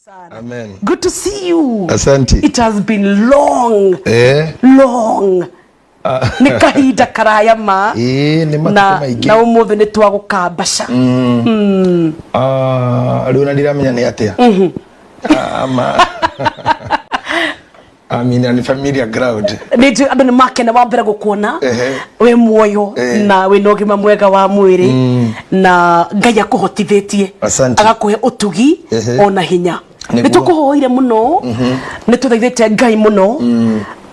Sana. Amen. Good to see you. Asante. It has been long. Long. Nĩ kahinda karaya ma. Ĩĩ, nĩ matukũ Na maingĩ. na ũmũthĩ nĩ twagũkambaca. Ah, rĩu na ndiramenya nĩ atĩa. Ah, I mean, ni familiar ground. Nĩ njũĩ andũ nĩ makena wa mbere gũkuona wĩ muoyo na wĩna ũgima mwega wa mwĩrĩ na Ngai akũhotithĩtie Asante. agakũhe ũtugi ona hinya. Nĩguo. Nĩ tũkũhoire mũno, nĩ tũthaithĩte Ngai mũno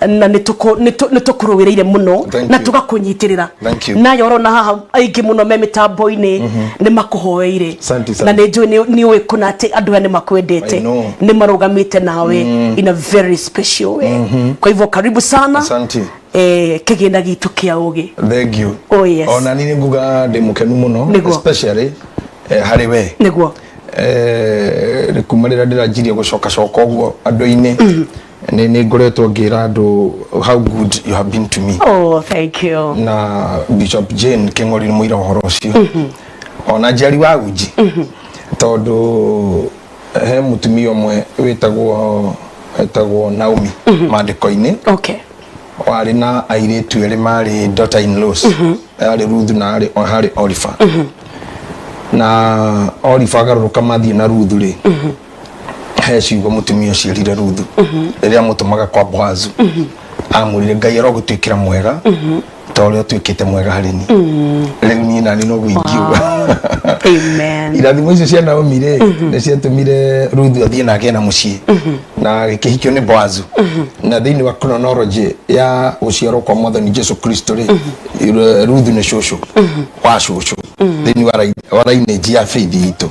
na nĩ tũkũrũĩrĩire mũno Thank na you. tũgakũnyitĩrĩra. Thank you. Nayo ũrona haha aingĩ mũno me mĩtambo-inĩ nĩ makũhoeire. Asante sana. Na nĩ njũĩ nĩ ũĩ kũna atĩ andũ aya nĩ makwendete, I know. nĩ marũgamĩte nawe in a very special way. Kwa hivyo karibu sana. Asante. Kĩgĩna gitũ kĩa ũgĩ. Thank you. Oh, yes. Ona ni nguga ndĩ mũkenu mũno Nĩguo. especially harĩ we. Nĩguo. Kuma rĩrĩa ndĩranjirie gũcoka coka ũguo andũ-inĩ, nĩ ngoretwo ngĩra andũ how good you have been to me. Oh, thank you. Na Bishop Jane Kĩng'ori nĩ mũira ũhoro ũcio, ona njiari wa Uji, tondũ he mũtumia ũmwe wĩtagwo Naomi maandĩko-inĩ, warĩ na airĩtu erĩ marĩ daughter in laws, arĩ Ruthu na harĩ Orifa. Na Orifa agarũrũka mathiĩ na Ruthu rĩ, he ciugo mũtumia ũcio erire Ruthu rĩrĩa amũtũmaga kwa Boazu. Amwĩrire, "Ngai arogũtuĩkĩra mwega ta ũrĩa ũtuĩkĩte mwega harĩ niĩ." Rĩu niĩ nani noguo ingiuga. Amen. Irathimo icio cia Naomi rĩ, nĩ ciatũmire Ruthu athiĩ na agĩe na mũciĩ na gĩkĩhikio nĩ Boazu. Na thĩinĩ wa chronology ya gũciarwo kwa Mwathani Jesu Kristo rĩ, Ruthu nĩ cũcũ wa cũcũ thĩinĩ wa lineage ya faith itũ.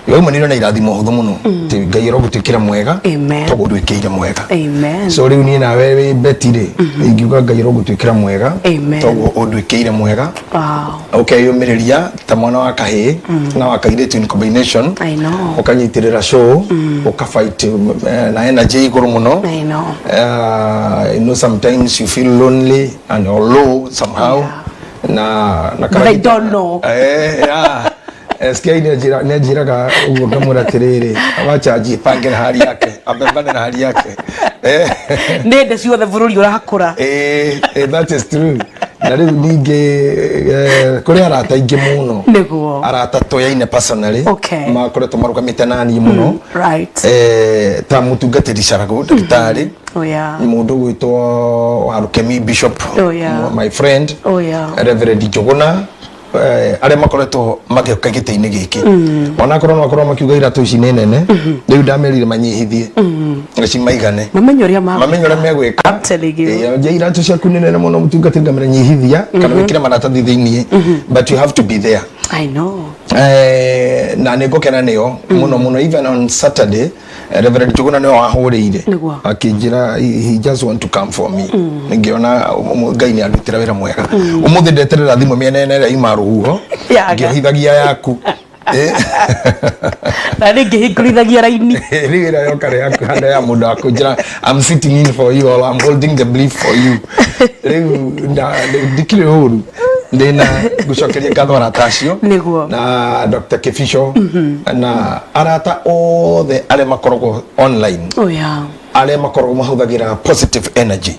Yaumanire na irathimo hũthũ mũno atĩ Ngai arogũtuĩkĩra mwega Amen. toguo ndwĩkĩire mwega. Amen. So rĩu niĩ nawe wĩ Beti rĩ, ingiuga Ngai arogũtuĩkĩra mwega Amen. toguo ũndwĩkĩire mwega, ũkeyũmĩrĩria ta mwana wa kahĩĩ na wa kairĩtu in combination, I know. ũkanyitĩrĩra show, ũkafight na energy igũrũ mũno. I know. Sometimes you feel lonely and or low somehow. Na But I don't know. Yeah. SK nĩ anjĩraga ũguo, ngamwĩra atĩrĩrĩ, wacha ajipange na hali yake, abebane na hali yake. Nĩ ndĩ ciothe bũrũri ũrakũra. That is true. Na rĩu ningĩ kũrĩ arata aingĩ mũno, arata tũyaine personally, makoretwo marũgamĩte naniĩ mũno, ta mũtungatĩri Carago ndagĩtarĩ, mũndũ gwĩtwo Warũkemi Bishop, my friend, Reverend Njũgũna, arĩa makoretwo magĩũka gĩtĩ-inĩ gĩkĩ, onakorwo no makorwo makiuga iratũ ici nĩ nene. Rĩu ndamerire manyihithie cimaigane, Mamenye ũrĩa mamenye ũrĩa megwĩka. I'm telling you. Nje iratũ ciaku nĩ nene mũno mũtungatĩri, ngamĩra nyihithia kana wĩkĩre maratathi thĩiniĩ, but you have to be there. I know. Na nĩ ngũkena nĩo mũno mũno. Even on Saturday, Reverend Njũgũna nĩwe wahũrĩire akĩnjĩra he just want to come for me. Ngĩona Ngai nĩ andutĩra wĩra mwega. Ũmũthĩ ndeterera thimũ mĩena ĩna ĩrĩa ima rũhuho Yaga. ngĩohithagia yaku. Na nĩ ngĩhingũrithagia raini. Rĩu ĩrĩa yoka rĩ yaku handa ya mũndũ akũnjĩra, "I'm sitting in for you" or "I'm holding the brief for you." Rĩu ndikĩrĩ ũru, ndĩna ngũcokeria ngatho arata acio na Dr. Kĩbico na arata othe arĩa makoragwo online, arĩa makoragwo mahũthagĩra positive energy.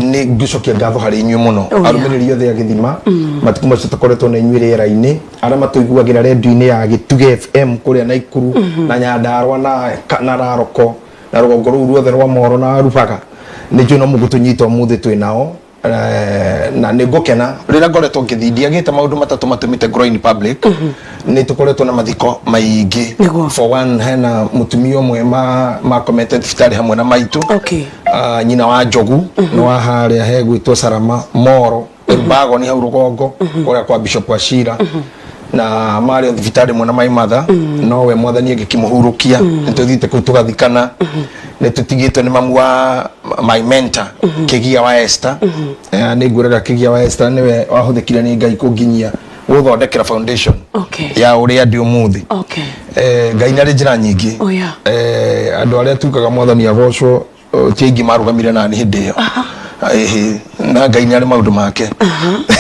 Nĩ ngũcokia ngatho harĩ inyuĩ mũno. Arũmĩrĩri othe a gĩthima, matukũ macio tũkoretwo na inyuĩ rĩera-inĩ, arĩa matũiguagĩra rendio-inĩ ya Gĩtugĩ FM kũrĩa Naikuru na Nyandarũa na Raroko na rũgongo rũu ruothe rwa Moro na Rubaga, nĩ njũĩ no mũgũtũnyita ũmũthĩ twĩ nao. Na nĩ ngũkena rĩrĩa ngoretwo ngĩthiĩ ndiagĩte maũndũ matatũ matũmĩte ngorwo in public. Nĩ tũkoretwo na mathiko maingĩ. For one, hena mũtumia ũmwe makomete thibitarĩ hamwe na maitũ, nyina wa Njogu, nĩ wa harĩa hegwĩtwo Salama Moro Rubagoni hau rũgongo kũrĩa kwa Bishop Wachira, na marĩ o thibitarĩ ĩmwe na my mother, no we Mwathani agĩkĩmũhurũkia. Nĩ tũthiĩte kũu tũgathikana. Nĩ tũtigĩtwo nĩ mamu wa my mentor, Kĩgia wa Esther. Nĩ ngwĩraga Kĩgia wa Esther nĩwe wahũthĩkire nĩ Ngai kũnginyia gũthondekera foundation ya ũrĩa ndĩ ũmũthĩ. Ngai nĩ arĩ njĩra nyingĩ. Andũ arĩa tugaga Mwathani agocwo, ti aingĩ marũgamire nani hĩndĩ ĩyo. Ĩhĩ, na Ngai nĩ arĩ maũndũ make,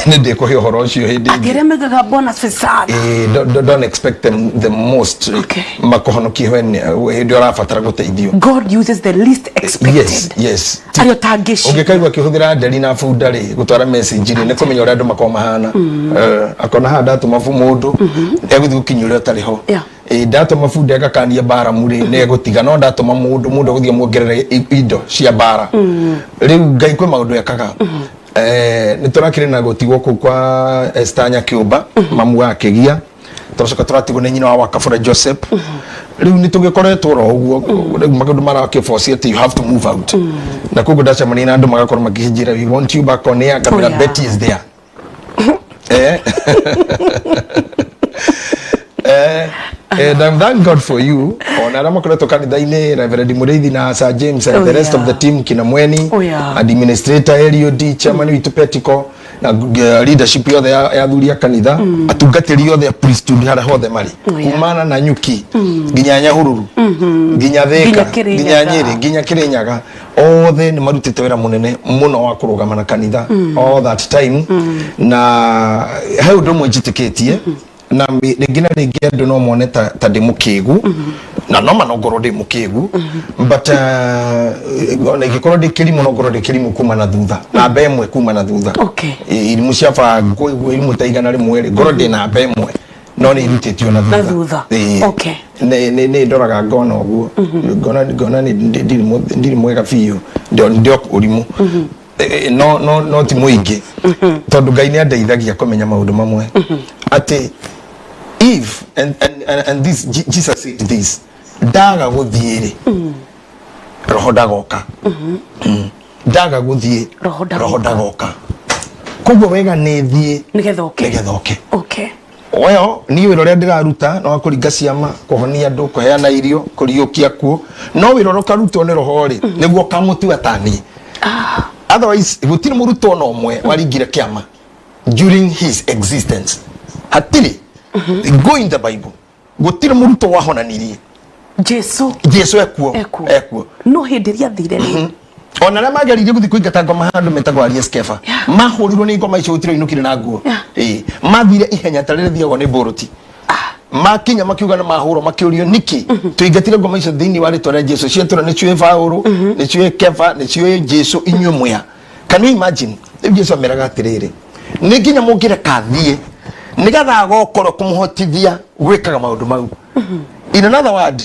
nĩ ndĩkũhe ũhoro ũcio hĩndĩ ĩngĩ. Atĩ arĩa maugaga bwana asifiwe sana. Ĩĩ, don't expect them the most. Okay. Makũhonokie hĩndĩ ĩrĩa ũrabatara gũteithio. God uses the least expected. Yes. Arĩa ũtangĩciria. Ũngĩkaigua akĩhũthĩra nderi na bunda rĩ gũtwara message rĩ, nĩ kũmenya ũrĩa andũ makoragwo mahana. Eh, akona haha ndatũma mũndũ egũthiĩ gũkinya ũrĩa ũtarĩ ho. Ĩ, ndatũma bunda ĩgakania mbaramu rĩ, nĩ egũtiga, no ndatũma mũndũ, mũndũ egũthiĩ amuongerere indo cia mbara. Rĩu Ngai kwĩ maũndũ ekaga. Eh, nĩ tũrakĩrĩ na gũtigwo kũu kwa Esther Nyakĩũmba, mamu wa Kĩgia, tũracoka tũratigwo nĩ nyina wa Wakabura Joseph. Rĩu nĩ tũgĩkoretwo oro ũguo, rĩu maũndũ marakĩboci atĩ you have to move out, na koguo ndacemania na andũ magakorwo makĩnjĩra, "We want you back on air." Ngamĩra, "Betty is there." Eh, and thank God for you, ona arĩa makoretwo kanitha-inĩ, Reverend Mũrĩithi na Sir James and the rest of the team, kina Mweni, administrator Eliud, chairman witũ Petiko, na leadership yothe ya athuri a kanitha, atungatĩri othe a priesthood harĩa hothe marĩ, kumana na Nyuki nginya Nyahururu nginya nginya Thika Kĩrĩnyaga. Nginya Nyĩrĩ nginya Kĩrĩnyaga, othe nĩ marutĩte wĩra mũnene mũno wa kũrũgama na kanitha all that time. Na he ũndũ ũmwe njĩtĩkĩtie, na rĩngĩ na rĩngĩ andũ no mone ta ndĩ mũkĩgu, na no ma no ngorwo ndĩ mũkĩgu, but ona ingĩkorwo ndĩ kĩrimũ, no ngorwo ndĩ kĩrimũ kuma na thutha, namba ĩmwe kuma na thutha. Irimũ cia bangwo iguo irimũ ta 100 rĩ, ngorwo ndĩ namba ĩmwe, no nĩ irutĩtio na thutha. Na thutha. Ĩĩ. Nĩ ndoraga ngona ũguo, ngona nĩ ndirĩ mwega biũ, ndĩ o ũrimũ. Eh, no ti mũingĩ, tondũ Ngai nĩ andeithagia kũmenya maũndũ mamwe, atĩ if and this Jesus said this, ndaga gũthiĩ rĩ, roho ndagoka. Ndaga gũthiĩ, Roho ndagoka. Roho ndagoka. Koguo wega nĩ thiĩ nĩgetha ũke. Nĩgetha ũke. Well, niĩ wĩra ũrĩa ndĩraruta no wa kũringa ciama, kũhonia andũ, kũheana irio, kũriũkia kuo, no wĩra ũrĩa ũkarutwo nĩ roho rĩ, nĩguo ũkamũtua ta niĩ. Otherwise gũtirĩ mũrutwo ona ũmwe waringire kĩama during his existence, hatirĩ. Go in the Bible, gũtirĩ mũrutwo wahonanirie. Jesu. Jesu ekuo. Ekuo. Ekuo. No hĩndĩ ĩrĩa athire rĩ, Ona arĩa mageririe gũthiĩ kũingata ngoma handũ metagwo Aries Kefa, mahũrirwo nĩ ngoma icio, gũtirĩ ũinũkire na nguo. Ĩĩ, mathire ihenya ta rĩrĩa rĩthiagwo nĩ mbũrũti, makinya makiuga nĩ mahũrwo, makĩũrio nĩkĩ tũingatire ngoma icio thĩinĩ wa rĩtwa rĩa Jesu, ciatũra nĩ ciũĩ Paũlũ, nĩ ciũĩ Kefa, nĩ ciũĩ Jesu, inyuĩ mwĩa? Can you imagine? Rĩu Jesu ameraga atĩrĩrĩ, nĩ nginya mũngĩreka thiĩ nĩgetha agokorwo kũmũhotithia gwĩkaga maũndũ mau. In another word,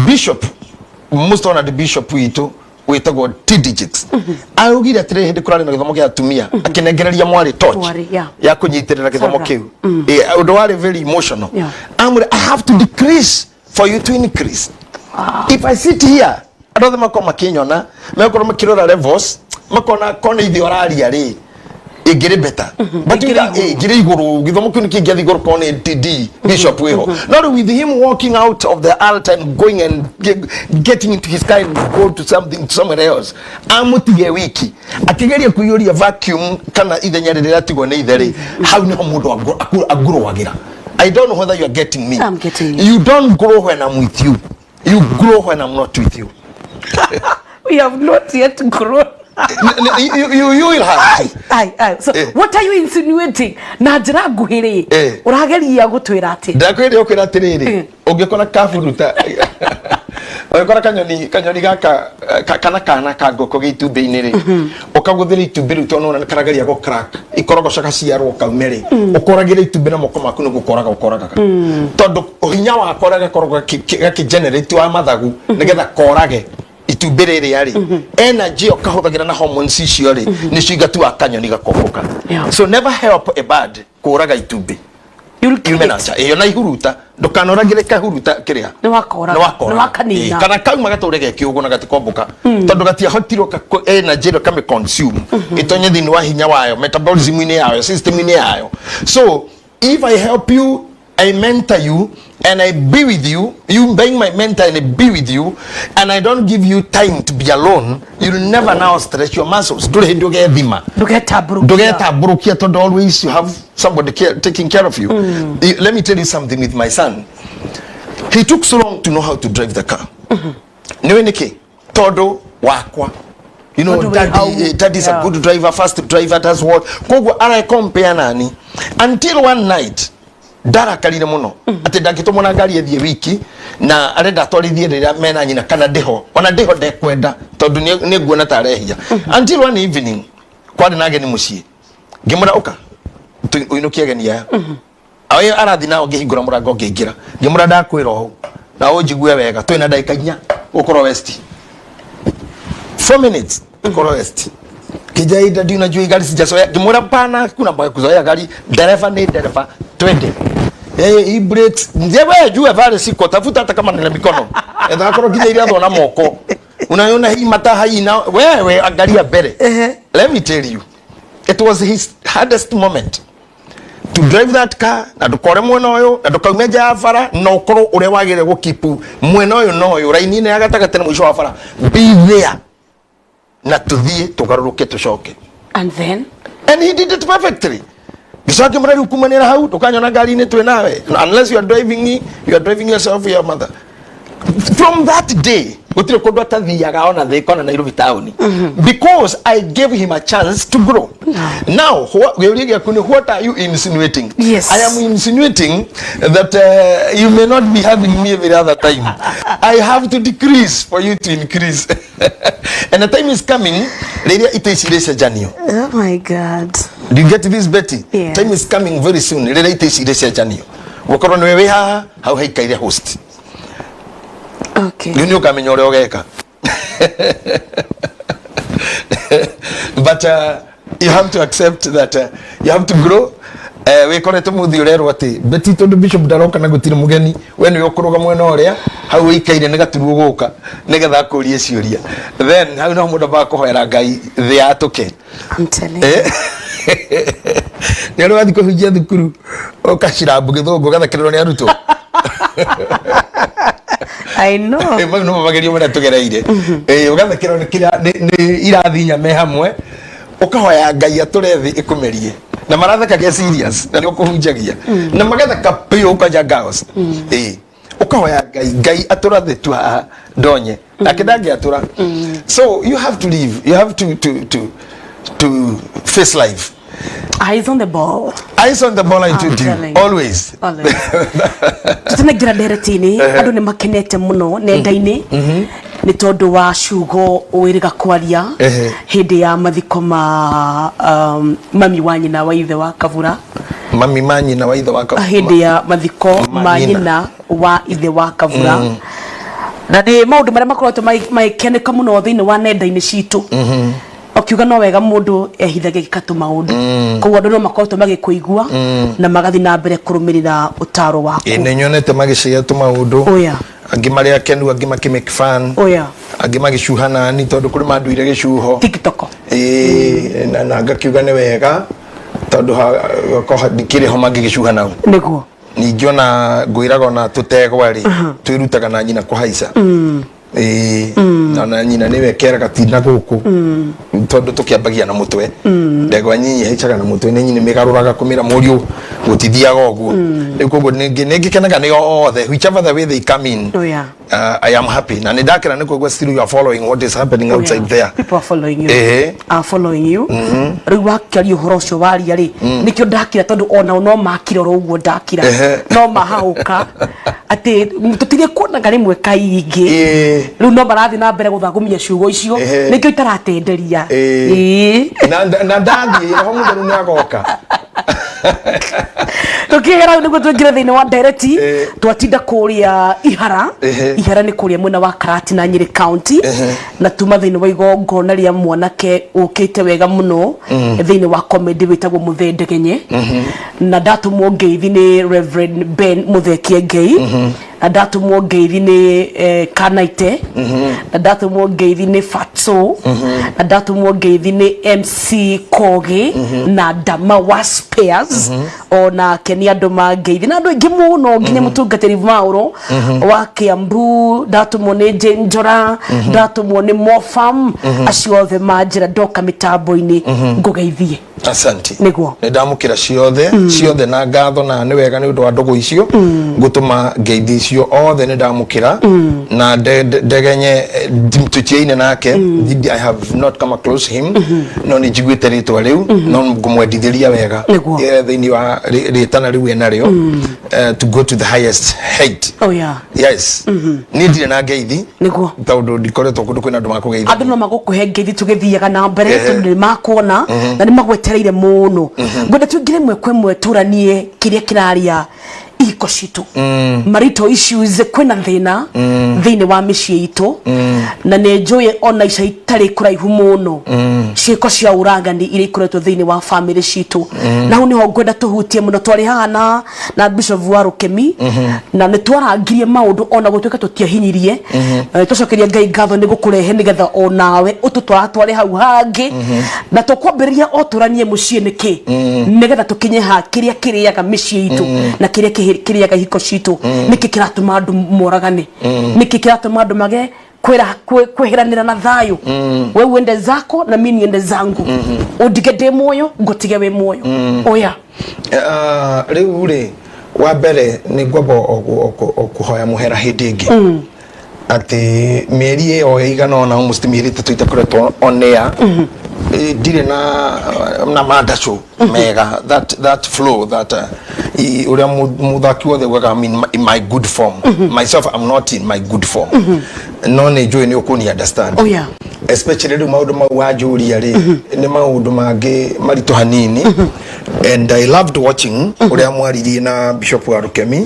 bishop, most honored bishop witũ wĩtagwo TD Jakes augire atĩrĩrĩ, hĩndĩ kũrarĩ na gĩthomo kĩa atumia, akĩnengereria mwarĩ torch Mwarĩ, yeah. ya kũnyitĩrĩra gĩthomo Sarah. kĩu. Ũndũ warĩ very emotional. Amwĩra, "I have to decrease for you to increase. If I sit here, andũ othe makorwo makĩnyona, megũkorwo makĩrora levels, makona kona ithe ũraria rĩ, ĩngĩrĩ better, but Ĩngĩrĩ igũrũ. Ĩngĩrĩ igũrũ, gĩthomo kĩu nĩkĩngĩathiĩ igũrũ korwo nĩ TD bishop wĩho. No rĩu with him walking out of the altar and going and getting into his car and go to something somewhere else, amũtige wiki akĩgeria kũiyũria vacuum kana ithenya rĩrĩa rĩatigwo nĩ ithe rĩ, hau nĩho mũndũ angurũagĩra. I don't know whether you are getting me. I'm getting you. You don't grow when I'm with you. You grow when I'm not with you. We have not yet grown. You will have to. Ai, ai. So what are you insinuating? Na njĩra nguhĩ rĩ, ũrageria gũtwĩra atĩ Ndakwĩrĩ ũkwĩra atĩrĩrĩ, ũngĩkora kaburuta, ũngĩkora kanyoni gaka kana kana ka ngũkũ gĩ itumbĩ-inĩ rĩ, ũkagũthĩra itumbĩ rĩu, tondũ nĩwona nĩ karageria gũ crack ikorogoca gaciarwo kaume rĩ, ũkoragĩra itumbĩ na moko maku, nĩ gũkoraga ũkoragaga, tondũ hinya wako ũrĩa gakoragwo gakĩ generate wa mathagu nĩgetha korage itumbĩ rĩrĩa rĩ, energy ĩyo kahũthagĩra na hormones icio rĩ, nĩcio igatuaga kanyoni gakombũka. So never help a bird kũraga itumbĩ. You'll kill yume it. Na nja ĩyo na ihuruta, ndũkanoragĩre kahuruta kĩrĩa. Nĩ wakoraga. Nĩ wakoraga. Nĩ wakanina. Ĩĩ, kana kauma gatũre ge kĩũgũ na gatikombũka, tondũ gatiahotirwo energy ĩno kame consume ĩtonye thĩinĩ wa hinya wayo, metabolism-inĩ yayo, system-inĩ yayo. So if I help you, I mentor you and I be with you, you being my mentor and I be with you, and I don't give you time to be alone, you'll never now stretch your muscles. Ndũrĩ hĩndĩ ũgethima. Ndũgetambũrũkia. Ndũgetambũrũkia, tondũ always you have somebody taking care of you. Let me tell you something. With my son, he took so long to know how to drive the car. Nĩũĩ nĩkĩ? Tondũ wakwa. You know, Tondũ wĩ hau. Daddy, daddy is a good driver, fast driver, does what. Koguo arekompea nani until one night ndarakarire muno atä ndangätåmwo na ngari ĩthiĩ wiki na arenda atwarithie rĩrĩa mena nyina kana ndĩho ona ndĩho ndekwenda tondũ nĩ nguona ta arehia. Until one evening kwarĩ na ageni mũciĩ, ngĩmwĩra, "Ũka ũinũkie ageni aya." Ayo arathi nao, ngĩhingũra mũrango, ngĩingĩra, ngĩmwĩra, "Ndakwĩra ũũ na ũnjigue wega, twĩna ndagĩka 4 gũkorwo west, 4 minutes gũkorwo west." Kijaida, "Ndio unajua hii gari sijazoea." Ngĩmwĩra, "Pana kuna mambo ya kuzoea gari, dereva ni dereva, twende." Eh, hii brakes nje, wewe jua vale siko tafuta hata kama ni na mikono, etha korwo nginya irathwo na moko. "Unaona hii mataa hii, na wewe angalia mbele." Let me tell you, it was his hardest moment to drive that car, na ndukore mwena ũyũ na ndukaume nja ya bara na ũkorwo ũrĩa wagĩrĩire gũkipu mwena ũyũ na ũyũ raini-inĩ ya gatagatĩ na mũico wa bara, be there na tuthiĩ tũgarũrũke tũcoke. And then? And he did it perfectly. Gĩcoka kĩmũra, "Rĩu kumanĩra hau ndũkanyona ngari-inĩ twĩ nawe unless you are driving me, you are driving yourself, your mother." From that day gũtirĩ kũndũ atathiaga, ona Thĩka ona Nairobi town, because I gave him a chance to grow. Now gĩũria gĩaku nĩ, what are you insinuating? Yes. I am insinuating that you may not be having me every other time. I have to decrease for you to increase, and the time is coming rĩrĩa itĩ ici irĩcenjanio. Oh my God. Do you get this, Betty? Yes. Time is coming very soon rĩrĩa itĩ ici irĩcenjanio, gũkorwo nĩwe wĩ haha, hau haikaire host. Rĩu nĩ ũkamenya ũrĩa ũgeka, but you have to accept that you have to grow. Wĩkorete mũthĩ ũrerwo atĩ, "Betty, tondũ bishop ndaroka na gũtirĩ mũgeni, we nĩwe ũkũrũga mwena ũrĩa hau ũikaire nĩ gaturuo gũka nĩgetha akũrie ciũria." Then hau no mũndũ ambaga kũhoera Ngai thĩ yatũke. I'm telling you. Nĩ ũrĩ wathiĩ kũhunjia thukuru ũkacirambu gĩthũngũ ũgathekererwo nĩ arutwo? I know. Mau nĩmo magerio marĩa tũgereire. Ũgathekererwo nĩ nĩ irathi inya me hamwe, ũkahoya Ngai atũre thĩ ĩkũmerie na maratheka ke serious na nĩ ũkũhunjagia na magatheka biũ ũkanja girls. Ũkahoya Ngai, "Ngai atũra thĩ tu haha ndonye," nake ndangĩatũra. So you have to live, you have to face life. Eyes on the ball. Eyes on the ball, I I'm told you. Telling you. Always. Always. Tutanaingĩra ndereti-inĩ, andũ nĩ makenete mũno nenda-inĩ nĩ tondũ wa ciugo wĩrĩga kwaria hĩndĩ ya mathiko ma mami wa nyina wa ithe wa Kabura. Mami ma nyina wa ithe wa Hĩndĩ ya mathiko ma ma nyina. Nyina wa ithe wa Kabura, na nĩ maũndũ marĩa makoretwo magĩkeneka mũno thĩinĩ wa nenda-inĩ citũ, ũkiuga no wega mũndũ ehithage gĩkatũ maũndũ. Koguo andũ no makoretwo magĩkũigua na magathiĩ na mbere kũrũmĩrĩra ũtaro waku. Ĩ, nĩ nyonete magĩcaria tũmaũndũ. Oya. Angĩ marĩ akenu, angĩ makĩ make fun. Oya. Angĩ magĩcuha nani tondũ kũrĩ manduire gĩcuho. TikTok. Ĩ, na ngakiuga nĩ wega tondũ ko ndikĩrĩ ho mangĩgĩcuha nau. Ningĩ ona ngwĩraga ona tũtegwa rĩ, twĩrutaga na nyina kũhaica. Ĩĩ, na nyina nĩwe keraga tinda gũkũ tondũ tũkĩambagia na mũtwe. Ndegwa nyinyi haicaga na mũtwe, nĩ nyina mĩgarũraga kũmĩra, "Mũriũ, gũtithiaga ũguo." Rĩu koguo nĩ ngĩkenaga nĩ othe, whichever the way they come in. I am happy na nĩ ndakena nĩ koguo still you are following what is happening outside there. People are following you. Are following you. Rĩu wakĩaria ũhoro ũcio waria rĩ, nĩkĩo ndakira, tondũ onao no makira oro ũguo ndakira. No mahahũka atĩ tũtirĩ kuonaga rĩmwe kaingĩ. Rĩu no marathiĩ na mbere gũthagũmia ciugo icio. Nĩkĩo itaratenderia. Na ndathiĩ Roho Mũtheru nĩ agoka. Tũkĩgera hau nĩguo tũingĩre thĩinĩ wa ndereti. Twatinda kũrĩa Ihara. Ihara nĩ kũrĩa mwena wa Karati na Nyĩrĩ County, na tuma thĩinĩ wa igongona rĩa mwanake ũkĩte wega mũno thĩinĩ wa comedy wĩtagwo Mũthee Ndegenye, na ndatũmwo ngeithi nĩ Reverend Ben Mũthekie Ngei, na ndatũmwo ngeithi nĩ Kanaite, na ndatũmwo ngeithi nĩ Fatso, na ndatũmwo ngeithi nĩ MC Kogi na Dama wa Spares. Onake nĩ andũ mangeithi na andũ aingĩ mũno, nginya mũtungatĩri Maũro wa Kiambu. Ndatũmwo nĩ Jane Njora, ndatũmwo nĩ Mofam. Acio othe manjĩra ndoka mĩtambo-inĩ ngũgeithie. Asante. Nĩguo. Nĩ ndamũkĩra ciothe ciothe na ngatho, na nĩ wega nĩ ũndũ wa ndũgũ icio ngũtũma ngeithi icio othe. Nĩ ndamũkĩra na ndegenye tũtiaine nake. I have not come across him, no nĩ njiguĩte rĩtwa rĩu, no ngũmwendithĩria wega. Nĩguo. Thĩinĩ wa rĩtana rĩu enarĩo to go to the highest height. Oh yeah. Yes, niĩ ndirĩ na ngeithi tondũ ndikoretwo kũndũ kwĩna andũ makũgeithania. Andũ no magũkũhe ngeithi tũgĩthiaga na mbere, tondũ nĩ makuona na nĩ magwetereire mũno. Ngwenda tũingĩre ĩmwe kwa ĩmwe, tũranie kĩrĩa kĩraria ihiko citũ, marital issues. Kwĩna thĩna thĩinĩ wa mĩciĩ itũ, na nĩ njũĩ ona ica itarĩ kũraihu mũno ciĩko cia ũragani iria ikoretwo thĩinĩ wa famĩlĩ citũ, na hau nĩho ngwenda tũhutie mũno. Twarĩ haha na Bishop wa Rukemi na nĩ twarangirie maũndũ, ona gũtuĩka tũtiahinyirie, na nĩ twacokeria Ngai ngatho nĩ gũkũrehe nĩgetha onawe ũtũtwaratware hau hangĩ. Na tũkwambĩrĩria o tũranie mũciĩ nĩkĩ, nĩgetha tũkinye ha kĩrĩa kĩrĩaga mĩciĩ itũ na kĩrĩa kĩrĩaga ihiko citũ. Nĩkĩ kĩratũma andũ moragane? Nĩkĩ kĩratũma andũ mage kwĩhĩranĩra na thayũ? We uende zako na mi niende zangu, undige ndĩ muoyo, ngũtige wĩ muoyo. Oya. Ah, rĩu rĩ, wa mbere nĩ ngwamba o kũhoya mũhera hĩndĩ ĩngĩ atĩ mĩeri ĩyo ĩigana ũna, almost mĩeri 3 itakoretwo on air, ndirĩ na mandacũ mega, that flow that ũrĩa mũthaki wothe ugaga, I'm in my good form. Myself, I'm not in my good form, no nĩ njũĩ nĩ ũkũni understand. Oh, yeah. Especially rĩu maũndũ mau wanjũria rĩ, nĩ maũndũ mangĩ maritũ hanini, and I loved watching ũrĩa mwaririe na Bishop wa Rukemi.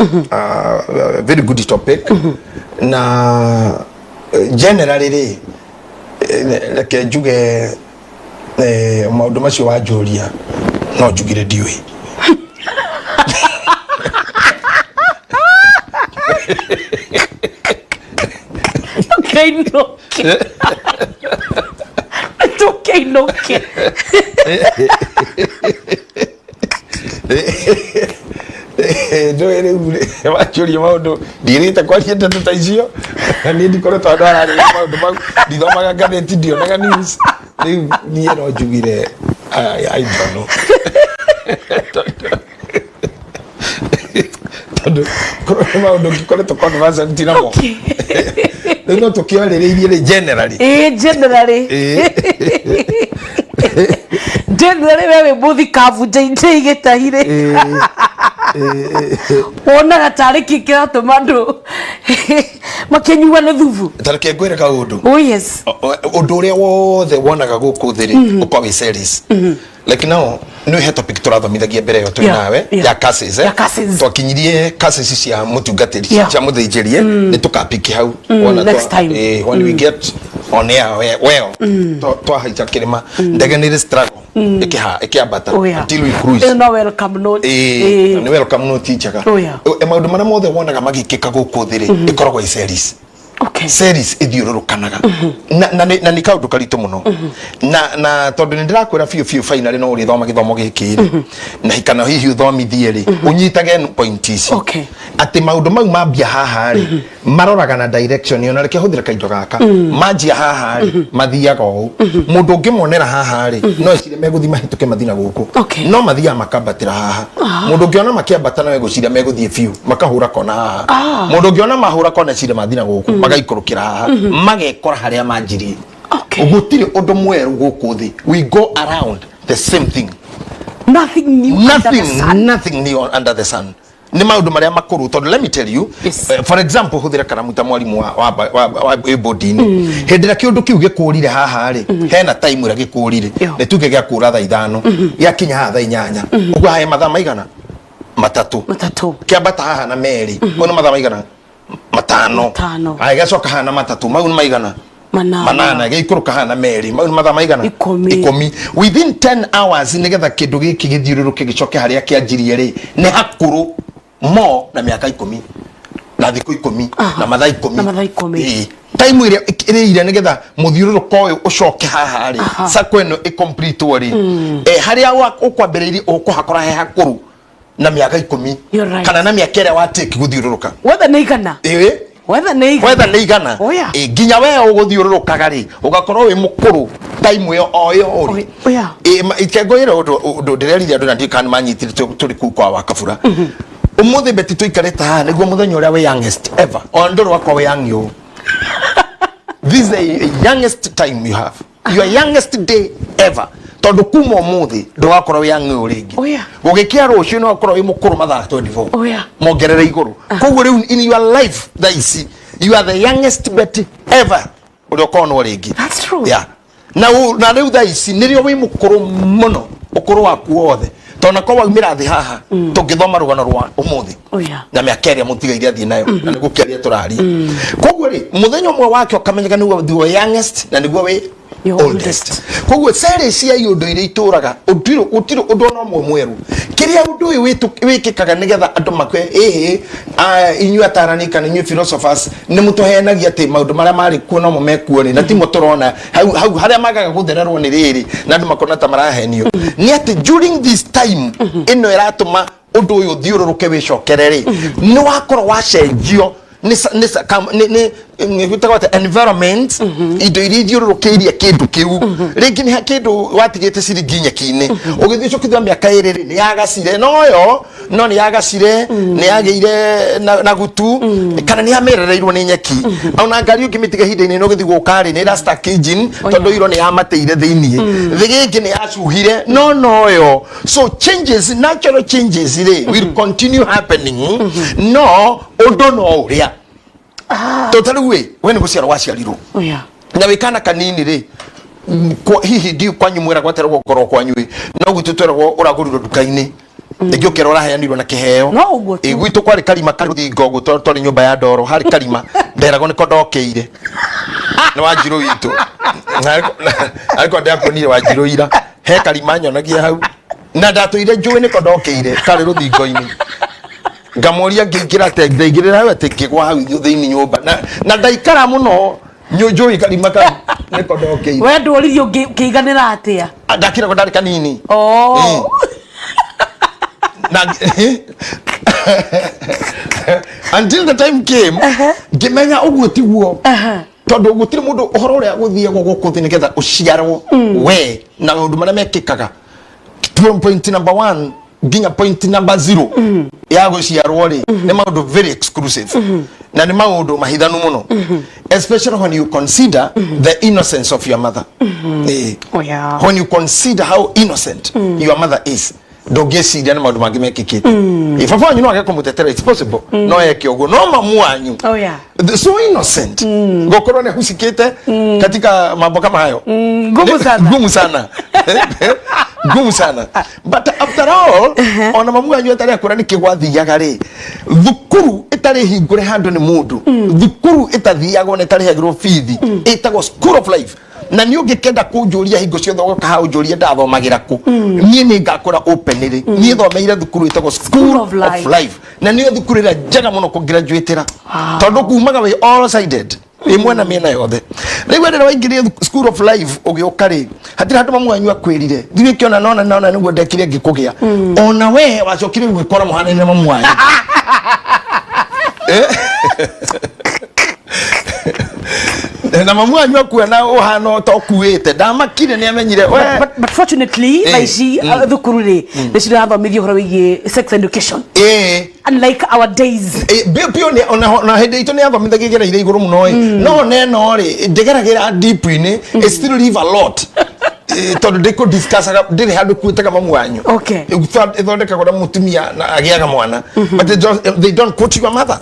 Very good topic. Na generally rĩ, reke njuge, maũndũ macio wanjũria no njugire ndiũĩ. Tũkĩinũke, tũkĩinũke. Ndũĩ rĩu rĩ, wanjũria maũndũ ndirĩte kwaria ndeto ta icio, na niĩ ndikoretwo andũ ararĩria maũndũ mau, ndithomaga ngathĩti, ndionaga news. Rĩu niĩ no njugire I don't know, tondũ korwo nĩ maũndũ ngĩkoretwo conversant namo, rĩu no tũkĩarĩrĩirie rĩ generally. Ĩĩ, generally. Generally we wĩ mũthikabu JJ Gĩtahi rĩ, wonaga tarĩ kĩ kĩratũma andũ makĩnyua nĩ thubu? Ta reke ngwĩre kaũndũ. Oh yes. Ũndũ ũrĩa wothe wonaga gũkũ thĩ rĩ, ũkorwo wĩ series. Like now nĩ he topic tũrathomithagia mbere ĩyo twĩ nawe ya curses, eh? Ya curses. Twakinyirie curses cia mũtungatĩri, cia mũthĩnjĩri, nĩ tũkapiki hau. Wona next time. When we get on air, well, twahaica kĩrĩma, ndege nĩ ĩrĩ struggle ĩkĩambata until we cruise. Ĩyo no welcome note. Nĩ welcome note njega. Oh, yeah. Maũndũ marĩa mothe wonaga magĩkĩka gũkũ thĩ rĩ, ĩkoragwo ĩ series. Series ithiũrũrũkanaga na nĩ kaũndũ karitũ mũno, na tondũ nĩ ndĩrakwĩra biũ biũ, finally no ũrĩthoma gĩthomo gĩkĩ rĩ, na kana hihi ũthomithie rĩ, ũnyitage point ici, atĩ maũndũ mau mambia haha rĩ, maroraga na direction ĩyo. Na reke hũthĩre kaindo gaka, manjia haha rĩ, mathiaga ũũ. Mũndũ ũngĩmonera haha rĩ, no ecirie megũthiĩ mahĩtũke mathiĩ na gũkũ. No mathiaga makambatĩra haha. Mũndũ ũngĩona makĩambata no egũciria megũthiĩ biũ makahũra kona haha. Mũndũ ũngĩona mahũra kona eciria mathiĩ na gũkũ, magaikũrũkĩra haha, magekora harĩa manjirie. Gũtirĩ ũndũ mwerũ gũkũ thĩ, we go around the same thing. Nothing new under the Nothing, sun. nothing new under the sun. Nĩ maũndũ marĩa makũrũ, tondũ let me tell you, for example, hũthĩra karamu ta mwarimũ wa wĩ bodi-inĩ. Hĩndĩ ĩrĩa kĩũndũ kĩu gĩkũrire haha rĩ, hena time ĩrĩa gĩkũrire. Nĩ tuge gĩakũra thaa 5, gĩakinya haha thaa 8, ũguo hahe mathaa maigana? 3. 3. Kĩambata haha na merĩ, mau nĩ mathaa maigana? 5. 5. Aya, gĩacoka haha na 3, mau nĩ maigana? 8. 8. Gĩikũrũka haha na merĩ, mau nĩ mathaa maigana? 10. 10. Within 10 hours, nĩgetha kĩndũ gĩkĩ gĩthiũrũrũke gĩcoke harĩa kĩanjirie rĩ, nĩ hakũrũ mo na mĩaka 10 na thikũ 10 na mathaa 10. Na mathaa 10. Ĩĩ. Time ĩrĩa ĩrĩire nĩgetha mũthiũrũrũko ũyũ ũcoke haha rĩ, circle ĩno ĩcompletwo rĩ, harĩa ũkwambĩrĩirie ũkũhakora he hakũrũ na mĩaka 10. You're right. Kana na mĩaka ĩrĩa watake gũthiũrũrũka. Wetha nĩ igana. Ĩĩ. Wetha nĩ igana. Wetha nĩ igana. Oh, yeah. Ĩ, nginya we ũgũthiũrũrũkaga rĩ, ũgakorwo wĩ mũkũrũ Time ĩyo o ĩyo ũrĩ. Oh, yeah. Ike ngwĩre ũndũ ndĩrerire andũ na ndiũĩ kana nĩmanyitire tũrĩ kũu kwa Wakabura. Ũmũthĩ beti tũikarĩte haha nĩguo mũthenya ũrĩa wĩ youngest ever, o ndũrĩ wakwa wĩ young ũũ. This is the youngest time you have, your youngest day ever, tondũ kuma ũmũthĩ ndũgakorwo wĩ young ũũ rĩngĩ. Gũgĩkĩa rũciũ no ũkorwo wĩ mũkũrũ mathaa 24. Mongerere igũrũ. Koguo rĩu in your life thaa ici you are the youngest Betty ever ũrĩa ũkonwo rĩngĩ. That's true. Yeah. Na rĩu thaa ici nĩrĩo wĩ mũkũrũ mũno ũkũrũ waku wothe, tondũ nako waumĩra thĩ haha tũngĩthoma rũgano rwa ũmũthĩ na mĩaka ĩrĩa mũtigaire athiĩ nayo na nĩ gũkĩaria tũraria. Koguo rĩ, mũthenya ũmwe wake ũkamenyeka nĩguo the youngest na nĩguo wĩ Your oldest. Koguo cere cia ũndũire itũraga gũtirĩ ũndũ ona ũmwe mwerũ. Kĩrĩa ũndũ ũyũ wĩkĩkaga nĩgetha andũ makwe ĩhĩ, inyuĩ atarani kana inyuĩ philosophers nĩ mũtũheanagia atĩ maũndũ marĩa marĩ kuo nomo mekuo rĩ, na timo tũrona hau hau harĩa magaga gũthererwo nĩ rĩrĩ na andũ makona ta marahenio nĩ atĩ during this time ĩno ĩratũma ũndũ ũyũ ũthiũrũrũke wĩcokere rĩ, nĩ wakorwo wacenjio nĩ sa- nĩ sa- kam- nĩ gwĩtagwo atĩa, environment, indo iria ithiũrũrũkĩirie kĩndũ kĩu. Rĩngĩ nĩ kĩndũ watigĩte ciringi nyeki-inĩ, ũgĩthiĩ ũcokithia mĩaka 2 rĩ, nĩ yagacire noyo, no nĩ yagacire, nĩ yagĩire na gutu kana nĩ yamerereirwo nĩ nyeki. Ona ngari ũngĩmĩtiga ihinda-inĩ no gĩthiĩ gũka rĩ, nĩ ĩra stuck engine tondũ iro nĩ yamatĩire thĩiniĩ thĩgĩngĩ, nĩ yacuhire no noyo. So changes, natural changes rĩ, will continue happening, no ũndũ no ũrĩa to ta rĩu ĩ, we nĩ gũciarwo waciarirwo na wĩ kana kanini rĩ, hihi ndiũ kwanyu mwĩragwo atĩ gũkorwo kwanyu ĩ, no gwitũ tweragwo ũragũrirwo nduka-inĩ, rĩngĩ ũkerwo ũraheanirwo na kĩheo. No ũguo tu. Ĩ, gwitũ kwarĩ karima karĩ rũthingo ũguo, twarĩ nyũmba ya ndoro, harĩ karima nderagwo nĩko ndokĩire nĩ Wanjirũ witũ. Arĩko ndakuonire Wanjirũ ira, he karima nyonagia hau na ndatũire njũĩ nĩko ndokĩire karĩ rũthingo-inĩ. Ngamũria ngĩingĩra atĩ ndaingĩrĩra hau atĩ ngĩgwa hau thĩinĩ nyũmba na ndaikara mũno njũĩ karima kau nĩko ndokĩire. We ndũririe ũngĩiganĩra atĩa? Ndakĩragwo ndarĩ kanini. Na until the time came ngĩmenya ũguo tiguo, tondũ gũtirĩ mũndũ ũhoro ũrĩa gũthiagwo gũkũ thĩ nĩgetha ũciarwo we na maũndũ marĩa mekĩkaga from point number one nginya point number zero ya gũciarwo rĩ, nĩ maũndũ very exclusive na nĩ maũndũ mahithanu mũno, especially when you consider the innocence of your mother. When you consider how innocent your mother is, ndũngĩciria nĩ maũndũ mangĩ mekĩkĩte. Baba wanyu no age kũmũtetera, it's possible no eke ũguo, no mamu wanyu so innocent gũkorwo nĩ ahusikĩte katika mambo kama hayo. Ngumu sana. Ngumu sana, ngumu sana. But after all, ona mamu wanyu atarĩ akũra nĩkĩ gwathiaga rĩ, thukuru ĩtarĩ hingũre handũ nĩ mũndũ, thukuru ĩtathiagwo na ĩtarĩhagĩrwo bithi ĩtagwo School of Life. Na nĩ ũngĩkenda kũnjũria hingo ciothe ũgoka hau ũnjũrie ndathomagĩra kũ, niĩ nĩ ngakũra openly, niĩ thomeire thukuru ĩtagwo School of Life. Life, na nĩyo thukuru ĩrĩa njega mũno kũgraduatĩra, tondũ kumaga wĩ all sided, wĩ mwena mĩena yothe. Rĩu rĩrĩa waingĩrire School of Life ũgĩũka rĩ, hatirĩ handũ mamu wanyu akwĩrire thiĩ kĩona nona nona nĩguo ndekire ngĩkũgĩa. Ona we wacokire gwĩkora mũhanaine na mamu wanyu. Na mamu wanyu akuona ũhana ta ũkuĩte, ndamakire nĩ amenyire we. But fortunately, thaa ici thukuru rĩ, nĩ cirathomithio ũhoro wĩgiĩ sex education, unlike our days. Biũ nĩ ona hĩndĩ itũ nĩ athomithagia gereire igũrũ mũno ĩ, no neno rĩ, ndĩgeragĩra deep-inĩ. It still leave a lot, tondũ ndĩkũ discussaga, ndĩrĩ handũ kuĩtaga mamu wanyu. Ĩthondekagwo na mũtumia na agĩaga mwana, but they don't quote your mother.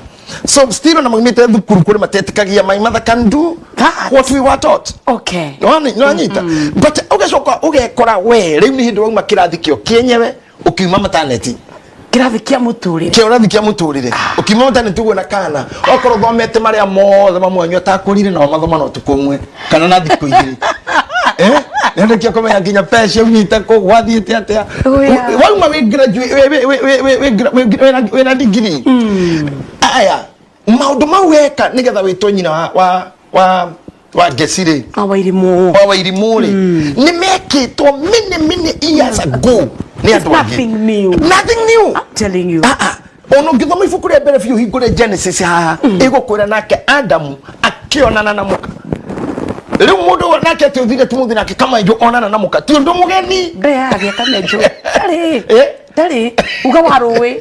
So still ona maumĩte thukuru kũrĩ matetĩkagia my mother can do That. what we were taught. Nĩwanyita? But ũgacoka ũgekora we rĩu nĩ hĩndĩ wauma kĩrathi kĩo kĩenyewe, ũkiuma maternity. Kĩrathi kĩa mũtũrĩre. Kĩrathi kĩa mũtũrĩre, ũkiuma maternity ũguo na kana okorwo thomete marĩa mothe mamu wanyu atakũrire nao mathoma na ũtukũ ũmwe kana na thikũ 2. Nĩndĩkia kũmenya nginya pesha umĩte kũ, gwathiĩte atĩa. Wauma wĩ graduate, wĩna degree, aya maũndũ mau weka nĩgetha wĩtwo nyina wa ngeci rĩ, wa Wairimũ, wa Wairimũ rĩ, nĩ mekĩtwo many many years ago nĩ andũ angĩ. Nothing new. Nothing new. I'm telling you. Ah, ah. Ona ũngĩthoma ibuku rĩa mbere biũ hingũre Genesis haha, ĩgũkwĩra nake Adamu akĩonana na mũka. Rĩu mũndũ nake atĩ ũthire tumuthi nake Kamenjo onana na mũka ti ũndũ mũgeni. Ndeyagĩa Kamenjo ndarĩ. Eh? Ndarĩ uga wa rũĩ.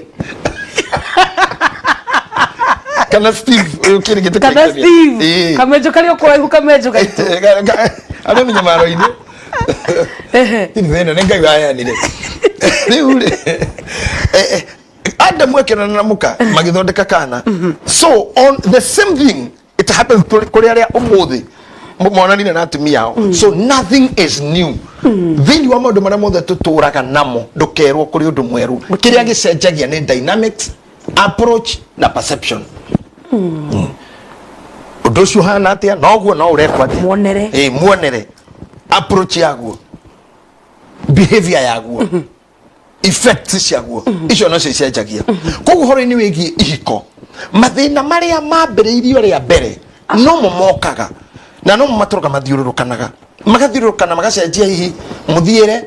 Kana Steve ũyũ kĩrĩgĩte. Kana Steve Kamenjo karĩ o kũraihu, Kamenjo gaitũ. Arĩa mĩnyamaro-inĩ. Ti thĩna, nĩ Ngai waheanire. Rĩu rĩ, Adamu akĩonana na mũka magĩthondeka kana. So on the same thing it happens kũrĩ arĩa ũmũthĩ monanire na atumia ao. So nothing is new thĩinĩ wa maũndũ marĩa mothe tũtũraga namo. Ndũkerwo kũrĩ ũndũ mwerũ. Kĩrĩa gĩcenjagia nĩ dynamics, approach na perception. Ũndũ ũcio ũhana atĩa noguo no ũrekwo atĩa. Muonere. Ĩ, muonere, approach yaguo, behavior yaguo, effects ciaguo, icio nocio icenjagia. Koguo ũhoro-inĩ wĩgiĩ ihiko, mathĩna marĩa mambĩrĩirio rĩa mbere nomo mokaga na nomo matũraga mathiũrũrũkanaga, magathiũrũrũkana, magacenjia hihi mũthiĩre,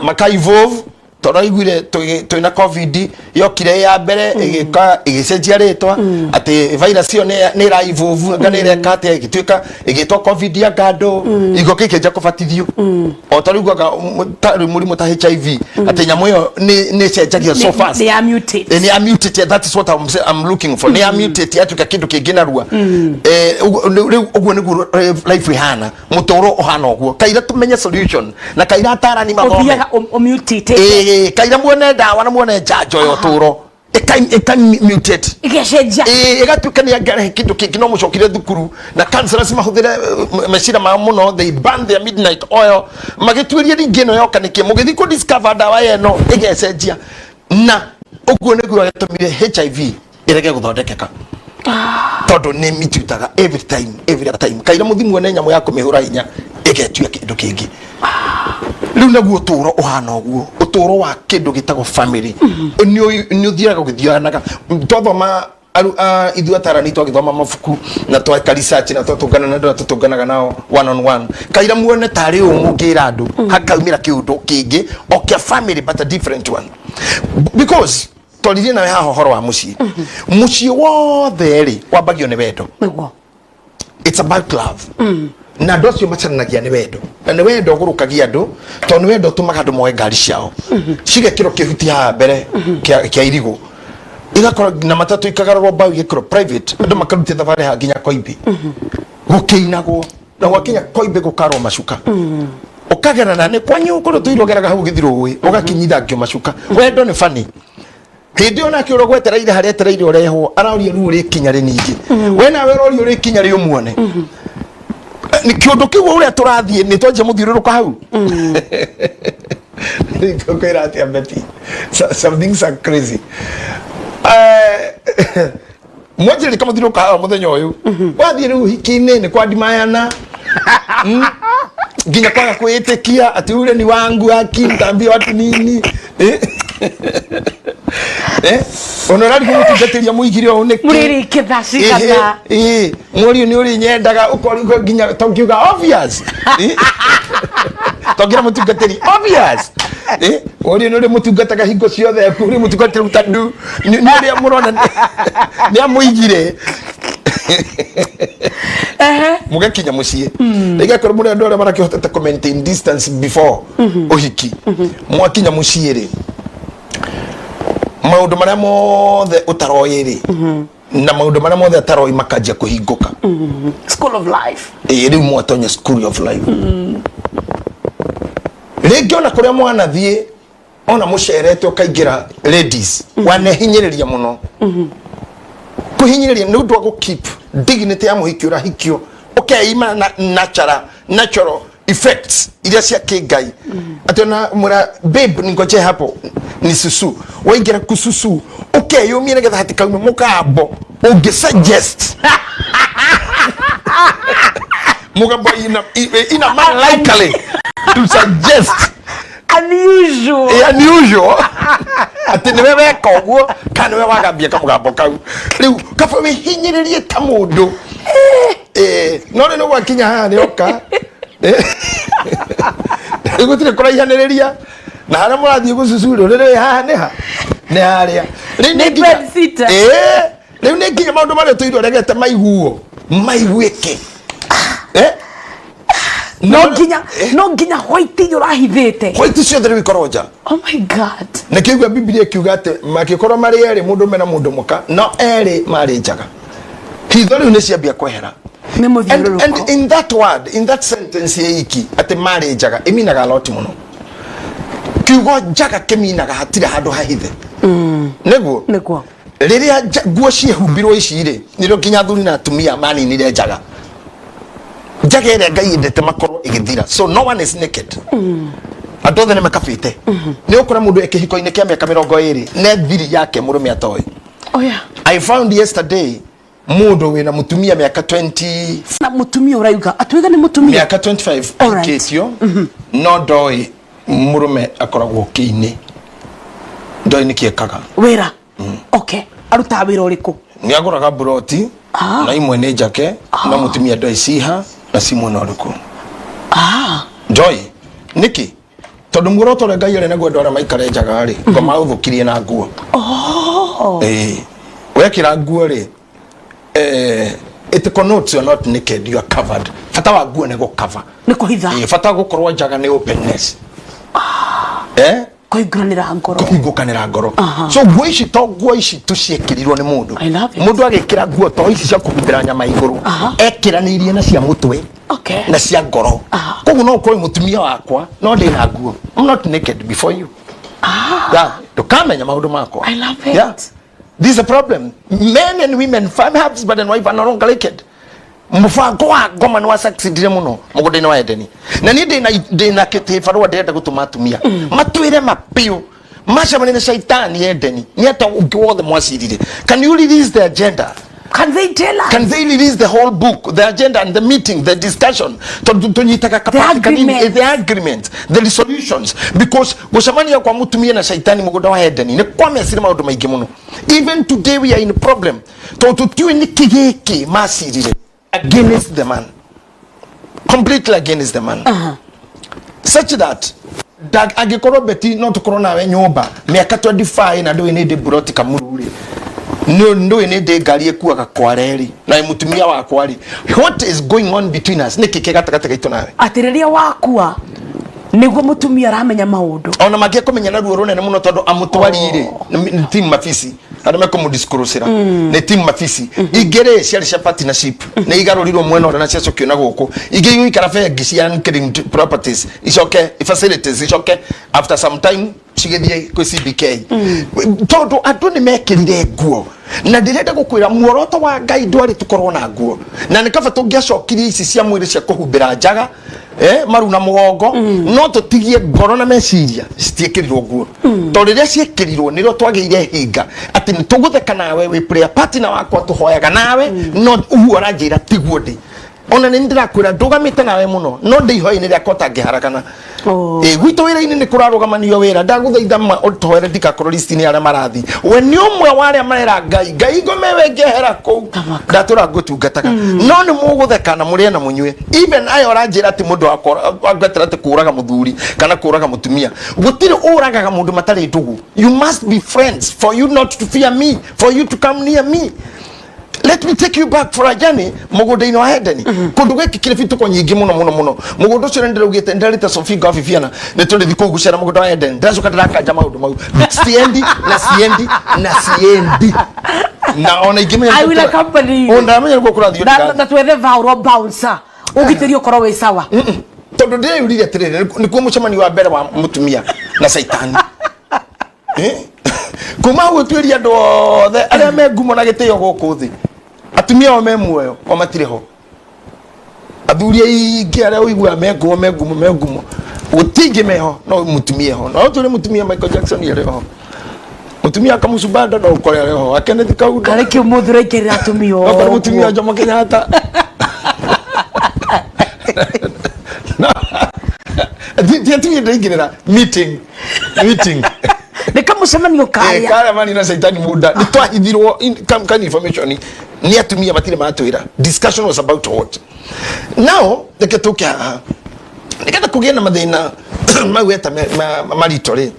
maka evolve. Tondũ aiguire twĩna COVID yokire ya mbere, ĩgĩka ĩgĩcenjia rĩtwa atĩ virus ĩyo nĩ ĩra evolve, anga nĩ ĩreka atĩa, ĩgĩtuĩka ĩgĩtwo COVID ya ngandũ igoka ikĩanjia kũbatithio o ta rĩu anga ta rĩu mũrimũ ta HIV, atĩ nyamũ ĩyo nĩ ĩcenjagia so fast. Nĩ ya mutate. Nĩ ya mutate, that is what I'm looking for. Nĩ ya mutate yatuĩka kĩndũ kĩngĩ narua. Rĩu ũguo nĩguo life ĩhana, mũtũrũ ũhana ũguo. Kaira tũmenye solution na kaira atarani mathome. Ũthiaga ũmutĩte. Ĩĩ, kaira muone ndawa na muone njanjo ya ũtũro ĩka mutate. Ĩgecenjia. Ĩĩ, ĩgatuĩka nĩ angĩarehe kĩndũ kĩngĩ no mũcokire thukuru na counselors mahũthĩre meciria mao mũno. They burn their midnight oil magĩtuĩria ringĩ ĩno yoka nĩkĩ, mũgĩthiĩ kũ discover ndawa ya ĩno ĩgecenjia. Na ũguo nĩguo gĩtũmire HIV ĩrege gũthondekeka, tondũ nĩ mitutaga every time, every other time. Kaira mũthi muone nyamũ ya kũmĩhũra hinya ĩgetua kĩndũ kĩngĩ. Rĩu naguo ũtũũro ũhana ũguo, ũtũũro wa kĩndũ gĩtagwo family nĩ ũthiaga ũgĩthianaga. Twathoma ithuĩ atarani twagĩthoma mabuku na tweka research na twatũngana na andũ arĩa tũtũnganaga nao one on one, kaira muone tarĩ ũũ mũngĩra andũ hakaumĩra kĩũndũ kĩngĩ o kĩa family, but a different one, because twaririe nawe haha ũhoro wa mũciĩ. Mũciĩ wothe rĩ, wambagio nĩ wendo. It's about love. Na andũ acio macaranagia nĩ wendo, na nĩ wendo ũgũrũkagia andũ, tondũ nĩ wendo ũtũmaga andũ moe ngari ciao cigekĩrwo kĩhuti haha mbere kĩa irigũ, igakorwo na matatũ ikagarũrwo mbaũ igĩkĩrwo private, andũ makarutia thabarĩ haha nginya Koimbi gũkĩinagwo, na gwakinya Koimbi gũkarwo macuka, ũkagerana nĩ kwanyu kũrĩa tũirwo ũgeraga hau ũgĩthi rũĩ ũgakinyithangio macuka. Wendo nĩ bani. Hĩndĩ ĩyo nake ũrĩa gwetereire harĩa etereire ũrehwo araũria rĩu ũrĩkinya rĩ. Ningĩ we nawe ũroria ũrĩkinya rĩ ũmuone. Nĩ kĩũndũ kĩu ũrĩa tũrathiĩ nĩ twanjia mũthiũrũrũko hau. Ngũkwĩra atĩa Betty, some things are crazy. Mwanjĩrĩria kamũthiũrũrũko haha mũthenya ũyũ wathiĩ rĩu hiki-inĩ nĩ kwandimayana nginya kwaga kwĩĩtĩkia atĩ ule ni wangu aki mtambia watu nini. Eh? Eh? Ona ũrarigwo mũtungatĩri amũigire ũũ nĩkĩ? Mũrĩrĩkia thaa cigana? Ĩĩ, mũriũ nĩ ũrĩnyendaga ũkorigwo nginya tongiuga obvious. Tongĩra mũtungatĩri obvious. Mũriũ nĩ ũrĩ mũtungataga hingo ciothe, ũrĩ mũtungatĩri tondũ nĩ ũrĩa mũrona nĩ amũigire. Mũgakinya mũciĩ rĩngĩ akorwo mũrĩ andũ arĩa marakĩhotete kũ maintain distance before ũhiki, mwakinya mũciĩ rĩ, maũndũ marĩa mothe ũtaroĩ rĩ, na maũndũ marĩa mothe ataroĩ makanjia kũhingũka. School of life. Ĩĩ, rĩu mwatonya school of life. Rĩngĩ ona kũrĩa mwanathiĩ ona mũcerete ũkaingĩra ladies wanehinyĩrĩria mũno, kũhinyĩrĩria nĩ ũndũ wa gũ keep dignity ya mũhiki ũrahikio, ũkeima na natural effects iria cia kĩngai, atĩ ona mwĩra, "Babe, ningoje hapo ni susu," waingĩra kususu ũkeyũmia nĩgetha hatikaume mũgambo ũngĩ suggest mũgambo ina man likely to suggest unusual. Unusual, atĩ nĩwe weka ũguo kana nĩwe wagambia kamũgambo kau. Rĩu kaba wĩhinyĩrĩrie ta mũndũ. No rĩu nĩ gwakinya haha nĩ oka. Rĩu gũtirĩ kũraihanĩrĩria na harĩa mũrathiĩ gũcucu rũrĩrĩ haha nĩ ha nĩ harĩa. Rĩu nĩ bed sitter. Rĩu nĩ nginya maũndũ marĩa tũirwo regete maiguo maiguĩke. No nginya, no nginya white iria ũrahithĩte. White ciothe rĩu ikorwo nja. Oh my God. Nĩkĩigua Bibilia ĩkiuga atĩ makĩkorwo marĩ erĩ, mũndũrũme na mũndũ mũka, no erĩ marĩ njaga. Hitho rĩu nĩ ciambia kwehera. Nĩ And mũthiũrũrũko. in that word, in that sentence ĩiki atĩ marĩ njaga, ĩminaga a lot mũno. Kiugo njaga kĩminaga hatirĩ handũ hahithe. Nĩguo? Nĩguo. Rĩrĩa nguo ciehumbirwo ici rĩ, nĩrĩo nginya athuri na atumia maninire njaga. Njaga ĩrĩa Ngai endete makorwo ĩgĩthira. So no one is naked. Andũ othe nĩ makabĩte. Nĩ ũkora mũndũ e kĩhiko-inĩ kĩa mĩaka 20 ne thiri yake mũrũme atoĩ. Oh yeah. I found yesterday mũndũ wĩna mũtumia mĩaka 20 Na mũtumia ũrauga atuĩka nĩ mũtumia. Mĩaka 25 ahikĩtio, no ndoĩ mũrũme akoragwo kĩ-inĩ, ndoĩ nĩkĩ ekaga. Wĩra. Okay. Arutaga wĩra ũrĩkũ? Nĩ agũraga mburoti na imwe nĩ njake, no mũtumia ndoĩ ciha na ci mwena ũrĩkũ. Ndoĩ nĩkĩ, tondũ muoroto ũrĩa Ngai arĩ naguo andũ arĩa maikare njaga rĩ, ngoma ũthũkirie na nguo. Ĩĩ, wekĩra nguo rĩ, it connotes you are not naked, you are covered. Bata wa nguo nĩ gũcover. Nĩ kũhitha. Ĩĩ, bata wa gũkorwo njaga nĩ openness, Kũhingũranĩra ngoro. Kũhingũkanĩra ngoro. So nguo ici to nguo ici tu ciĩkĩrirwo nĩ mũndũ. I love it. Mũndũ agĩkĩra nguo to ici cia kũhumbĩra nyama igũrũ, ekĩranĩirie na cia mũtwe na cia ngoro. Koguo no ũkorwo wĩ mũtumia wakwa no ndĩ na nguo, I'm not naked before you. Yeah, ndũkamenya maũndũ makwa. I love it. Yeah. This is a problem. Men and women, husband and wife are no longer naked. Mũbango wa ngoma nĩ wasucceedire mũno mũgũnda-inĩ wa Edeni. Na niĩ ndĩna kĩbarũa ndĩrenda gũtũma atumia matwĩre mapiũ macemania na shaitani Edeni nĩ atĩa ũngĩ wothe mwacirire. Can you release the agenda? Can they tell us? Can they release the whole book, the agenda and the meeting, the discussion? Tondũ tũnyitaga kapati kanini, agreement. the agreement, the resolutions. Because gũcemania kwa mũtumia na shaitani mũgũnda wa Edeni nĩ kwamecire maũndũ maingĩ mũno. Even today we are in problem. Tondũ tũtiũĩ nĩkĩ gĩkĩ macirire against the man. Completely against the man. Such that angĩkorwo Beti no tũkorwo nawe nyũmba mĩaka 25 na ndũĩ nĩ ndĩ mburoti Kamuru rĩ, ndũĩ nĩ ndĩ ngari ĩkuaga kware rĩ, na wĩ mũtumia wakwa rĩ, what is going on between us? Nĩkĩ kĩ gatagatĩ gaitũ nawe? Atĩ rĩrĩa wakua nĩguo mũtumia aramenya maũndũ. Ona mangĩa kũmenya na ruo rũnene mũno, tondũ amũtwari rĩ, nĩ team mabisi arĩa mekũmũdisclosera, nĩ team mabisi. Ingĩ rĩ, ciarĩ cia partnership, nĩ igarũrirwo mwena ũrĩa na ciacokio na gũkũ. Ingĩ igũikara bengi cia unclaimed properties, icoke facilities, icoke after some time cigĩthiĩ kwĩ CBK, tondũ andũ nĩ mekĩrire nguo. Na ndĩrenda gũkwĩra muoroto wa Ngai ndwarĩ tũkorwo na nguo, na nĩ kaba tũngĩacokirie ici cia mwĩrĩ cia kũhumbĩra njaga, maru na mũgongo, no tũtigie ngoro na meciria citiĩkĩrirwo nguo, tondũ rĩrĩa ciĩkĩrirwo nĩrĩo twagĩire hinga atĩ nĩ tũgũtheka nawe, wĩ prayer partner wakwa, tũhoyaga nawe, no ũguo ũranjĩra tiguo ndĩ. Ona nĩ ndĩrakwĩra ndũgamĩte nawe mũno, no ndĩ ihoya-inĩ rĩakwa ũtangĩharagana. Ĩ gwitũ wĩra-inĩ nĩ kũrarũgamanio wĩra, ndagũthaitha ma ũtũhoere ndikakorwo list-inĩ ya arĩa marathi. We nĩ ũmwe wa arĩa marera Ngai, Ngai ngome we ngehera kũu. Tamaka. Ndatũra ngũtungataga, no nĩ mũgũtheka na mũrĩe na mũnyue. Even aya ũranjĩra atĩ mũndũ wangwetera atĩ kũraga mũthuri kana kũraga mũtumia, gũtirĩ ũragaga mũndũ matarĩ ndũgũ. You must be friends for you not to fear me, for you to come near me. Let me take you back for a journey mũgũnda-inĩ wa Edeni, kũndũ gĩkĩ kĩrĩ bituko nyingĩ mũno mũno mũno. Mũgũnda ũcio nĩ ndĩraugĩte ndĩrarĩte Sophie Ngabi Fiana nĩ tũrĩthi kũu gũcera mũgũnda wa Edeni. Ndĩracoka ndĩrakanja maũndũ mau, siendi na siendi na siendi, na ona ingĩmenya. I will accompany you. Ndamenya nĩguo kũrathiĩ. Na twethe vauro bouncer ũgitĩri ũkorwo wĩ sawa. Tondũ ndĩreyũririe atĩrĩrĩ, nĩkuo mũcemanio wa mbere wa mũtumia na caitani. Kuma hau ũtuĩrie andũ othe arĩa me ngumo na gĩtĩo gũkũ thĩ, atumia ao me muoyo o matirĩ ho. Athuri aingĩ arĩa ũiguaga me ngumo, me ngumo, me ngumo, gũtingĩ meho no mũtumia ho. No tũrĩ mũtumia Michael Jackson arĩ ho, mũtumia akamucubanda no ũkore arĩ ho, Kenneth Kaunda. Karĩ kĩ ũmũthĩ ũraingĩrĩra atumia? No ũkore mũtumia Jomo Kenyatta. Ti atumia ndĩraingĩrĩra, meeting, meeting. Nĩ kamũcemanio karĩa. Karĩa mani na caitani munda nĩ twahithirwo kan information nĩ atumia matirĩ matwĩra. Discussion was about what? Now reke tũke haha nĩgetha kũgĩe na mathĩna mau eta maritũ rĩ,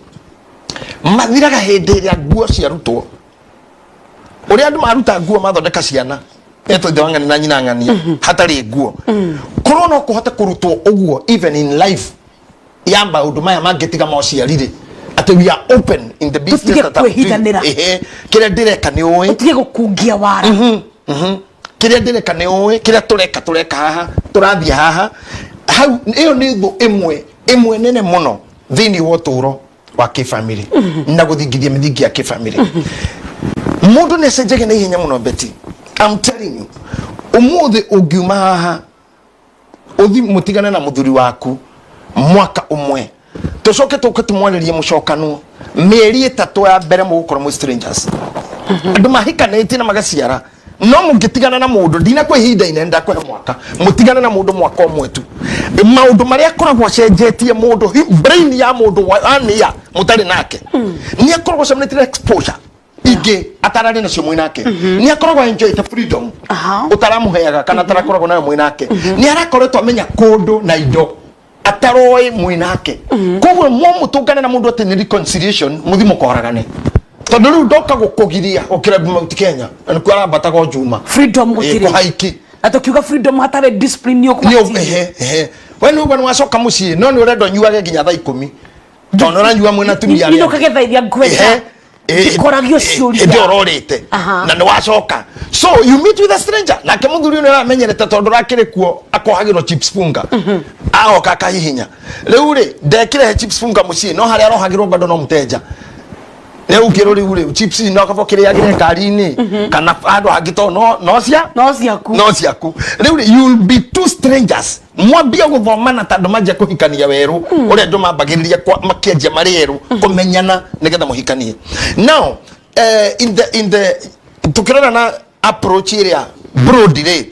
mathiraga hĩndĩ ĩrĩa nguo ciarutwo. Ũrĩa andũ maruta nguo mathondeka ciana etwo ithe wa ng'ania na nyina ng'ania hatarĩ nguo korwo. Korwo no kũhote kũrutwo ũguo even in life ya maũndũ maya mangĩ tiga ma ũciari rĩ, atĩ we are open in the business Tũtige that I'm doing. kwĩhithanĩra. Ehe, kĩrĩa ndĩreka nĩ ũĩ. Ũtige gũkungia wara. Kĩrĩa ndĩreka nĩ ũĩ, kĩrĩa tũreka tũreka haha, tũrathiĩ haha hau. Ĩyo nĩ thũ ĩmwe ĩmwe nene mũno thĩinĩ wa ũtũũro wa kĩbamĩrĩ na gũthingithia mĩthingi ya kĩbamĩrĩ. Mũndũ nĩ acenjagia na ihenya mũno, Betty. I'm telling you, ũmũthĩ ũngiuma haha ũthi mũtigane na mũthuri waku mwaka ũmwe, tũcoke tũke tũmwarĩrie mũcokanwo, mĩeri 3 ya mbere mũgũkorwo mwĩ strangers. Andũ mahikanĩtie na magaciara, no mũngĩtigana na mũndũ, ndinakwa ihinda inene, ndakũhe mwaka, mũtigane na mũndũ mwaka ũmwe tu, maũndũ marĩa akoragwo acenjetie mũndũ, brain ya mũndũ wania mũtarĩ nake, nĩ akoragwo acemanĩtie na exposure ingĩ atararĩ nacio mwĩ nake, nĩ akoragwo enjoyte freedom ũtaramuheaga kana atarakoragwo nayo mwĩ nake, nĩ arakoretwo amenya kũndũ na indo ataroĩ mwĩ nake. Koguo mo mũtũngane na mũndũ atĩ nĩ reconciliation, mũthi mũkoragane, tondũ rĩu ndoka gũkũgiria gũkĩra Mount Kenya na nĩkuo arambataga o Juma. Freedom Ĩ, gũtirĩ. Kũhaiki. Na tũkiuga freedom hatarĩ discipline nĩ nĩ ũkũbatiĩ. Ehe, ehe, we nĩ ũguo nĩ wacoka mũciĩ, no nĩ ũrenda ũnyuage nginya thaa 10, tondũ nĩ ũranyua mwĩna atumia arĩa angĩ. Nyinũkage thaa iria ngwenda. Ndikoragio ciũria. Ĩndĩ ũrorĩte na nĩ wacoka, so you meet with a stranger. Nake mũthuri ũyũ nĩ aramenyerete, tondũ ũrakĩrĩ kuo akohagĩrwo chips funga, agoka akahihinya. Rĩu rĩ, ndekĩrehe chips funga mũciĩ, no harĩa arohagĩrwo bado no mũtenja. Rĩu kĩrũ rĩu rĩ, chips no kaba ũkĩrĩagĩre ngari-inĩ kana handũ hangĩ, tondũ no cia No ciaku. No ciaku. Rĩu rĩ, you will be two strangers. Mwambie gũthomana ta andũ manjia kũhikania werũ, ũrĩa andũ mambagĩrĩria makĩanjia marĩ erũ kũmenyana nĩgetha mũhikanie. Now in the tukĩrora na approach ĩrĩa broad rĩ,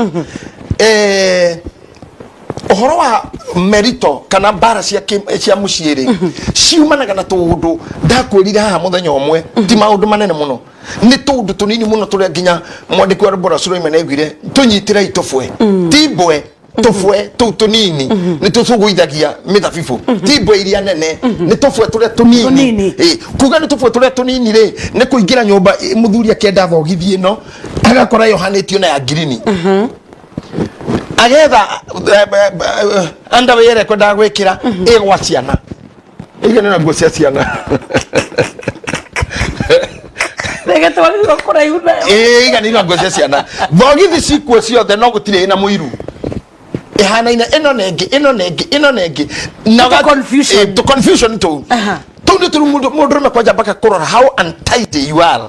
ũhoro wa merito kana mbara cia mũciĩ rĩ, ciumanaga na tũũndũ ndakwĩrire haha mũthenya ũmwe. Ti maũndũ manene mũno, nĩ tũũndũ tũnini mũno tũrĩa nginya mwandĩki wa rwĩmbo rwa Suleiman augire tũnyitĩrei tũbwe, ti mbwe, tũbwe tũu tũnini nĩ tũcũgũithagia mĩthabibũ. Ti mbwe iria nene, nĩ tũbwe tũrĩa tũnini. Tũnini. Ĩ, kuga nĩ tũbwe tũrĩa tũnini rĩ, nĩ kũingĩra nyũmba, mũthuri akĩenda thogithi ĩno, agakora yohanĩtio na ya ngirini, agetha underwear ĩrĩa ekwendaga gwĩkĩra ĩgwa ciana, igana na nguo cia ciana. Reke twarirwo kũraihu nayo. Ĩĩ, iganĩirwo na nguo cia ciana. Thogithi cikuo ciothe, no gũtirĩ ĩna mũiru ĩhanaine, ĩno na ĩngĩ, ĩno na ĩngĩ, ĩno na ĩngĩ na Tũ confusion. Ĩ, tũ confusion tũu. Tũu nĩ tũrĩ mũndũrũme kwanja mpaka kũrora how untidy you are.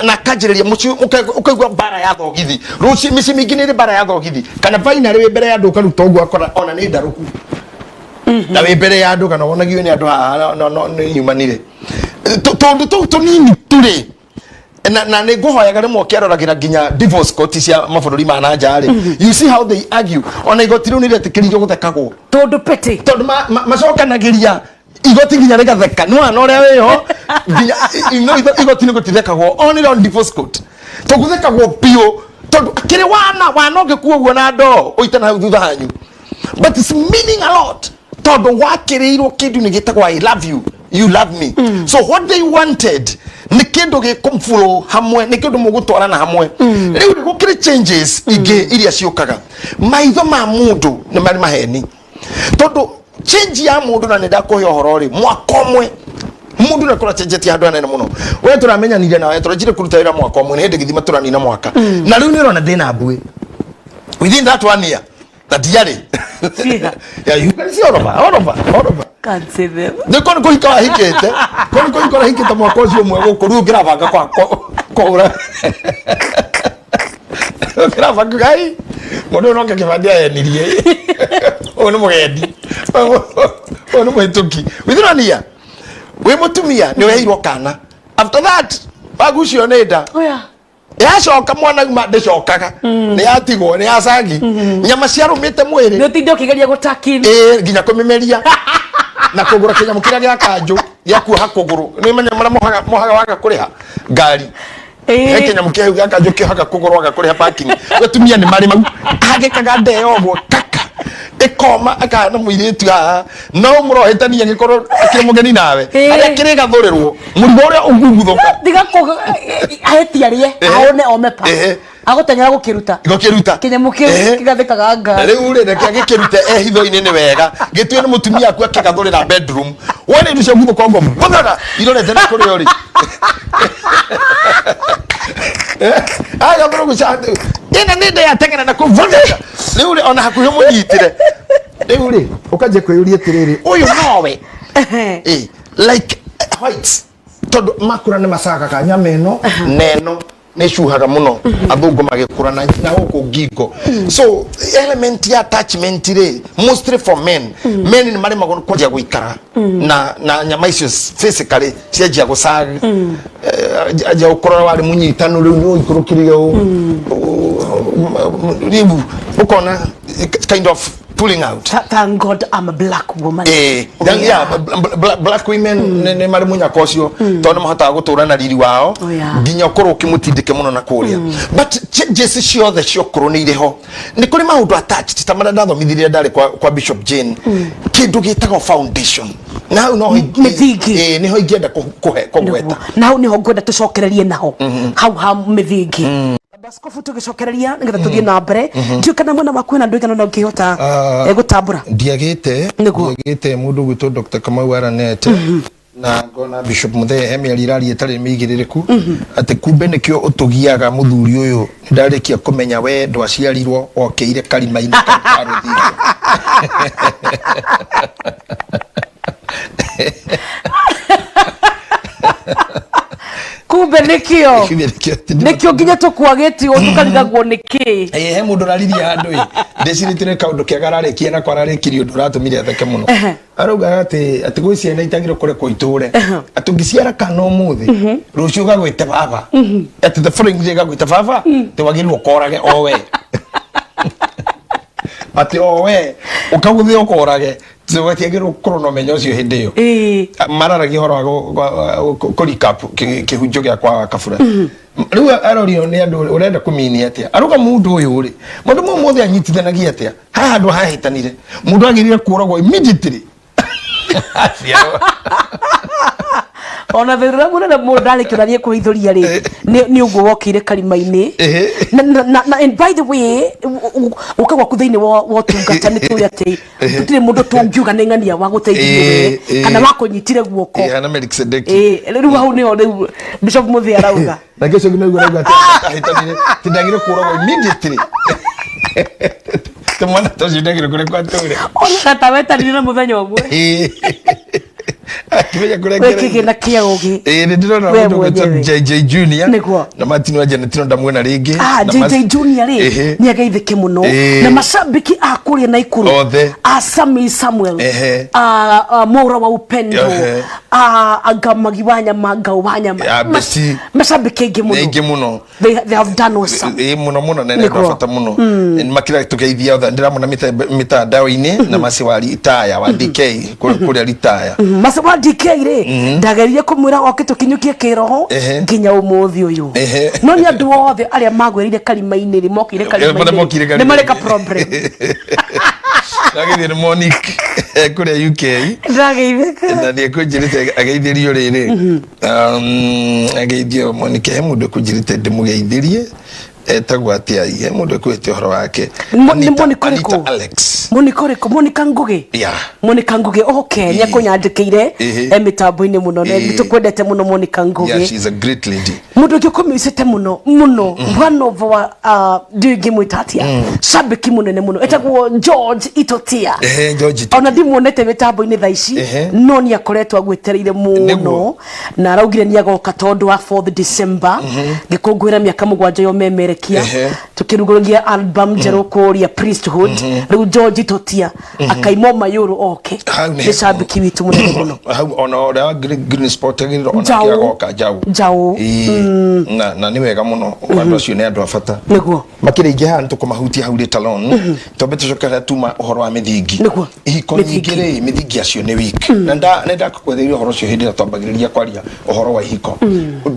Na akanjĩrĩria mũciĩ, ũkaigua mbara ya thogithi rũciũ. Mĩciĩ mĩingĩ nĩ ĩrĩ mbara ya thogithi, kana finally wĩ mbere ya andũ ũkaruta ũguo, akora ona nĩ ndarũku, na wĩ mbere ya andũ kana wonagio nĩ andũ haha, no nĩ nyumanire. Tũndũ tũu tũnini tũrĩ na nĩ ngũhoyaga rĩmwe ũkĩaroragĩra nginya divorce court cia mabũrũri ma na nja rĩ, you see how they argue. Ona igoti rĩu nĩ rĩetĩkĩririo gũthekagwo. Tũndũ petty. Tondũ macokanagĩria igoti nginya rĩgatheka, nĩ wana ũrĩa wĩho nginya no igoti nĩ gũtithekagwo, only on divorce court tũgũthekagwo biũ, tondũ kĩrĩ wana wana ũngĩkua ũguo na ndoo ũitana hau thutha hanyu, but it's meaning a lot, tondũ wakĩrĩirwo kĩndũ nĩ gĩtagwo "I love you, you love me". So what they wanted nĩ kĩndũ gĩkũmflow hamwe, nĩ kĩndũ mũgũtwarana hamwe. Rĩu rĩ, gũkĩrĩ changes ingĩ iria ciũkaga. Maitho ma mũndũ nĩ marĩ maheni, tondũ change ya mũndũ, na nĩ ndakũhe ũhoro rĩ, mwaka ũmwe mũndũ nĩ akorwo acenjetie handũ hanene mũno. We tũramenyanire nawe, tũranjire kũruta wĩra mwaka ũmwe, nĩ hĩndĩ gĩthima tũranina mwaka, na rĩu nĩ ũrona ndĩna mbuĩ within that one year na ndiarĩ. Ciĩga. Yeah, you can see all over, all over, all over. Can't say them. Nĩ korwo nĩ kũhika wahikĩte, korwo nĩ kũhika ũrahikĩte mwaka ũcio ũmwe gũkũ, rĩu ũngĩrabanga kwa kũgũra, ũngĩrabanga ngai mũndũ ũyũ noke kĩbandĩ aenirie, ũyũ nĩ mũgendi, ũyũ nĩ mũhĩtũki. Within one year wĩ mũtumia nĩ ũheirwo kana, after that wagucio nĩ nda. Oh yeah. Yacoka mwana uma ndĩcokaga, nĩ yatigwo, nĩ yacagi nyama ciarũmĩte mwĩrĩ. Nĩ ũtinde ũkĩgeria gũtakin. Ĩĩ, nginya kũmĩmeria na kũgũra kĩnyamũ kĩrĩa gĩa kanjũ gĩa kuoha kũgũrũ. Nĩ menya marĩa mohaga waga kũrĩha ngari, he kĩnyamũ kĩu gĩa kanjũ kĩohaga kũgũrũ waga kũrĩha parking. Atumia nĩ marĩ mau hagĩkaga ndeo ũguo kaka ĩkoma akahana mũirĩtu haha, no mũrohĩtania angĩkorwo akĩrĩ mũgeni nawe. Harĩa kĩrĩgathũrĩrwo mũrigo ũrĩa ũguguthũka. Tiga kũ ahĩtia rĩe ahũne ome pa. Agũteng'era gũkĩruta. Gũkĩruta. Kĩnyamũ kĩu kĩgathĩkaga Na ngari. Rĩu rĩ, reke agĩkĩrute e hitho-inĩ nĩ wega, gĩtue nĩ mũtumia aku akĩgathũrĩra bedroom, wone indo cia guthũka ũguo mbũthaga irorete na kũrĩa ũrĩ. Agathũrwo gũca ĩna nĩ nda yateng'era na kũu bũthaga. Rĩu rĩ, ona hakuhĩ mũnyitĩre. Rĩu rĩ, ũkanjia kwĩyũria atĩrĩrĩ, ũyũ nowe? Like whites, tondũ makũra nĩ macagaga nyama ĩno na ĩno nĩ cuhaga mũno athũngũ magĩkũra na gũkũ ngingo. So element ya attachment rĩ, mostly for men, men nĩ maremagwo nĩ kwanjia gũikara na nyama icio physically cianjia gũcag, anjia gũkorora warĩ mũnyitanu, rĩu nĩ ũikũrũkĩrie ũũ, rĩu ũkona kind of pulling out. Thank God I'm a black woman. Eh, yeah, black women nĩ marĩ mũnyaka ũcio tondũ nĩ mahotaga gũtũra na riri wao Oh, yeah. nginya ũkorwo ũkĩmũtindĩke mũno na kũrĩa. But changes ciothe cia ũkũrũ nĩ irĩ ho. Nĩ kũrĩ maũndũ attached ta marĩa ndathomithirie ndarĩ kwa Bishop Jane, kĩndũ gĩtagwo foundation, na hau no Mĩthingi. Nĩho ingĩenda kũgweta. Na hau niho ngwenda tũcokererie naho hau ha mĩthingi, Baskofu, tũgĩcokereria nĩgetha tũthiĩ na mbere. Ndiũĩ kana mwena waku hena andũ aigana ũna ũngĩhota gũtambũra. Ndiagĩte. Nĩguo. Ndiagĩte mũndũ gwĩtwo Dr. Kamau Aranete, na ngona Bishop Muthee he mĩario iraria ĩtarĩ mĩigĩrĩrĩku atĩ kumbe nĩkĩo ũtũgiaga mũthuri ũyũ. Nĩndarĩkia kũmenya we ndwaciarirwo, wokĩire karima-inĩ kau ka rũthingo. Kumbe nĩkĩo. Kumbe nĩkĩo. Nĩkĩo nginya tũkwagĩtio tũkarigagwo nĩkĩ. He mũndũ ũraririe handũ ĩ ndĩcirĩtie nĩ kaũndũ kega ararĩkia nako ararĩkirie ũndũ ũratũmire atheke mũno. Araugaga atĩ gwĩ ciana itagĩrĩirwo kũrekwo itũre, atĩ ũngĩciara kana ũmũthĩ, rũciũ gagwĩte baba, atĩ the following day gagwĩte baba, atĩ wagĩrĩirwo ũkorage o we, atĩ o we ũkagũthĩ ũkorage, gatiagĩrĩirwo gũkorwo na ũmenyo ũcio hĩndĩ ĩyo. Mararagia ũhoro wa kũ recap kĩhunjio gĩa kwa kabura. Rĩu arorio nĩ andũ, ũrenda kũmini atĩa? Arauga mũndũ ũyũ rĩ, maũndũ mau mothe anyitithanagia atĩa? Haha handũ hahĩtanire, mũndũ agĩrĩire kũragwo immediately aciarwo. Ona thĩna ũrĩa mũnene mũno ndarĩkia ũrathiĩ kũhithũria rĩ, nĩ ũguo wokĩire karima-inĩ. Na and by the way, gũka gwaku thĩinĩ wa ũtungata nĩ tũĩ atĩ tũtirĩ mũndũ tũngiuga nĩ ng'ania wa gũteithirie we kana wa kũnyitire guoko. Hana Melkisedeki. Rĩu hau nĩho rĩu Bishop Muthee arauga. Na kĩo cio nĩguo arauga atĩ ahĩtanire, atĩ ndagĩrĩire kũragwo immediately, atĩ mwana ta ũcio ndagĩrĩire kũrekwo atũre. Ona ta wetanire na mũthenya ũmwe. Akĩmenya kũrĩa we kĩgĩna kĩa ũgĩ. Nĩ ndĩrona We mũndũ ũgwĩtwo mwenyewe. JJ Junior Nĩguo. na Martin wa Janet ndamwona rĩngĩ. Na JJ Junior rĩ, nĩ ageithĩke mũno na macambĩki a kũrĩa Naikuru Othe. a Sami Samuel, a Mwaura wa Upendo, a Ngamagi wa nyama, Ngau wa nyama. Ya, Besi. Macambĩki aingĩ Nĩ mũno. aingĩ mũno. They have done awesome. Ĩ, mũno mũno, na nĩ Nĩguo. andũ a bata mũno. Makĩra tũgeithia othe ndĩramona mitandao-inĩ na Masi wa ritaya wa DK kũrĩa ritaya. Masi wa DK rĩ, ndageririe kũmwĩra oke tũkinyũkie kĩroho nginya ũmũthĩ ũyũ. No nĩ andũ othe arĩa magwĩrĩire karima-inĩ rĩ, mokire Marĩa mokire karima-inĩ nĩ mareka problem. Ndagĩthiĩ nĩ Monique kũrĩa UK. Ndageithĩka. Na nĩ ekũnjĩrĩte ageithĩrio rĩrĩ, ageithio Monique. He mũndũ ekũnjĩrĩte ndĩmũgeithĩrie etagwo atĩa? He mũndũ ekwĩte ũhoro wake. Nĩ Monica Anita ũrĩkũ? Alex. Monica ũrĩkũ? Monica Ngugi? Yeah. Monica Ngugi, okay, nĩ akũnyandĩkĩire e mĩtambo-inĩ mũno na nĩtũkwendete mũno, Monica Ngugi. Yeah, she's a great lady. Mũndũ ũngĩ ũkũmicĩte mũno mũno, one of our ndiũĩ ingĩmwĩta atĩa, cambĩki mũnene mũno, etagwo George Itotia. George. Ona ndimuonete mĩtambo-inĩ thaa ici, no nĩ akoretwo agwĩtereire mũno. Na araugire nĩ agoka tondũ wa 4th December ngĩkũngũĩra mĩaka 7 ya ũmemerekia, tũkĩrugũrĩria album njerũ kũrĩa Priesthood. Rĩu George Itotia akaima mayũrũ oke. Hau nĩ nĩ cambĩki witũ mũnene mũno. Hau ona ũrĩa wa Green Sport agĩrĩirwo ona Njaũ. agoka Njaũ. Njaũ. Na nĩ wega mũno, andũ acio nĩ andũ a bata. Makĩria ingĩ haha nĩtũkũmahutia hau later on. Twambe tũcoke harĩa tuma ũhoro wa mĩthingi. Ihiko Mĩthingi. nyingĩ rĩ, mĩthingi yacio nĩ weak, na nĩ ndakwĩrĩire ũhoro ũcio hĩndĩ ĩrĩa twambagĩrĩria kwaria ũhoro wa ihiko.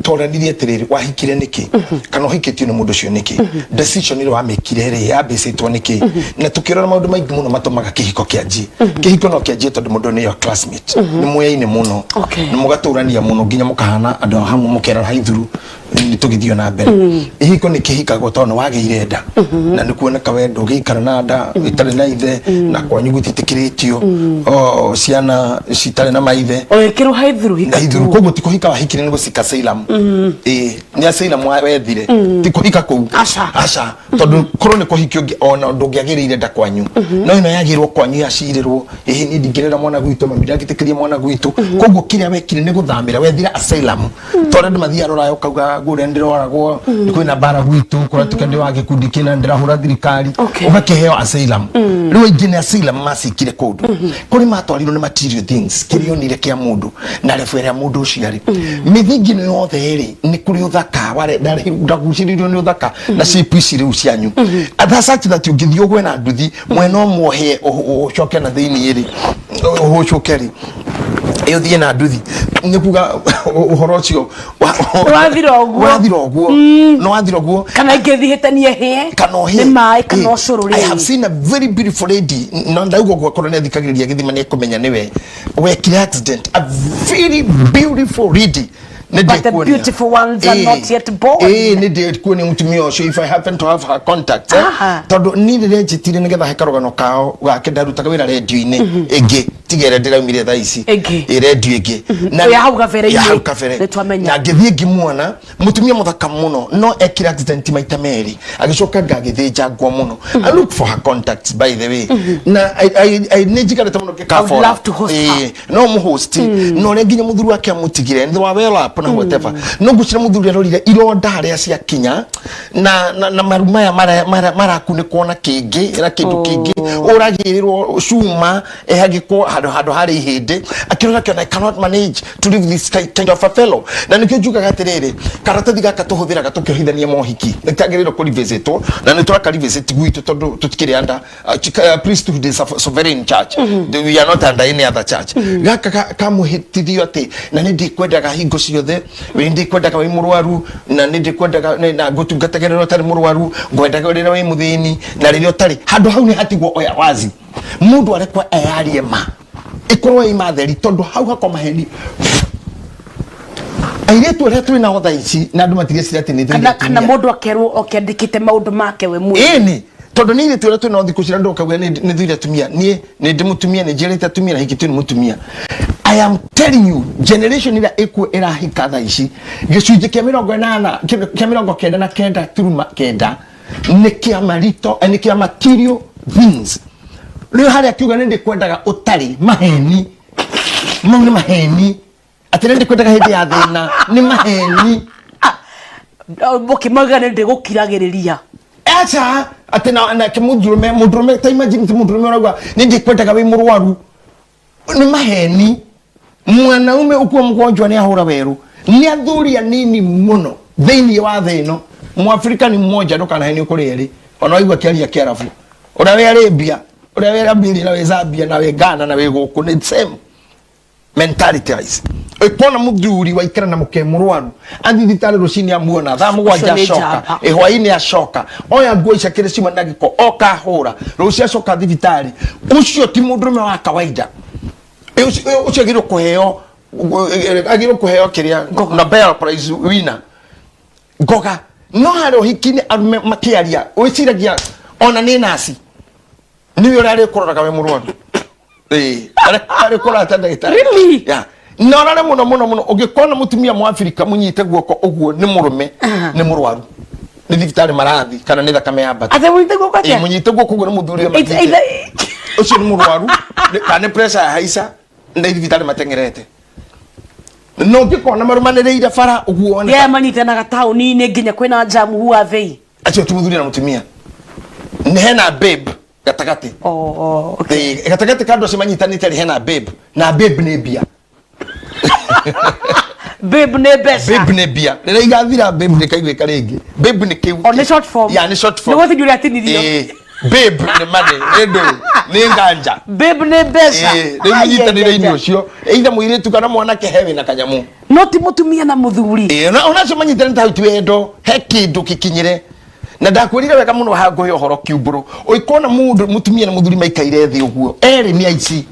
Twaranirie atĩrĩrĩ, wahikire nĩkĩ? Kana ũhikĩtio nĩ mũndũ ũcio? ũcio nĩkĩ, decision ĩrĩa wamĩkire rĩ yambĩcĩtwo nĩkĩ, na tũkĩrora maũndũ maingĩ mũno matũmaga kĩhiko kĩanjie. Kĩhiko no kĩanjie tondũ mũndũ nĩ your classmate, nĩ mũyaine mũno, nĩ mũgatũrania mũno nginya mũkahana andũ a hamwe, mũkerara haithuru nĩ tũgĩthiĩ na mbere. Ihiko nĩ kĩhikagwo tondũ nĩ wagĩire nda na nĩ kuoneka wendo ũgĩikara na nda ĩtarĩ na ithe na kwanyu gũtitĩkĩrĩtio, o, ciana citarĩ na maithe. Ũgĩkĩrwo haithuru na ithuru hika. Koguo ti kũhika wahikire, nĩ gũcika asylum. Ĩĩ, nĩ asylum wethire, ti kũhika kũu. Aca. Aca, tondũ korwo nĩ kũhikio ona ndũngĩagĩrĩire nda kwanyu, no ĩno yagĩrwo kwanyu yacirĩrwo, ĩhĩ niĩ ndingĩrera mwana gwitũ, mami ndangĩtĩkĩria mwana gwitũ. Koguo kĩrĩa wekire nĩ gũthamĩra, wethire asylum tondũ andũ mathiaga rũraya ũkauga ngũrĩa ndĩroragwo, kwĩna mbara gwitũ, kũratuĩka ndĩ wa gĩkundi kĩna ndĩrahũra thirikari. Ũgakĩheo asylum. Rĩu aingĩ nĩ asylum macikire kũndũ kũrĩ matwarirwo nĩ material things, kĩrĩa onire kĩa mũndũ na level ĩrĩa mũndũ ũcio arĩ. Mĩthingi ĩno yothe rĩ, nĩ kũrĩ ũthaka ndagucĩrĩirio nĩ ũthaka na shape ici rĩu cianyu. That's such that ũngĩthiĩ ũgwe na nduthi mwena ũmwe ũhĩe, ũcoke na thĩinĩ rĩ, ũhũcũke rĩ, ĩ ũthiĩ na nduthi, nĩ kuga ũhoro ũcio Wathira ũguo. Wathira ũguo, no wathira ũguo. Kana ingĩthiĩ hĩtanie hĩe kana ũhĩe nĩ maĩ kana ũcũrũ. I have rĩ seen a very beautiful lady, na ndauga ũguo akorwo nĩ athikagĩrĩria gĩthima nĩ ekũmenya nĩwe wekire accident, a very beautiful lady. Nĩ But the ndĩkuonia. beautiful ones are not yet born. Ĩĩ, nĩ ndĩkuonia mũtumia ũcio if I happen to have her contact, eh. Aha. Tondũ niĩ rĩrĩa njĩtire nĩgetha he karũgano kao gake, ndarutaga wĩra rendio-inĩ ĩngĩ tiga ĩrĩa ndĩraumire thaa ici. Ĩngĩ. Ĩ, rendio ĩngĩ. Ya hau kabere-inĩ. Ya hau kabere. Nĩ twamenya. Na ngĩthiĩ ngĩmuona mũtumia mũthaka mũno, no ekire accident maita merĩ, agĩcoka ngagĩthĩnjangwo mũno. I look for her contacts, by the way, na nĩ njikarĩte mũno I would love to host her. Ĩĩ, no mũhosti na ũrĩa nginya mũthuri wake amũtigire they were well up na whatever, no ngwĩciria mũthuri arorire ironda harĩa ciakinya na maru maya marakunĩkwo na kĩngĩ na kĩndũ kĩngĩ, ũragĩrĩrwo cuma ĩhagĩkwo handũ harĩ ihĩndĩ, akĩrora akĩona, "I cannot manage to live this kind of a fellow." Na nĩkĩo njugaga atĩrĩrĩ, karatathi gaka tũhũthĩraga tũkĩohithania mohiki nĩkagĩrĩirwo kũrevisitwo, na nĩ tũraka revisit gwitũ tondũ tũtikĩrĩ under priesthood is a sovereign church. We are not under any other church. Gaka kamũhĩtithio atĩ na nĩ ndĩkwendaga hingo ciothe, wĩ ndĩkwendaga wĩ mũrwaru, na nĩ ndĩkwendaga na ngũtungatagĩra rĩrĩa ũtarĩ mũrwaru, ngwendaga rĩrĩa wĩ mũthĩni na rĩrĩa ũtarĩ. Handũ hau nĩ hatigwo oya wazi, mũndũ arekwo eyarie ma ĩkorwo ĩ matheri, tondũ hau hakwa maheni airĩtu arĩa twĩ nao thaa ici na andũ matigeciria atĩ nĩ kana thũire kana atumia. Mũndũ akerwo okĩandĩkĩte maũndũ make we mwene. Ĩni, tondũ nĩ irĩtu arĩa twĩ nao thikũ ici na andũ makauga nĩ thũire atumia. Niĩ nĩ ndĩ mũtumia, nĩ njiarĩte atumia na hikĩtio nĩ mũtumia. I am telling you, generation ĩrĩa ĩkuo ĩrahika thaa ici, gĩcunjĩ kĩa 80 kĩa 99.9 nĩ kĩa marito, nĩ kĩa material things. Rĩu harĩa akiuga nĩ ndĩkwendaga ũtarĩ, maheni mau nĩ maheni. Atĩ nĩ ndĩkwendaga hĩndĩ ya thĩna, nĩ maheni. Mũkĩmauga nĩ ndĩgũkiragĩrĩria. Aca, atĩ na mũndũrũme, mũndũrũme, ta imagine ti mũndũrũme ũrauga nĩ ndĩkwendaga wĩ mũrwaru, nĩ maheni. Mwanaume ukuwa mgonjwa nĩ ahũra werũ. Nĩ athuri anini mũno thĩinĩ wa thĩ ĩno. Mwafrika ni mmoja, ndũkanahenio kũrĩ erĩ. Ona waigua kĩaria kĩarabu, ũrĩa wĩ Arabia, ũrĩa wĩ Liberia na wĩ Zambia na wĩ Ghana na wĩ gũkũ, nĩ same mentality wise. Ĩkona mũthuri waikara na mũke mũrwaru, athiĩ thibitarĩ rũcinĩ, amuona thaa 7, Ũcio nĩ acoka njamba. Hwaĩ-inĩ acoka oya nguo icakĩre ciuma na gĩko, oka ahũra, rũciũ acoka thibitarĩ. Ũcio ti mũndũrũme wa kawaida. Ũcio agĩrĩirwo kũheo kĩrĩa Nobel Prize winner ngoga. No harĩa ũhiki-inĩ arume makĩaria, wĩciragia ona nĩ nasi nĩwe ũrĩa arĩkũroraga wĩ mũrwaru. Ĩĩ, arĩkũroraga ta ndagĩtarĩ. Really? Yeah. Na ũrore mũno mũno mũno, ũngĩkona mũtumia Mũafrika mũnyite guoko ũguo nĩ mũrũme, nĩ mũrwaru, nĩ thibitarĩ marathi kana nĩ thakame yambata. Atĩ mũnyite guoko Ĩĩ, atĩa? Mũnyite guoko ũguo nĩ mũthuri It's either ũcio nĩ mũrwaru, kana nĩ pressure ya haica, nĩ thibitarĩ mateng'erete. No ũngĩkona marũmanĩrĩire bara ũguo one Yeah, manyitanaga taũni-inĩ nginya kwĩna jamu huathei. Acio ti mũthuri na mũtumia, nĩ hena babe gatagatĩ. Oh, okay. Ĩĩ, gatagatĩ ka andũ acio manyitanĩte rĩ, hena babe, na babe nĩ mbia. Babe nĩ mbeca. Babe nĩ mbia. Rĩrĩa igathira, babe nĩ kaiguĩka rĩngĩ. Babe nĩ kĩu. O nĩ short form. Ya, nĩ short form. Nĩguo thindio ũrĩa atinirio. Ĩĩ, babe nĩ money, nĩ ndũĩ, nĩ nganja. Babe nĩ mbeca. Ĩĩ, rĩu mũnyitanĩre-inĩ ũcio, either mũirĩtu kana mwanake, he wĩna kanyamũ. No ti mũtumia na mũthuri. Ĩĩ, onacio manyitanĩte hau ti wendo, he kĩndũ gĩkinyĩre. Na ndakwĩrire wega mũno haha ngũhe ũhoro kiumbũrũ, ũikona mũndũ mũtumia na mũthuri maikaire thĩ ũguo, erĩ nĩ aici.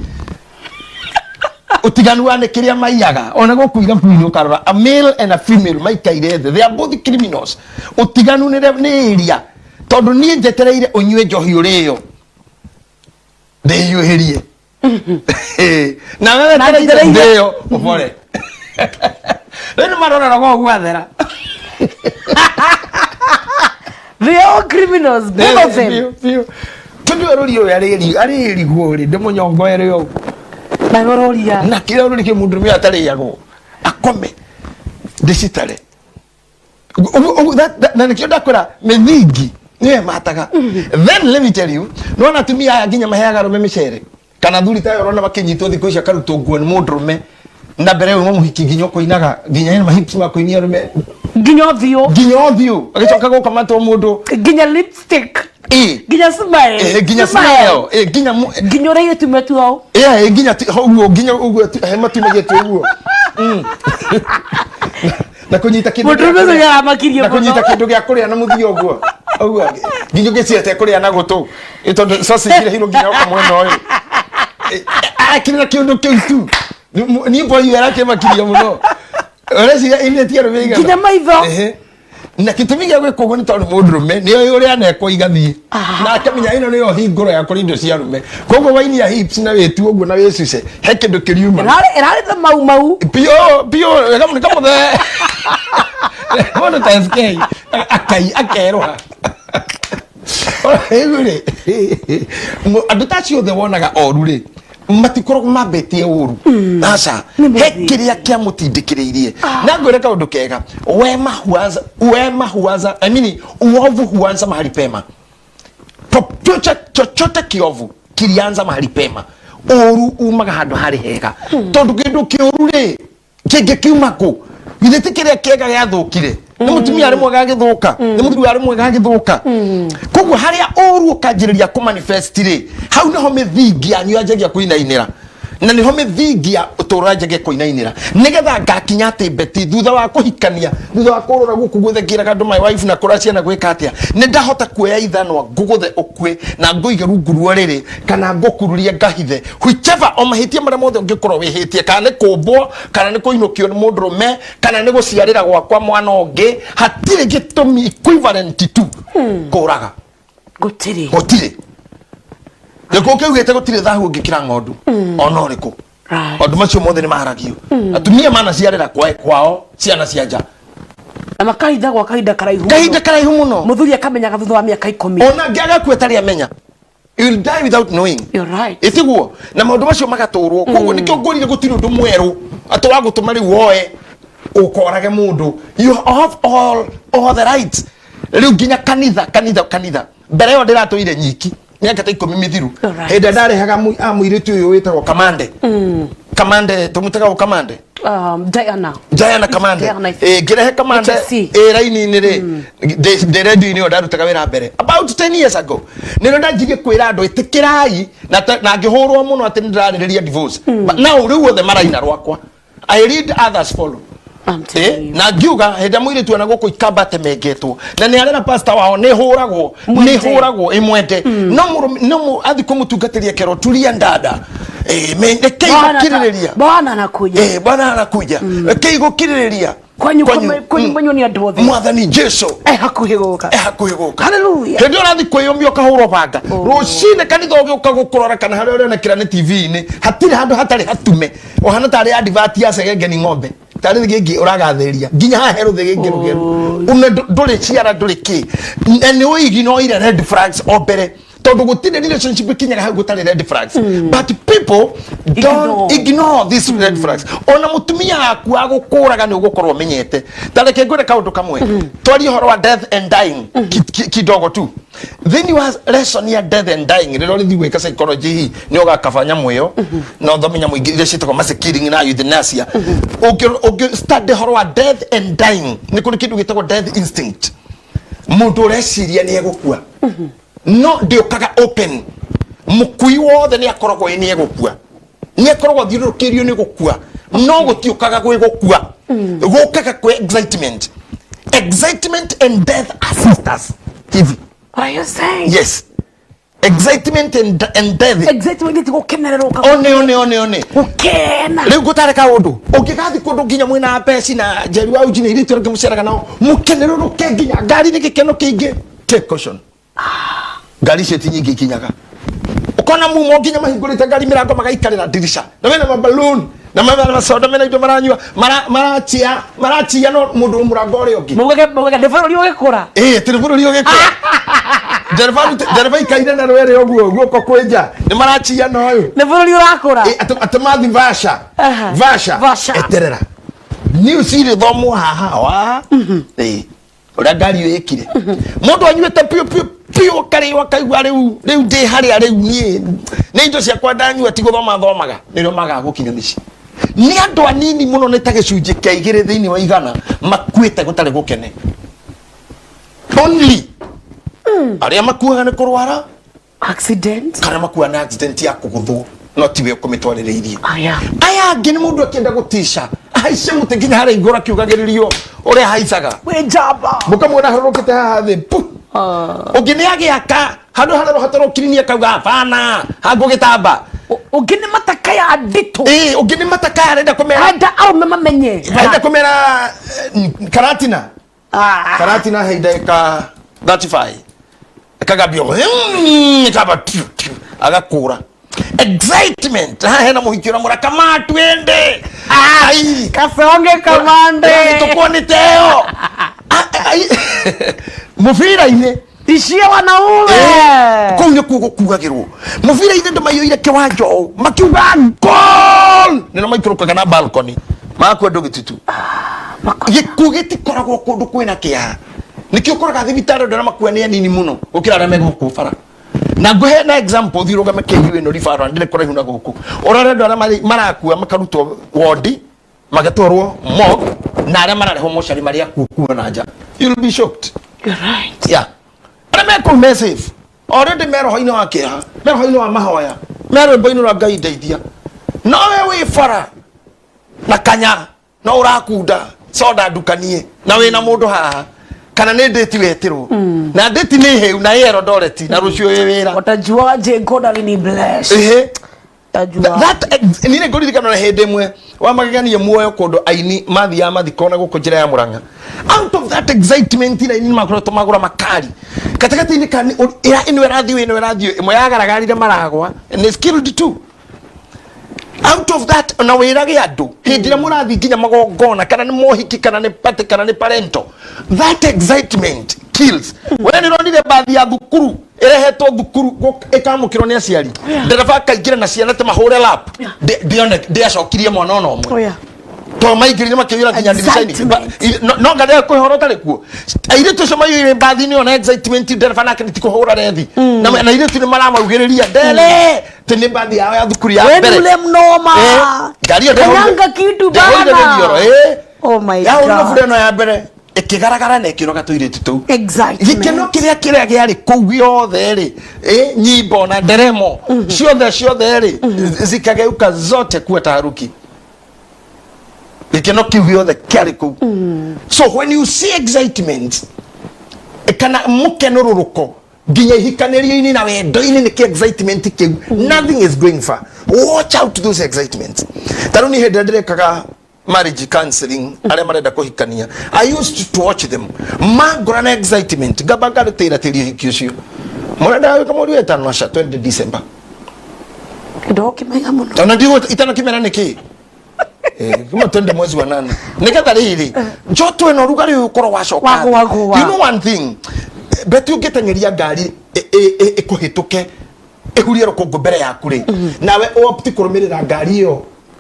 Ũtiganu wa nĩ kĩrĩa maiyaga. Ona gũkũ irabu-inĩ ũkarora a male and a female maikaire thĩ, they are both criminals. Ũtiganu nĩ area, tondũ niĩ njetereire ũnyue njohi ũrĩo ndĩhiũhĩrie, na wewe Na wetereire njetereire. ndĩo ũbore. Rĩu nĩ marorera go gwathera. They are all criminals, both of them. Biũ, biũ. Tondũ ũrũri ũyũ arĩrigwo rĩ, ndĩmũnyongoere ũguo. Na ũroria. Na kĩrĩa ũrũri kĩ mũndũ ũrũme atarĩagwo akome ndĩcitare. Na nĩkĩo ndakwĩra mĩthingi nĩyo ĩmataga. Then let me tell you, nĩwona atumia aya nginya maheaga arũme mĩcere kana thuri tayo, ũrona makĩnyitwo thikũ ici akarutwo nguo nĩ mũndũrũme, na mbere ĩyo mũhiki nginya ũkũinaga, nginya ena mahips ma kũinia arũme. Nginya ũthiũ. Nginya ũthiũ agĩcoka gũkamatwo mũndũ. Nginya lipstick. Nginya smile. Nginya smile. Nginya Nginya ũrĩa ithuĩ tumetua ũũ. Nginya ũguo, nginya ũguo he matumagia ũguo. Na kũnyita kĩndũ Mũndũrũme gĩa ũcio kũrĩa- nĩaramakirie na kũnyita mũno. kĩndũ gĩa kũrĩa na mũthia ũguo ũguo, nginya ũngĩciete kũrĩa na gũtũ. Tondũ sausage irehirwo nginya oka mwena ũyũ. Arakĩrĩra kĩndũ kĩu tu. Niĩ boy arakĩmakiria mũno. Ũreciria inĩtie arũme igana? Nginya maitho. Ehe. Na gĩtũmi gĩa gwĩka ũguo nĩ tondũ mũndũrũme nĩ oĩ ũrĩa anekwo igathiĩ, na akamenya ĩno nĩyo hingũro ya kũrĩa indo cia arũme. Koguo wainia hips na wĩtu ũguo na wĩcuce, he kĩndũ kĩriuma. Ĩrarĩ ta mau mau. Pio pio, nĩ kamũthee mũndũ ta SK akai akerũha. Rĩu rĩ, andũ ta acio othe wonaga oru rĩ, matikoragwo mambĩtie ũru, aca. Nĩ He mũthingi. kĩrĩa kĩamũtindĩkĩrĩirie. Na ngwĩre kaũndũ kega, wema huanza, wema huanza, I mean, uovu huanza mahali pema. Chochote, chochote kiovu kilianza mahali pema. Ũru umaga handũ harĩ hega, tondũ kĩndũ kĩũru rĩ, kĩngĩkiuma kũ? Githĩ ti kĩrĩa kĩega gĩathũkire? Nĩ mũtumia arĩ mwega agĩthũka, nĩ mũthuri arĩ mwega agĩthũka. Koguo harĩa ũru ũkanjĩrĩria kũmanifest rĩ, hau nĩho mĩthingi yanyu yanjagia kũinainĩra, na nĩho mĩthingi ya ũtũũro yanjagia kũinainĩra, nĩgetha ngakinya atĩ beti thutha wa kũhikania, thutha wa kũrora gũkũ guothe ngĩraga andũ my wife na kũra ciana gwĩka atĩa, nĩ ndahota kuoya ithanwa ngũgũthe ũkue na ngũige rungu rwa rĩrĩ kana ngũkururie ngahithe, whichever. O mahĩtia marĩa mothe ũngĩkorwo wĩhĩtie, kana nĩ kũmbwo, kana nĩ kũinũkio nĩ mũndũrũme, kana nĩ gũciarĩra gwakwa mwana ũngĩ, hatirĩ gĩtũmi equivalent to kũraga. Gũtirĩ. Gũtirĩ. Gĩkũyũ kĩugĩte gũtirĩ thahu ũngĩkĩra ng'ondu ona ũrĩkũ. Maũndũ macio mothe nĩ maharagio. Atumia manaciarĩra kwao ciana cia nja. Na makahitha gwa kahinda karaihu. Kahinda karaihu mũno. Mũthuri akamenyaga thutha wa mĩaka 10. Ona angĩaga kua atarĩ amenya, you will die without knowing. You're right. Ĩtiguo na maũndũ macio magatũrwo. Koguo nĩkĩo ngũrire gũtirĩ ũndũ mwerũ atĩ wa gũtũma rĩu woe ũkorage mũndũ. You have all the rights. Rĩu nginya kanitha, kanitha, kanitha, mbere ĩyo ndĩratũire nyiki mĩaka ta 10 mĩthiru. Hĩndĩ ĩrĩa ndarehaga mũirĩtu ũyũ wĩtagwo Kamande, Kamande tũmũtaga o Kamande. Diana. Diana Kamande. Diana, I think. Ngĩrehe Kamande HSC. Raini-inĩ rĩ, ndĩ radio-inĩ ĩyo ndarutaga wĩra mbere about 10 years ago, nĩrĩo ndanjirie kwĩra andũ ĩtĩkĩrai, na ngĩhũrwo mũno atĩ nĩndĩrarĩrĩria divorce. But now rĩu othe maraina rwakwa. I lead, others follow. I'm telling you. Na ngiuga hĩndĩ ĩrĩa mũirĩtu ona gũkũ ikamba atemengetwo na nĩ arera pastor wao nĩ hũragwo, nĩ Mwende. hũragwo ĩmwende, no mũrũme no athi kũmũtungatĩria kerwo tulia ndada, rekei gũkirĩrĩria. Bwana anakuja. Bwana anakuja, rekei gũkirĩrĩria. Kwanyu kwanyu mwenyu nĩ andũ othe. Mwathani Jesu hakuhĩ gũka. Hakuhĩ gũka. Hallelujah. Hĩndĩ ĩyo ũrathiĩ kwĩyũmia ũkahũrwo banga rũcinĩ, kanitha ũgĩũka gũkũrora kana harĩa ũrĩonekera nĩ TV-inĩ, hatirĩ handũ hatarĩ hatume, ũhana tarĩ advert ya cegengeni ng'ombe, tarĩ gĩngĩ ũragathĩrĩria nginya haha he rũthĩ gĩngĩ rũgeru une ndũrĩ ciara ndũrĩ kĩ, na nĩ ũiginoire red flags o mbere, tondũ gũtirĩ relationship ĩkinyaga hau gũtarĩ red flags. But people don't Ignore. ignore these red flags. Ona mũtumia waku agũkũraga nĩ ũgũkorwo ũmenyete. Ta reke ngwĩre kaũndũ kamwe, twarie ũhoro wa death and dying kidogo tu. Thĩinĩ wa lesson ya death and dying, rĩrĩa ũrĩthiĩ gwĩka psychology, hihi nĩ ũgakaba nyamũ ĩyo na ũthome nyamũ ingĩ iria ciĩtagwo mass killing na euthanasia. Ũngĩ study ũhoro wa death and dying, nĩ kũrĩ kĩndũ gĩtagwo death instinct. Mũndũ ũreciria nĩ egũkua no ndĩũkaga open. Mũkui wothe nĩ akoragwo ĩ nĩ egũkua, nĩ akoragwo athiũrũrũkĩirio nĩ gũkua, no gũtiũkaga gwĩ gũkua, gũkaga kwĩ excitement. Excitement and death are sisters. Hivi. What are you saying? Yes, excitement and death. Excitement ti gukenererwo. One, one, one, one. Gukena. Rĩu ngũtare kaũndũ ũngĩgathiĩ kũndũ nginya mwĩna peci na Njeri wa uji na irĩtu arĩa mũceraga nao, mũkenerũrũke nginya ngari nĩ gĩkeno kĩingĩ. Take caution, ngari icio ti nyingĩ ikinyaga. Ũkona mumo nginya mahingũrĩte ngari mĩrango, magaikarĩra ndirica, na mena maballoon na mena masoda, mena indo maranyua, marachia marachia, no mũndũ mũrango ũrĩa ũngĩ. Mugage mugage nĩ bũrũri ũgĩkũra. Ĩĩ, tĩrĩ bũrũri ũgĩkũra. Ndereba ndereba ikaire na rwere ũguo guoko kwĩnja, nĩ marachia na ũyũ. Nĩ bũrũri ũrakũra. Ĩ, atĩ mathi vasha. Vasha. Vasha. Eterera news irĩthomwo haha wa ĩ ũrĩa ngari ĩyo ĩkire, mũndũ anyuĩte piũ piũ piũ, akarĩo, akaigua rĩu rĩu ndĩ harĩa rĩu niĩ nĩ indo ciakwa ndanyua, ti gũthoma thomaga, nĩrĩo magaga gũkinya mĩciĩ. Nĩ andũ anini mũno, nĩ ta gĩcunjĩ kĩa 2 thĩinĩ wa 100 makuĩte gũtarĩ gũkene. Only arĩa makuaga nĩ kũrwara accident kana makua na accident ya kũgũthwo, no tiwe ũkũmĩtwarĩrĩirie. Aya. Aya angĩ nĩ mũndũ akĩenda gũtica, ahaice mũtĩ nginya harĩa igũrũ akiugagĩrĩrio ũrĩa haicaga. Wĩ njamba. Mũkamuona harũrũkĩte haha thĩ pu. Ũngĩ nĩ agĩaka handũ harĩa rũhatũrwo kirini, akauga bana hangũgĩtamba. Ũngĩ nĩ mataka ya nditũ. Ĩĩ, ũngĩ nĩ mataka arenda kũmera. Enda arũme mamenye. Arenda kũmera karatina. Karatina he ndagĩka 35 akagambio kaba tiu, tiu, agakũra excitement. Haha hena mũhiki ũramũra kama twende. Ai. Kasonge kamande. Tũkuonĩte ĩyo mũbira-inĩ. Tishia wanaume. Kũu nĩkuo gũkuagĩrwo mũbira-inĩ, andũ maiyũire kĩwanja ũũ makiuga goal, nĩno maikũrũkaga na balcony magakua andũ gĩtutu. Gĩkuũ gĩtikoragwo kũndũ kwĩna kĩeha. Nĩkĩo ũkoraga thibitarĩ andũ arĩa makua nĩ anini mũno gũkĩra arĩa megũkũ bara. Na ngũhe na example, thiĩ ũrũgame KU ĩno referral ndĩrĩ kũraihu na gũkũ, ũrore andũ arĩa marakua makarutwo wondi magatwarwo morgue na arĩa mararehwo mocarĩ marĩa akuũ kuma na nja. You'll be shocked. You're right. Yeah, arĩa me kũu me safe already, me roho-inĩ wa kĩeha, me roho-inĩ wa mahoya, me rwĩmbo-inĩ rwa Ngai ndeithia. No we wĩ bara na kanya no ũrakunda soda ndukanie na wĩna mũndũ haha, kana nĩ ndĩti wetĩrwo na ndĩti nĩ hĩu na ĩ Eldoret na rũciũ wĩ wĩra. Watajuaje God alini bless? Ĩhĩ. Tajua. Niĩ ngũririkana na hĩndĩ ĩmwe wa magegania muoyo, kũndũ aini mathiaga mathiko na gũkũ njĩra ya Mũrang'a, out of that excitement na aini makoretwo magũra makari gatagatĩ-inĩ ka ĩno ĩrathiĩ, ĩno ĩrathiĩ, ĩmwe yagaragarire maragwa nĩ skilled too. Out of that, na wĩrage andũ hĩndĩ ĩrĩa mũrathiĩ nginya magongona, kana nĩ mohiki, kana nĩ party, kana nĩ parento, that excitement kills. We nĩ ũronire bathi ya thukuru ĩrehetwo thukuru ĩkamũkĩrwo nĩ aciari, ndereba akaingĩra na ciana ta mahũre lap? Ndĩacokirie mwana ona ũmwe. To maingĩrire makĩiyũra nginya ndirica-inĩ. Excitement. No ngarĩa kwĩhoro ũtarĩ kuo, airĩtu acio maiyũire mbathi-inĩ ĩyo na excitement, ndereba nake nĩ ti kũhũra rethi, na airĩtu nĩ maramaugĩrĩria ndere tĩ nĩ mbathi yao ya thukuru ya Wewe mbere. ule mnoma. Ngari ĩyo Kanyanga kitu ndĩahũrire bana. rĩthioro, Oh my yahũrire God. bure ĩno ya mbere ĩkĩgaragara na ĩkĩroga tũirĩtu tũu. Excitement. Gĩkeno kĩrĩa kĩrĩa gĩarĩ kũu gĩothe rĩ, nyimbo na nderemo ciothe ciothe rĩ, zikageuka zote kuwa taharuki. Gĩkeno kĩu gĩothe kĩarĩ kũu. So when you see excitement kana mũkenũrũrũko nginya ihikanĩrio-inĩ na wendo-inĩ, nĩ kĩ excitement kĩu, nothing is going far. Watch out those excitements. Ta rĩu niĩ hĩndĩ ĩrĩa ndĩrekaga marriage counseling, arĩa marenda kũhikania, I used to watch them mangora na excitement, ngamba ngarutĩra tĩri ũhiki ũcio mũrenda gwĩka mweri wa ĩtano, aca, 20 December. Ndokimaiga muno. Ona ndio itanakimera nĩkĩ. Kuma twende mwezi wa nane, nigetha rĩrĩ njoto ĩno rugarĩ ũyũ ũkorwo wacoka thĩ. Wagũa, gũa. You know one thing, beti ũngĩteng'eria ngari ĩkũhĩtũke ĩhurie rũkũngũ mbere yaku rĩ, nawe ũopti kũrũmĩrĩra ngari ĩyo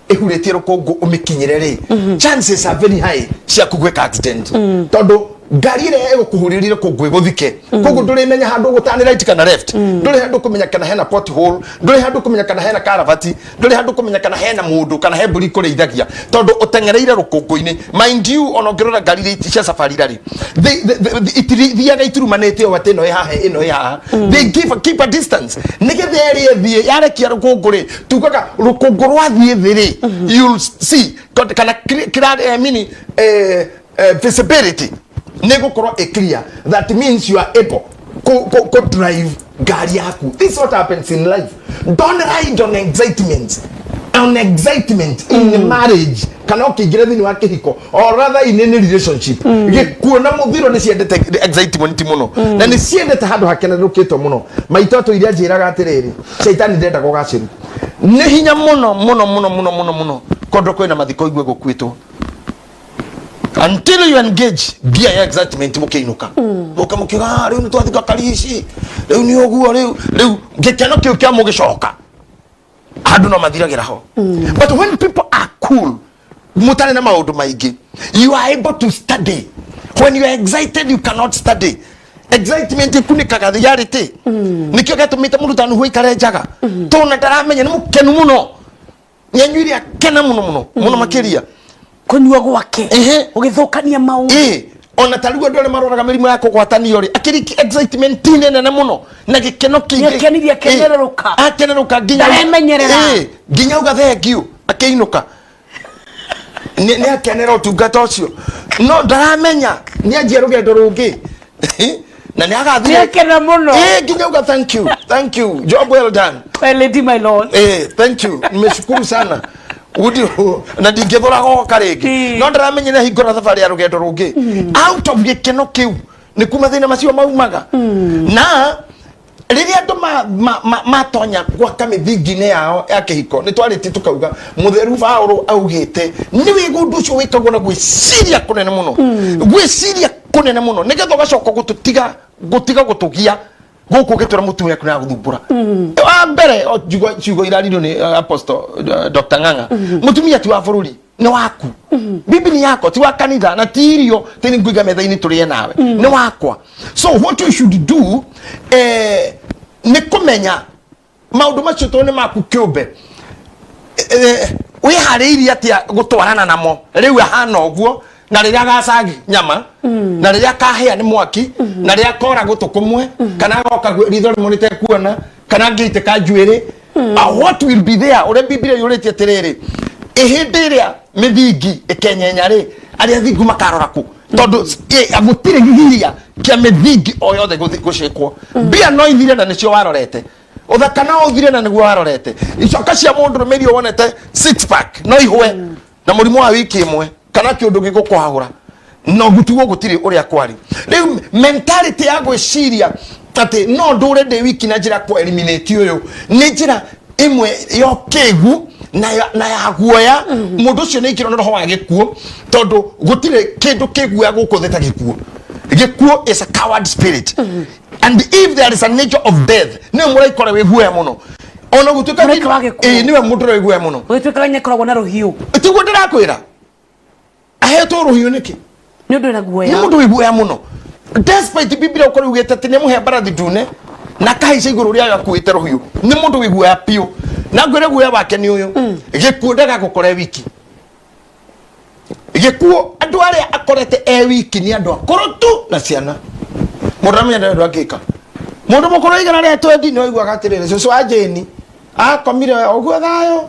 ĩhurĩtie rũkũngũ ũmĩkinyĩre rĩ, chances are very high ciaku gwĩka accident, tondũ ngari ĩrĩa ĩgũkũhurĩria rũkũngũ ĩgũthike. Koguo ndũrĩmenya handũ ũgũtani right kana left, ndũrĩ handũ kũmenya kana hena pothole, ndũrĩ handũ kũmenya kana hena karavati, ndũrĩ handũ kũmenya kana hena mũndũ kana he mbũri kũrĩithagia, tondũ ũteng'ereire rũkũngũ-inĩ. Mind you, ona ũngĩrora ngari iria cia safari rĩ, itithiaga iturumanĩte ũũ atĩ ĩno ĩ haha, ĩno ĩ haha. They keep a distance nĩgetha ĩrĩa ĩthiĩ yarekia rũkũngũ rĩ, tugaga rũkũngũ rwathiĩ thĩ rĩ, you'll see kana mini visibility nĩ gũkorwo ĩ clear. That means you are able Ku drive ngari yaku. This is what happens in life. Don't ride on excitement, on excitement in marriage kana ũkĩingĩra thĩinĩ wa kĩhiko, or rather in any relationship. Gĩkuũ na mũthiro nĩ ciendete excitement mũno na nĩ ciendete handũ hakenerũkĩtwo mũno. Maitũ atũire anjĩraga atĩrĩrĩ, caitani ndendaga ũgacĩru. Nĩ hinya mũno mũno mũno mũno mũno mũno kondũ kwĩna mathiko igue gũkuĩtwo until you engage gear ya excitement, mũkĩinũka mũka mũkiuga, "Ah, rĩu nĩ twathika karici, rĩu nĩ ũguo." Rĩu gĩkeno kĩu kĩa mũgĩcoka andũ no mathiragĩra ho. But when people are cool, mũtarĩ na maũndũ maingĩ, you are able to study. When you are excited, you cannot study. Excitement ikunĩkaga reality. Nĩkĩo gĩatũmĩte mũndũ ta Nuhu aikare njaga, tondũ ndaramenya nĩ mũkenu mũno, nĩanyuire akena mũno mũno mũno makĩria. Kũnyua gwake ũgĩthũkania maũndũ. Ĩ, ona ta rĩu andũ arĩa maroraga mĩrimũ ya kũgwatanio rĩ, akĩrĩ excitement nene mũno na gĩkeno kĩingĩ. Nĩakenirie, akenerũka. Ĩ, akenerũka nginya Ndaremenyerera. Ĩ, nginya auga thank you akĩinũka. Nĩ akenera ũtungata ũcio, no ndaramenya nĩ anjia rũgendo rũngĩ na nĩ agathire. Nĩakena mũno. Ĩ, nginya auga, "Thank you, thank you, job well done." My lady, my lord. Eh, thank you, nimeshukuru sana. Udi na ndingĩthũra goka rĩngĩ. No ndaramenya nĩ hingũra thabarĩ ya rũgendo rũngĩ. Out of gĩkeno kĩu nĩ kuma thĩna macio maumaga. Na rĩrĩa andũ matonya gwaka mĩthingi-inĩ yao ya kĩhiko, nĩ twarĩtie tũkauga mũtheru Paũlũ augĩte nĩ wĩga ũndũ ũcio wĩkagwo na gwĩciria kũnene mũno, gwĩciria kũnene mũno, nĩgetha ũgacoka gũtũtiga gũtiga gũtũgia gũkũ ũgĩtwĩra mũtumia kuna gũthumbũra. Wa mbere o ciugo iraririo nĩ Apostle Dr. Ng'ang'a, mũtumia ti wa bũrũri, nĩ waku. Bibi ni yako, ti wa kanitha na ti irio ti nĩ ngũiga metha-inĩ tũrĩe nawe, nĩ wakwa. So what you should do nĩ kũmenya maũndũ macio tondũ nĩ maku kĩũmbe. Wĩharĩirie atĩa gũtwarana namo rĩu ahana ũguo, na rĩrĩa agacagi nyama, na rĩrĩa akahĩa nĩ mwaki, na rĩrĩa akora gũtũ kũmwe, kana agoka ritho rĩmwe rĩtekuona, kana angĩitĩka njuĩrĩ? What will be there? Ũrĩa Biblia yũrĩtie atĩrĩrĩ, ĩhĩndĩ ĩrĩa mĩthingi ĩkenyenya rĩ, arĩa thingu makarora kũ? Tondũ gũtirĩ gigiria kĩa mĩthingi o yothe gũcĩkwo. Mbia no ithire na nĩcio warorete, ũthaka no ũthire na nĩguo warorete, icoka cia mũndũ rũme iria wonete six pack no ihwe na mũrimũ wa wiki ĩmwe kana kĩũndũ gĩgũkwahũra no gũtigwo gũtirĩ ũrĩa kwari. Rĩu mentality ya gwĩciria atĩ no ndũre ndĩ wiki na njĩra kwa eliminate ũyũ nĩ njĩra ĩmwe ya ũkĩgu na ya guoya. Mũndũ ũcio nĩ aikirwo nĩ roho wa gĩkuũ, tondũ gũtirĩ kĩndũ kĩguoya gũkũ thĩ ta gĩkuũ. Gĩkuũ is a coward spirit, and if there is a nature of death, nĩwe mũraika ũrĩa wĩ guoya mũno ona gũtuĩka Mũraika wa gĩkuũ. Ĩĩ, nĩwe mũndũ ũrĩa wĩ guoya mũno. Ũgĩtuĩkaga nĩ akoragwo na rũhiũ. Tiguo ndĩrakwĩra, ahetwo rũhiũ nĩkĩ? Nĩ ũndũ wĩna guoya. Nĩ mũndũ wĩ guoya mũno, despite Biblia ũkorwo ugĩte atĩ nĩamũhe mbarathi ndune na akahaica igũrũ rĩayo akuĩte rũhiũ. Nĩ mũndũ wĩ guoya biũ, na ngwĩre guoya wake nĩ ũyũ: gĩkuũ ndagagũkora wiki. Gĩkuũ andũ arĩa akorete e wiki nĩ andũ akũrũ tu na ciana. Mũndũ amenya ndĩ ũndũ angĩka. Mũndũ mũkũrũ 120 nĩ waiguaga atĩrĩrĩ, cũcũ wa Jane akomire ũguo thayũ,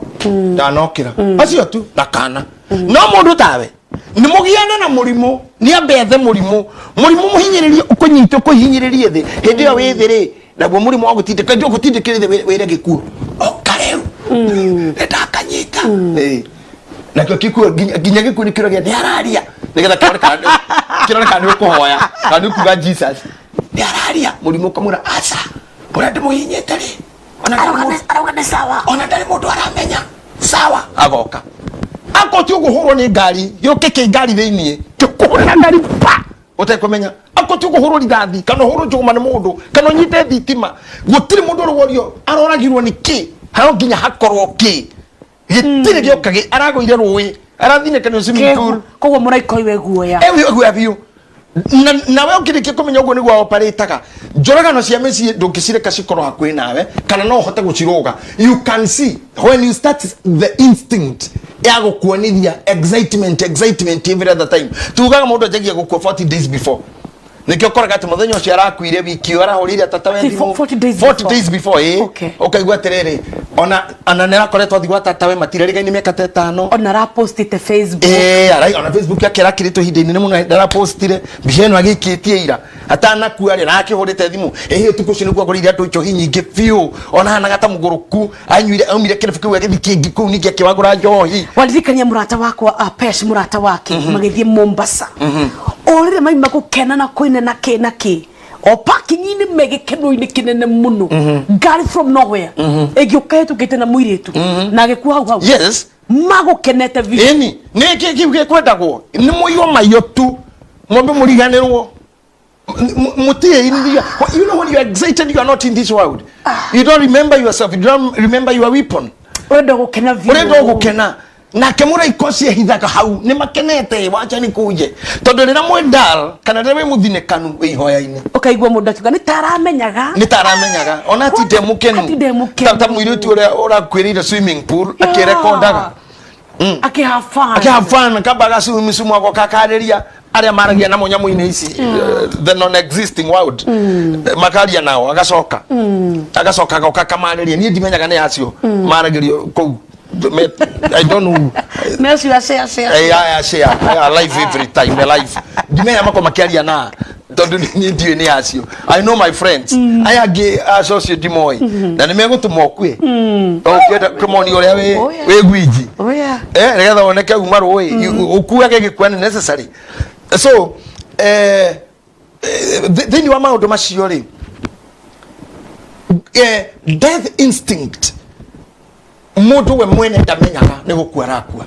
ndanokĩra, acio tu na kana. No mũndũ tawe nĩ mũgiane na mũrimũ, nĩ ambe ethe mũrimũ, mũrimũ mũhinyĩrĩrie, ũkũnyite ũkũhinyĩrĩrie thĩ hĩndĩ ĩyo wĩ thĩ rĩ, naguo mũrimũ wa gũtindĩka ndio gũtindĩkĩrĩ thĩ wĩre gĩkuũ, oka rĩu nĩ ndakanyita. Ĩĩ. Nakĩo gĩkuũ nginya gĩkuũ nĩ kĩũragia nĩ araria, nĩgetha kĩrore kana nĩ ũkũhoya kana nĩ ũkuga Jesus. Nĩ araria, mũrimũ ũkamwĩra aca, ũrĩa ndĩmũhinyĩte rĩ, ona ndarĩ Arauga nĩ sawa. Ona ndarĩ mũndũ aramenya, sawa. Agoka akoti ũgũhũrwo nĩ ngari, gĩũke kĩ ngari thĩiniĩ kĩkũhũrĩra ngari pa ũtekũmenya. Akoti ũkũhũrwo rithathi kana ũhũrwo njũgũma nĩ mũndũ kana ũnyite thitima, gũtirĩ mũndũ ũrũgorio aroragirwo nĩ kĩ, haro nginya hakorwo kĩ gĩtirĩ gĩoka aragũire rũĩ, arathinĩkanio swimming pool. Koguo mũraika ũyũ wĩ guoya. Ewe guoya biũ. Na nawe ũkĩrĩkia kũmenya ũguo nĩguo operataga njũragano cia mĩciĩ, ndũngĩcireka cikorwo hakuhĩ nawe kana no ũhote gũcirũga. You can see when you start the instinct ya gũkuonithia excitement, excitement every other time. Tugaga mũndũ anjagia gũkua 40 days before. Nĩkĩo ũkoraga atĩ mũthenya ũcio arakuire, wiki ĩyo arahũrĩire tatawe Ati thimũ. 40 days 40 before. Days before, ĩ. Ũkaigua atĩrĩrĩ, ona nĩ arakoretwo athiĩ gwa tatawe, matirarĩgaine mĩaka ta 5. Ona arapostite Facebook. Ĩĩ, ona Facebook yake arakĩrĩtwo ihinda inene mũno, ndarapostire mbica ĩno agĩikĩtie ira atanakua rĩ, arakĩhũrĩte thimũ ĩhĩ ũtukũ ũcio nĩguo agũrĩire andũ njohi nyingĩ biũ, ona hanaga ta mũgũrũku anyuire, aumire kĩrabu kĩu agĩthiĩ kĩngĩ kũu ningĩ akĩwagũra njohi. Waririkania mũrata wakwa Apesh, mũrata wake magĩthiĩ Mombasa, o rĩrĩa maima gũkena na kũina na kĩ na kĩ, o parking-inĩ me gĩkeno-inĩ kĩnene mũno, ngari from nowhere ĩgĩũka ĩhĩtũkĩte na mũirĩtu na agĩkua hau hau. Magũkenete biũ. Ĩni, nĩ kĩ kĩu gĩkwendagwo nĩ mũiywo maiyo tu, mwambe mũriganĩrwo. Mutie in the, you know, when you are excited, you are not in this world. You don't remember yourself, you don't remember your weapon. Ũrenda gũkena biũ. Ũrenda gũkena nake mũraika ũcio ehithaga hau nĩ makenete, wacha nĩ kuje, tondũ rĩrĩa mwĩ dull kana rĩrĩa wĩ mũthinĩkanu wĩ ihoya-inĩ, Ũkaigua mũndũ akiuga nĩ ta aramenyaga. Nĩ ta aramenyaga ona atinde mũkenu. Atinde mũkenu. Ta mũirĩtu ũrĩa ũrakuĩrĩire swimming pool akĩrekondaga. Akĩ have fun. Akĩ have fun, kamba agacumucumu agoka akarĩria arĩa maragia namo nyamũ-inĩ ici, the non-existing world. Makaria nao, agacoka agoka akamarĩria, niĩ ndimenyaga nĩ acio maragĩrio kũu. I don't know. Nĩ acio ace ace. Eh, aya share aya live every time live, ndimenya mako makiaria na tondu niĩ ndiũĩ nĩ acio. I know my friends, aya angĩ acio ũcio ndimoĩ na nĩ megũtũma ũkue ũkĩenda kũmonia ũrĩa wĩ wĩ gwiji. Eh, nĩgetha woneke uma rũĩ ũkuage gĩkua nĩ necessary. So thĩinĩ wa maũndũ macio rĩ, death instinct, mũndũ we mwene ndamenyaga nĩ gũkua arakua.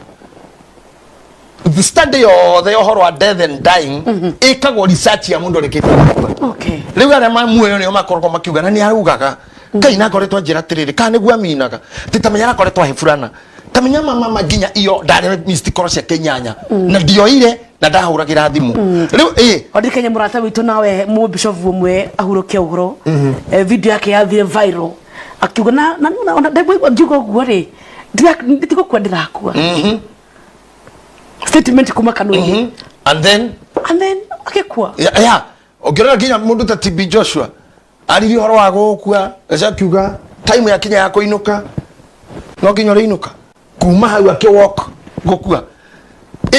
The study yothe ya ũhoro wa death and dying ĩkagwo research ya mũndũ ũrĩkĩtie gũkua. Rĩu arĩa ma muoyo nĩo makoragwo makiuga na nĩ araugaga Ngai na ngoretwo anjĩra atĩrĩrĩ, kana nĩguo aminaga ti tamenya arakoretwo ahe burana tamenya mama nginya iyo ndarĩ missed call ciake 8 na ndioire na ndahũragĩra thimũ rĩu ĩ. Waririkania mũrata witũ nawe mũbishofu ũmwe ahurũkia ũhoro. Video yake yathire viral akiuga na ona ndaigua ngiuga ũguo rĩ, nditigũkua, ndĩrakua. Statement kuma kanua-inĩ. And then And then agĩkua. Yeah. Ũngĩrora nginya mũndũ ta TB Joshua aririe ũhoro wa gũkua, gaca akiuga time yakinya ya kũinũka no nginya ũrĩinũka, kuma hau akĩwalk gũkua.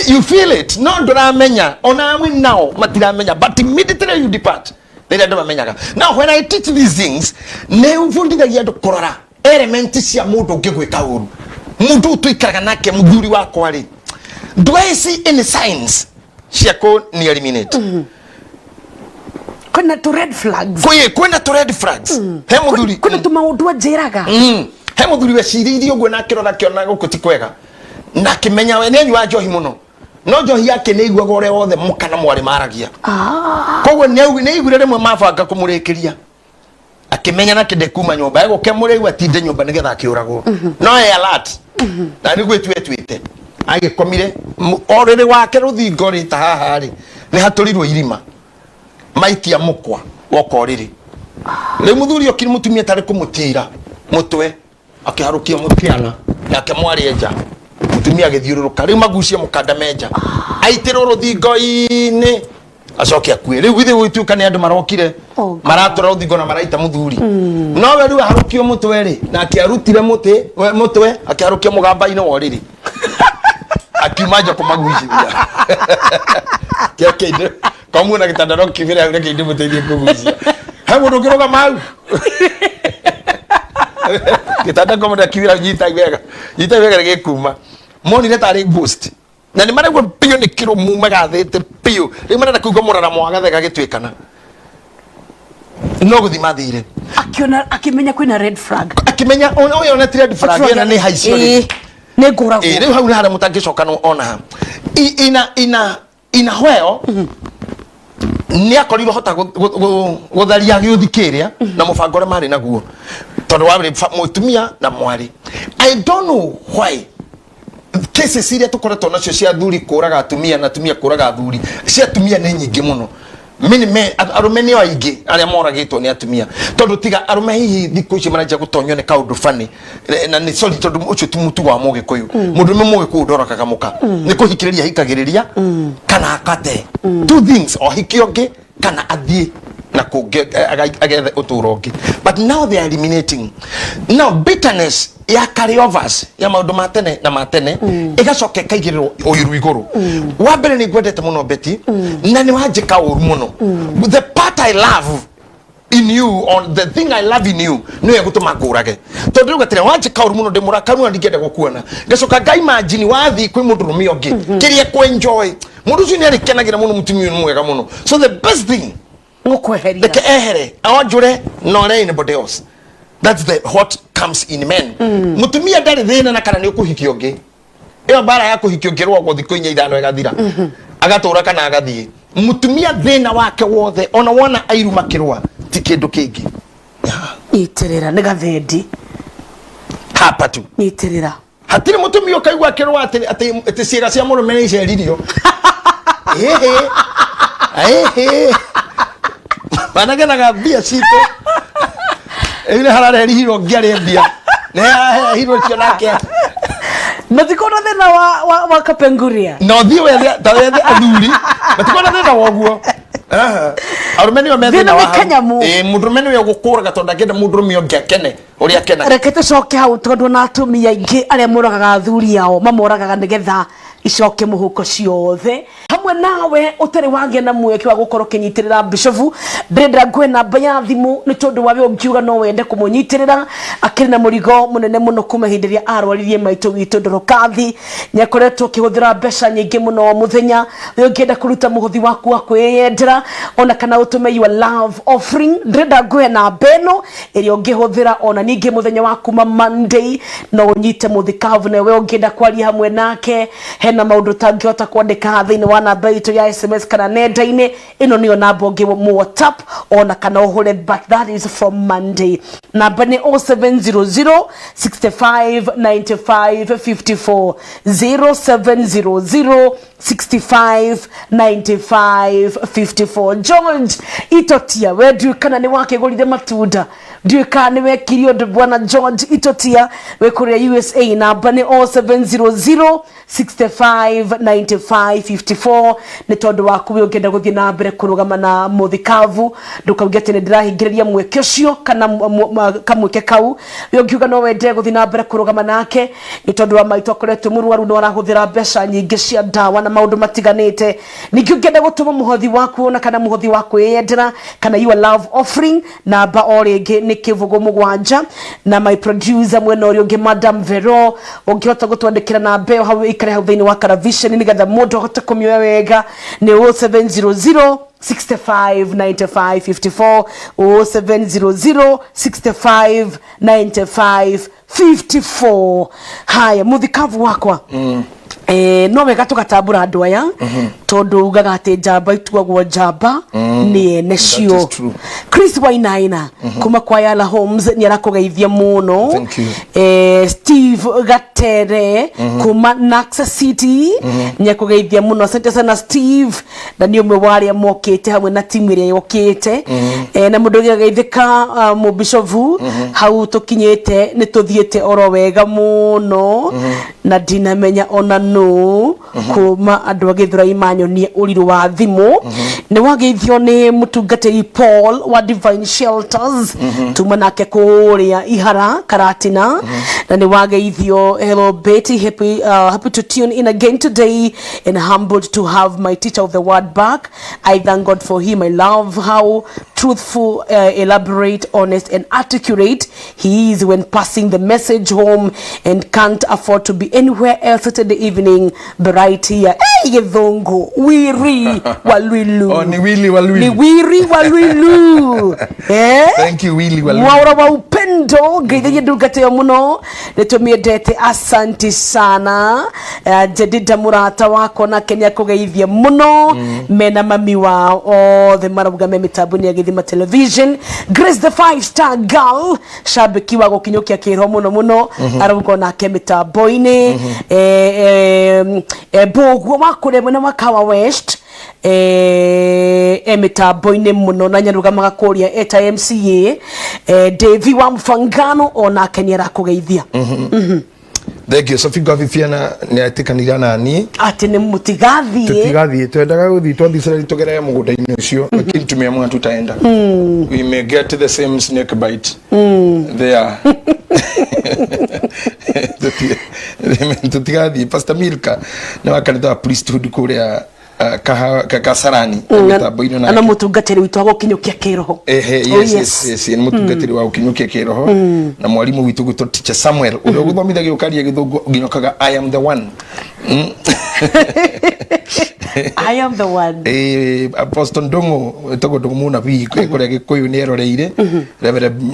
You feel it, no ndũramenya, ona amwe nao matiramenya, but immediately you depart rĩrĩa andũ mamenyaga. Now when I teach these things, nĩ bundithagia andũ kũrora element cia mũndũ ũngĩ gwĩka ũru, mũndũ ũyũ tũikaraga nake, mũthuri wakwa rĩ, do I see any signs cia kũ ni eliminate? Kwĩna tũ red flags. Kwĩna tũ red flags. He mũthuri Kwĩna tũ maũndũ anjĩraga. He mũthuri wecirĩirie ũguo na akĩrora akĩona gũkũ ti kwega na akĩmenya we nĩ anyua njohi mũno, no njohi yake nĩ aiguaga ũrĩa wothe mũka na mwarĩ maragia. Koguo nĩ aiguire rĩmwe mabanga kũmũrĩkĩria, akĩmenya na kĩndĩ kuma nyũmba egũke mũrĩu atinde nyũmba nĩgetha akĩũragwo, no e alert na nĩguo ĩtuĩte agĩkomire ũrĩrĩ wake rũthingo rĩ ta haha rĩ nĩ hatũrirwo irima maikia mũkwa woka ũrĩrĩ. Rĩu mũthuri okire, mũtumia tarĩ kũmũtira mũtwe, akĩharũkia mũtiana nake mwarĩ enja, mũtumia agĩthiũrũrũka, rĩu magucie mũkanda menja aitĩrwo rũthingo-inĩ acoke akue. Rĩu githĩ gũgĩtuĩka nĩ andũ marokire. Oh, God. Maratũra rũthingo na maraita mũthuri, nowe rĩu aharũkio mũtwe rĩ, na akĩarutire mũtĩ mũtwe akĩharũkia mũgamba-inĩ wa ũrĩrĩ, akiuma nja kũmagucithia kĩakĩndĩ kamuona gĩtanda no kiumĩre hau, reke ndĩmũteithie kũgucia. He mũndũ ũngĩrũgama hau gĩtanda komona kiumĩra, nyita wega, nyita wega, gĩkuma monire tarĩ ghost na nĩ maraigua biũ nĩ kĩrũmu magathĩte biũ, rĩu marenda kũigua mũraramo wa gathega gĩtuĩkana no gũthi mathire. Akiona, akĩmenya kwĩna red flag. Akĩmenya ũyũ ona ti red flag ĩno nĩ haicio. Ĩĩ, nĩ ngũragwo. Ĩ, rĩu hau nĩ harĩa mũtangĩcoka ona ha. Ina hweo nĩ akorirwo hota gũtharia gĩũthi kĩrĩa na mũbango ũrĩa marĩ naguo, tondũ warĩ mũtumia na mwarĩ. I don't know why cases iria tũkoretwo nacio cia athuri kũraga atumia na atumia kũraga athuri, cia atumia nĩ nyingĩ mũno. Many men, arũme nĩo aingĩ arĩa moragĩtwo nĩ atumia, tondũ tiga arũme hihi thikũ ici maranjia gũtonywo nĩ kaũndũ bani na nĩ sorry, tondũ ũcio ti mũtugo wa mũgĩkũyũ. Mũndũrũme mũgĩkũyũ ndoragaga mũka, nĩ kũhikĩrĩria ahikagĩrĩria kana akate, two things, o hiki ũngĩ. Kana athiĩ na kũngĩ agethe ũtũũro ũngĩ. But now they are eliminating now bitterness ya carryovers ya maũndũ ma tene na ma tene, ĩgacoka ĩkaigĩrĩrwo ũiru igũrũ. Wa mbere, nĩ ngwendete mũno, Betty, na nĩ wanjĩka ũru mũno. The part I love in you, or the thing I love in you, nĩyo ĩgũtũma ngũrage, tondũ rĩu gatĩrĩ wanjĩka ũru mũno, ndĩ mũrakaru na ndingĩenda gũkuona. Ngacoka ngaimagine wathiĩ kwĩ mũndũrũme ũngĩ, kĩrĩa kũ-enjoy mũndũ ũcio nĩ arĩkenagĩra mũno, mũtumia ũyũ nĩ mwega mũno. So the best thing, ngũkweheria. Reke ehere, awanjũre na ore anybody else. That's the what comes in men. Mũtumia ndarĩ thĩna na kana nĩ ũkũhikia ũngĩ. Ĩyo mbara ya kũhikia ũngĩ rwagwo thikũ 4, 5, ĩgathira, agatũra kana agathiĩ. Mũtumia thĩna wake wothe, ona wona airu makĩrũa, ti kĩndũ kĩngĩ. Nyitĩrĩra nĩ gathendi. Hapa tu. Nyitĩrĩra. Hatirĩ mũtumia ũkaigua akĩrũa atĩ ciĩga cia mũrũme nĩ iceririo. Ĩhĩ ĩhĩ, managenaga mbia citũ. Rĩu nĩ hararehirwo ngĩarĩ mbia, nĩ hararehirwo cio nake. Matikona thĩna wa kapenguria. Na ũthiĩ wethe, ta wethe athuri matikona thĩna wa ũguo. Aha. Arũme nĩo me Thĩna thĩna wa nĩ hau. kanyamũ. Ĩĩ, mũndũrũme nĩwe ũgũkũraga tondũ ndangĩenda mũndũrũme ũngĩ akene ũrĩa akenaga. Reke tũcoke hau, tondũ na atumia aingĩ arĩa moragaga athuri ao mamoragaga nĩgetha icoke mũhuko ciothe. Hamwe nawe ũtarĩ wagĩa na mweke wa gũkorwo ũkĩnyitĩrĩra bishofu, ndĩrenda ngũhe namba ya thimũ nĩ tondũ wawe ũngiuga no wende kũmũnyitĩrĩra. Akĩrĩ na mũrigo mũnene mũno kuma ihinda rĩrĩa arwaririe maitũ witũ Ndorokathi. Nĩ akoretwo akĩhũthĩra mbeca nyingĩ mũno o mũthenya. We ũngĩenda kũruta mũhothi waku wa kwĩyendera, ona kana ũtũme your love offering, ndĩrenda ngũhe namba ĩno ĩrĩa ũngĩhũthĩra. Ona ningĩ mũthenya wa kuma Monday no ũnyite mũthikabu, na we ũngĩenda kwaria hamwe nake, hena maũndũ ũtangĩhota kwandĩka thĩinĩ wa namba itũ ya SMS kana nenda-inĩ ĩno, nĩyo namba ũngĩ mu WhatsApp ona kana ũhũre, but that is from Monday. Namba nĩ 0700 65 95 54, 0700 65 95 54. George Itotia, we ndiũĩ kana nĩ wakĩgũrire matunda, ndiũĩ kana nĩ wekire ũndũ. Bwana George Itotia wĩ kũrĩa USA, namba nĩ 0700 65 95 54, nĩ tondũ waku we ũngĩenda gũthiĩ na mbere kũrũgama na mũthikabu. Ndũkauge atĩ nĩ ndĩrahingĩrĩria mweke ũcio kana kamweke kau. We ũngiuga no wende gũthiĩ na mbere kũrũgama nake nĩ tondũ wa maitũ akoretwo mũrwaru no arahũthĩra mbeca nyingĩ cia ndawa na maũndũ matiganĩte. Ningĩ ũngĩenda gũtũma mũhothi waku ona kana mũhothi wa kwĩyendera kana your love offering, namba o rĩngĩ nĩ 07. Na my producer mwena ũrĩa ũngĩ, Madam Vero, ũngĩhota gũtwandĩkĩra namba ĩyo hau, ĩikare hau thĩinĩ wa television nĩgetha mũndũ ahote kũmĩoya wega, nĩ 0700 65 95 54, 0700 65 95 54. Haya, muthikabu wakwa, no wega tũgatambũra andũ aya, tondũ ugaga atĩ njamba ituagwo njamba nĩ ene cio. That is true. Chris Wainaina kuma kwa Yala Homes nĩ arakũgeithia mũno. Thank you. Steve Gatere kuma Naxa City nĩ akũgeithia mũno. Asante sana, Steve, na nĩ ũmwe wa arĩa mokĩte hamwe na timu ĩrĩa yũkĩte. Na mũndũ ũngĩ ageithĩka, mũbishovu, hau tũkinyĩte nĩ tũthiĩte oro wega mũno, na ndinamenya ona nũ kuma andũ a Gĩthũrai manyonie ũrirũ wa thimũ. Nĩ wageithio nĩ mũtungatĩri Paul wa Divine Shelters, tuma nake kũrĩa Ihara Karatina. Na nĩ wageithio, "Hello Betty, happy to tune in again today and humbled to have my teacher of the word back. I thank God for him. I love how truthful, elaborate, honest and articulate he is when passing the message home and can't afford to be anywhere else Saturday evening but right here." Hey, Githungu Wiri Walwilu. Oh, ni Willy Walwilu. Ni Wiri Walwilu, eh? Thank you, Willy Walwilu. Mwaura wa Upendo, ngeithagia ndungata ĩyo mũno, nĩ tũmĩendete, asanti sana. Jedida mũrata wakwa nake nĩ akũgeithia mũno, mena mami wao othe marauga me mĩtambo-inĩ ya Gĩthima Television. Grace the five star girl, shabiki wa gũkinyũkia kĩro mũno mũno, arauga onake mĩtambo-inĩ. Mbũguo wa kũrĩa mwena wa Kawa West, e mĩtambo-inĩ mũno na nyarugamaga kũrĩa eta MCA. Devi wa Mfangano onake nĩ arakũgeithia. Thank you. Sophie Gwabibiana nĩ etĩkanĩire na niĩ. Atĩ nĩ mũtigathiĩ. Tutigathiĩ, twendaga gũthiĩ twathiĩ Israel tũgerere mũgũnda-inĩ ũcio, lakini tumeamua tutaenda. We may get the same snake bite there. Tutigathiĩ. Pastor Milka nĩ wa kanitha wa priesthood kũrĩa Kasarani mĩtambo-inĩ na mũtungatĩri witũ wa gũkinyũkia kĩroho. Ehe, Oh, yes, nĩ mũtungatĩri wa gũkinyũkia kĩroho na mwarimũ witũ gwĩtwo Teacher Samuel ũrĩa ũgũthomithagia ũkaria gĩthũngũ nginya ũkaga "I am the one." I am the one. Apostle Ndung'u wĩtagwo Ndung'u mũnabii kũrĩa Gĩkũyũ nĩ eroreire.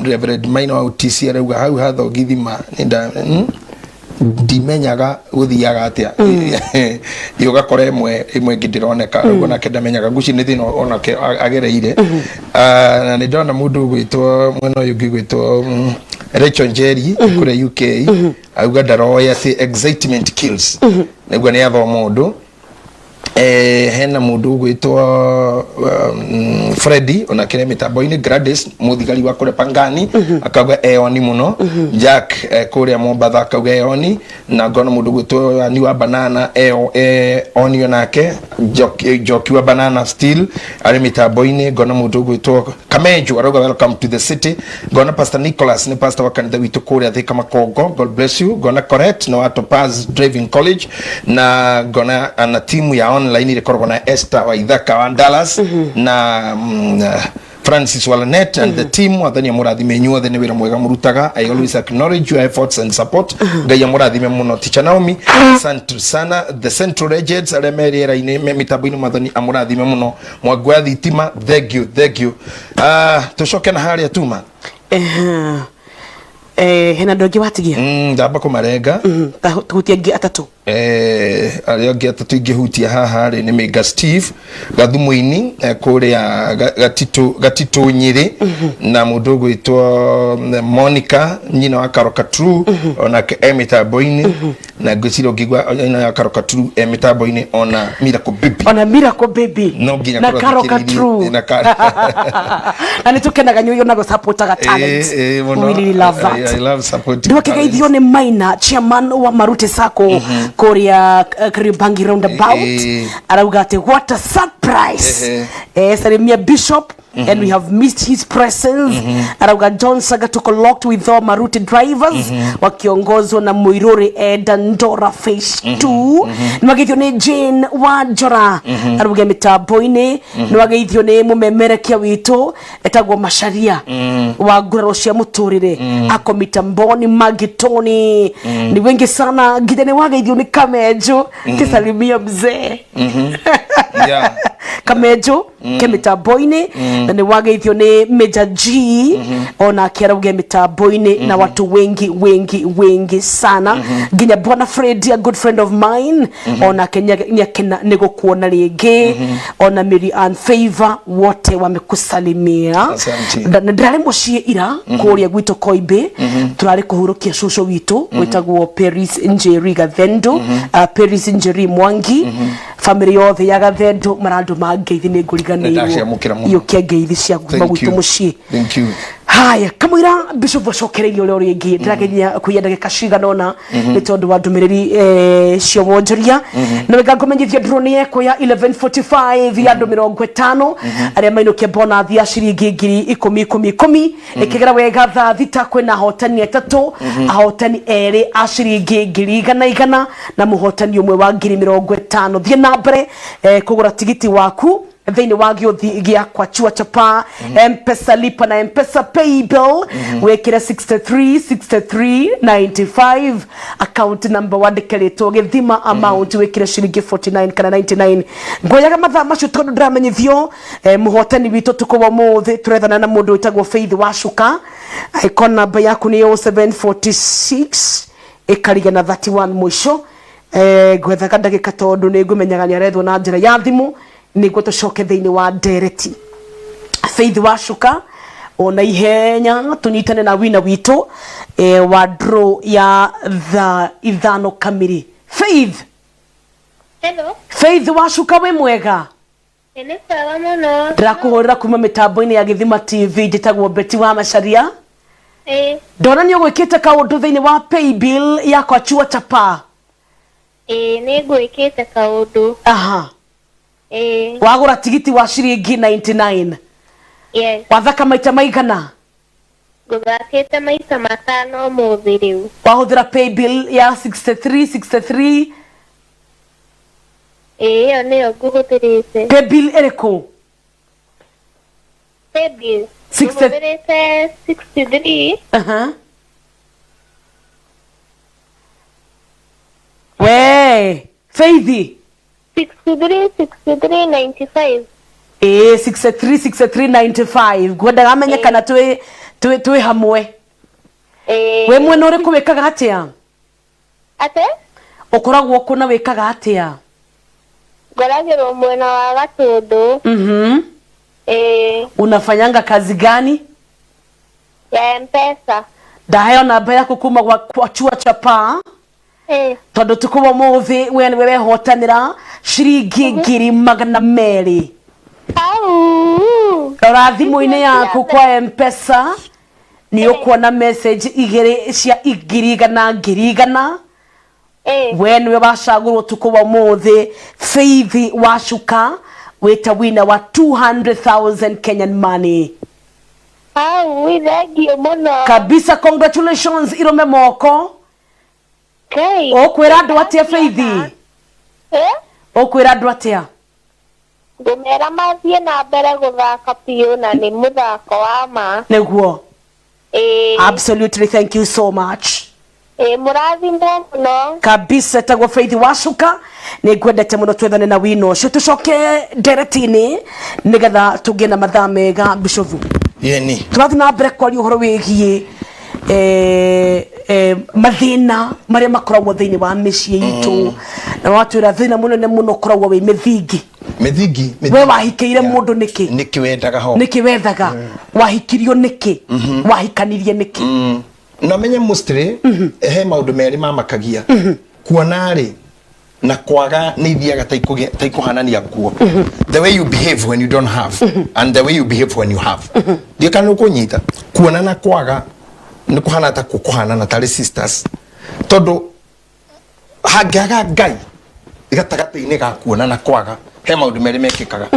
Reverend Maina wa UTC arauga hau hathongithima nĩ ndimenyaga gũthiaga atĩa, ĩ ũgakora ĩmwe ĩmwe ĩngĩ ndĩroneka ũguo, nake ndamenyaga nguci nĩ thĩna onake agereire. Ah, na nĩ ndona mũndũ ũgwĩtwo mwena ũyũ ũngĩ gwĩtwo Rachel Njeri kũrĩa UK auga ndaroĩ atĩ excitement kills, nĩguo nĩ athoma ũndũ. Hena mundu ugwitwo Freddy onake nĩ mĩtambo-inĩ. Gladys mũthigari wa kũrĩa Pangani akauga eoni mũno. Jack kũrĩa Mombatha akauga eoni, na ngona mũndũ ũgwĩtwo Ani wa Banana eo oni onake. Njoki wa Banana still arĩ mĩtambo-inĩ. Ngona mũndũ ũgwĩtwo Kamenjo arauga welcome to the city. Ngona Pastor Nicholas nĩ pastor wa kanitha witũ kũrĩa Thika Makongo, God bless you. Ngona Correct nĩ wa Topaz Driving College, na ngona na timu ya online ĩkoragwo na Esther wa Ithaka wa Dallas na Francis Walanet and the team. Wathani amũrathime inyuothe nĩ wĩra mwega mũrutaga. I always acknowledge your efforts and support. Ngai amũrathime mũno. Teacher Naomi, asante sana. The Central Legends arĩa me rĩera-inĩ, me mĩtambo-inĩ, mwathani amũrathime mũno. Mwangu wa thitima, thank you, thank you. Tũcoke na harĩa tuma. Ehe. Hena andũ angĩ watigia? Ndamba kũmarenga. Tuhutie angĩ atatũ. Arĩa angĩ atatũ ingĩhutia haha rĩ nĩ Mĩnga Steve Gathumuini kũrĩa Gatitũ Nyĩrĩ, na mũndũ ũgwĩtwo Monica nyina wa Karoka True onake e mĩtambo-inĩ, na ngwĩciria ũngĩigua nyina wa Karoka True e mĩtambo-inĩ, ona Miracle Baby. Ona Miracle Baby. No nginya na korwo Karoka thikĩrĩirie. True. Na nĩ tũkenaga nĩ ona gũsupportaga talent. Mũno. We really love that. I love supporting Ndwakigeithio nĩ Maina, chairman wa Marute Sacco kũrĩa Kariobangi roundabout. Arauga atĩ what a surprise. Salimia Bishop and we have missed his presence. Arauga John Saga, tuko locked with all Maruti drivers wakiongozwa na Muiruri Eda Ndora Phase 2. Nĩwageithio nĩ Jane wa Njora, arauga mĩtambo-inĩ. Nĩwageithio nĩ mũmemerekia witũ etagwo Macaria wa nguraro cia mũtũrĩre, ako mitamboni. Magitoni ni wengi sana, nginya nĩwageithio nĩ Kamenjo kisalimia mzee. Kamenjo ke mitambo-inĩ, na nĩ wageithio nĩ Major G onake arauge mitambo-inĩ, na watu wengi wengi wengi sana, nginya bwana Fred, a good friend of mine, onake nĩakena nĩ gũkuona rĩngĩ. Ona Mary Ann Favor, wote wamekusalimia. Asante. Na ndĩrarĩ mũciĩ ira kũrĩa gwitũ Koimbĩ, tũrarĩ kũhurũkia cũcũ witũ wĩtagwo Paris Njeri Gathendo, Paris Njeri Mwangi. Family yothe ya Gathendo marandũma ngeithi, nĩ ngũriganĩirwo. Nĩndaciamũkĩra mũno. Iyũkia ngeithi cia kuma Thank gwitũ you. mũciĩ. Thank you. Haya, kamũira Bishop acokereirie ũrĩa rĩngĩ, ndĩrageria kũiya ndagĩka cigana ũna nĩ tondũ wa ndũmĩrĩri cia wonjoria, na wega ngũmenyithia drone yekwo ya 11:45 ya andũ 50 arĩa mainũkia bonathi ya ciringi 10,000 10 10 ĩkĩgera wega thaa 6. Kwĩna ahotani atatũ, ahotani erĩ a ciringi 100,000 na mũhotani ũmwe wa 50,000. Thiĩ na mbere kũgũra tigiti waku thĩinĩ wa gĩũthi gĩa Kwachua Chapa, Mpesa lipa na Mpesa paybill, wĩkĩre 63 63 95, account number wandĩke rĩtwa gĩthima, amount wĩkĩre ciringi 49 kana 99. Ngwoyaga mathaa macio tondũ ndĩramenyithio mũhotani witũ tukũ wa ũmũthĩ tũrethana na mũndũ wĩtagwo Faith Wacuka. Icon namba yaku nĩ 0746 ĩkariga na 31 mũico. Ngwethaga ndagĩka tondũ nĩ ngũmenyaga nĩ arethwo na njĩra ya thimũ nĩguo tũcoke thĩinĩ wa ndereti. Faith Wacuka, ona ihenya tũnyitane na wina witũ wa draw ya thaa 5 kamiri. Faith. Hello. Faith Wacuka, wĩ mwega? Nĩ sawa mũno. Ndĩrakũhũrĩra kuma mĩtambo-inĩ ya Gĩthima TV, njĩtagwo Beti wa Macaria. Ĩĩ. Ndona nĩ ũgwĩkĩte kaũndũ thĩinĩ wa paybill yakwa chua chapa. Ĩĩ, nĩ ngwĩkĩte kaũndũ. Aha. Ĩĩ. Wagũra tigiti wa ciringi 99. Yes. Wathaka maita maigana? Ngũthakĩte maita matano ũmũthĩ rĩu. Wahũthĩra paybill ya 63 63? Ĩĩ, ĩyo nĩyo ngũhũthĩrĩte. Paybill ĩrĩkũ? Paybill. 60. Ngũhũthĩrĩte 63. Aha. We, Faith. 63 63 95. Ĩĩ, 63 63 95. Ngwendaga amenye kana twĩ hamwe. Ĩĩ. Wĩ mwena ũrĩkũ, wĩkaga atĩa? Ate? Ũkoragwo kũ na wĩkaga atĩa? Ngoragĩrwo mwena wa Gatũndũ. Ĩĩ. Unafanyanga kazi gani? Ya M-Pesa. Ndaheo namba yaku kuma kwa chua chapa. Ĩĩ. Tondũ tukũ wa ũmũthĩ we nĩwe wehotanĩra ciringi 200,000. Au. Rora thimũ-inĩ yaku kwa M-Pesa, nĩ ũkuona message igĩrĩ cia 100,000 100,000. Ĩĩ. We nĩwe wacagũrwo tukũ wa ũmũthĩ, Faith Wacuka, wĩta wina wa 200,000 Kenyan money. Au, thengiũ mũno. Kabisa, congratulations, irũme moko. Ngai. Ũkwĩra andũ atĩa, Faith? Ĩ? Ũkwĩra andũ atĩa? Ngũmera mathiĩ na mbere gũthaka biũ, na nĩ mũthako wa ma. Nĩguo. Ĩĩ. Absolutely, thank you so much. Ĩĩ, mũrathimwo mũno. Kabisa. Tagwo Faith Wacuka, nĩ ngwendete mũno. Twethane na wino ũcio, tũcoke ndereti-inĩ nĩgetha tũgĩe na mathaa mega, Bishofu. Yeni. Tũrathiĩ na mbere kwaria ũhoro wĩgiĩ mathĩna marĩa makoragwo thĩinĩ wa mĩciĩ itũ, na watwĩra thĩna mũnene mũno ũkoragwo wĩ mĩthingi. Mĩthingi. We wahikĩire mũndũ nĩkĩ? Nĩkĩ wendaga ho? Nĩkĩ wethaga? Wahikirio nĩkĩ? Wahikanirie nĩkĩ? Na menye mostly he maũndũ merĩ mamakagia kuona rĩ na kwaga nĩ ithiaga ta ikũhanania nguo, the way you behave when you don't have and the way you behave when you have. Ndiĩ kana nĩ ũkũnyita. Kuona na kwaga nĩ kũhana ta kũhanana tarĩ sisters, tondũ hangĩaga Ngai gatagatĩ-inĩ ga kuona na kwaga, he maũndũ merĩ mekĩkaga.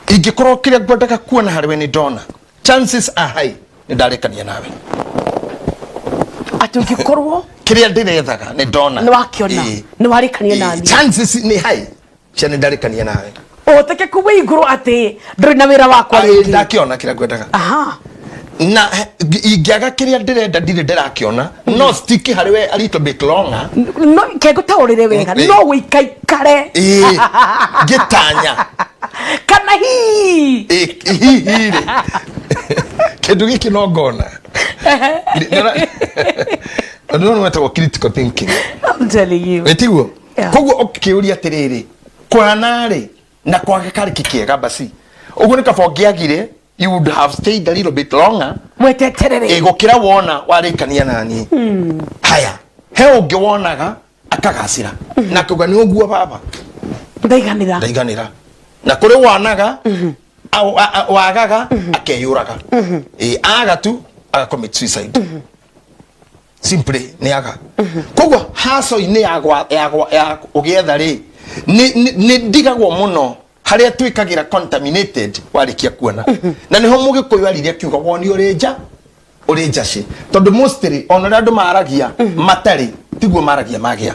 Ingĩkorwo kĩrĩa ngwendaga kuona harĩ we nĩ ndona, chances are high nĩ ndarĩkania nawe. Atĩ ũngĩkorwo kĩrĩa ndĩrethaga nĩ ndona, nĩ wakĩona, Ĩĩ. nĩ warĩkania Ĩĩ, nani. Chances nĩ high cia nĩ ndarĩkania nawe. Ũhotekeku wĩ igũrũ atĩ ndũrĩ na wĩra wakwa Aĩ, rĩngĩ. Ndakĩona kĩrĩa ngwendaga. Na ingĩaga kĩrĩa ndĩrenda ndirĩ ndĩrakĩona, no stick harĩ we a little bit longer. No kengũtaũrĩre wega. Ĩĩ. No wĩikaikare. Ĩĩ, ngĩtanya. Kana hii. Ĩĩ, hihi rĩ kĩndũ gĩkĩ no ngona. Ũndũ ũyũ wetagwo critical thinking. I'm telling you. Ĩtiguo? Yeah. Koguo ũkĩũria atĩrĩrĩ, kũhana rĩ na kwaga karĩ kĩkĩega, basi ũguo nĩ kaba ũngĩagire, you would have stayed a little bit longer. Weteterere. Ĩ, gũkĩra wona warĩkania naniĩ. Haya, he ũngĩ wonaga akagacĩra na akauga nĩ ũguo baba. Ndaiganĩra. Ndaiganĩra. Na kũrĩ wonaga wagaga akeyũraga. Ĩ, aga tu aga commit suicide simply nĩ aga. Koguo haco-inĩ ya ũgĩetha rĩ, nĩ ndigagwo mũno harĩa twĩkagĩra contaminated warĩkia kuona, na nĩho mũgĩkũyũ aririe akiuga woni ũrĩ nja ũrĩ njacĩ, tondũ mostly ona ũrĩa andũ maragia matarĩ tiguo maragia magĩa.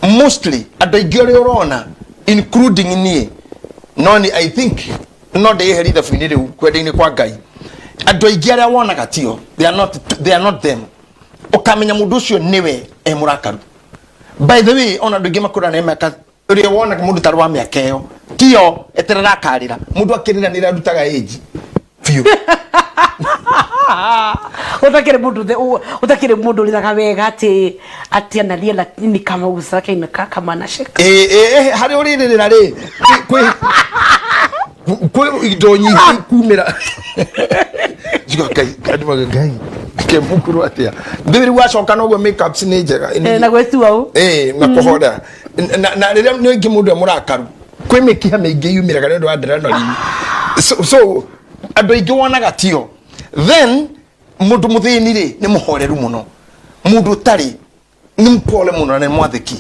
Mostly andũ aingĩ ũrĩa ũrona, including niĩ, no ni I think no ndĩyeherie ithabu-inĩ rĩu kwenda-inĩ kwa Ngai, andũ aingĩ arĩa wonaga tio, they are not them. Ũkamenya mũndũ ũcio nĩwe e mũrakaru. By the way, ona andũ aingĩ makũra nĩ mĩaka ũrĩa wonaga mũndũ tarĩ wa mĩaka ĩyo tio, eterera akarĩra. Mũndũ akĩrĩra nĩ arutaga age biũ. Ũtakĩrĩ mũndũ ũrĩraga wega atĩ analia, lakini kama uso wake inakaa kama anashika. Ĩ, ĩ, ĩ, harĩa ũrĩrĩrĩra rĩ, kwĩ indo nyingĩ kumĩra. Njiga Ngai, andũ mauga, Ngai kemukuru atĩa ndĩ rĩu wacoka noguo makeups nĩ njega. Na gwĩtua ũ. Ĩ, na kũhoda na rĩrĩa nĩ ingĩ mũndũ e mũrakaru, kwĩ mĩkiha mĩingĩ yumĩraga nĩ ũndũ wa adrenaline. So andũ aingĩ wonaga tio. Then Mũndũ mũthĩni rĩ, nĩ mũhoreru mũno. Mũndũ ũtarĩ nĩ mpole mũno na nĩ mwathĩki.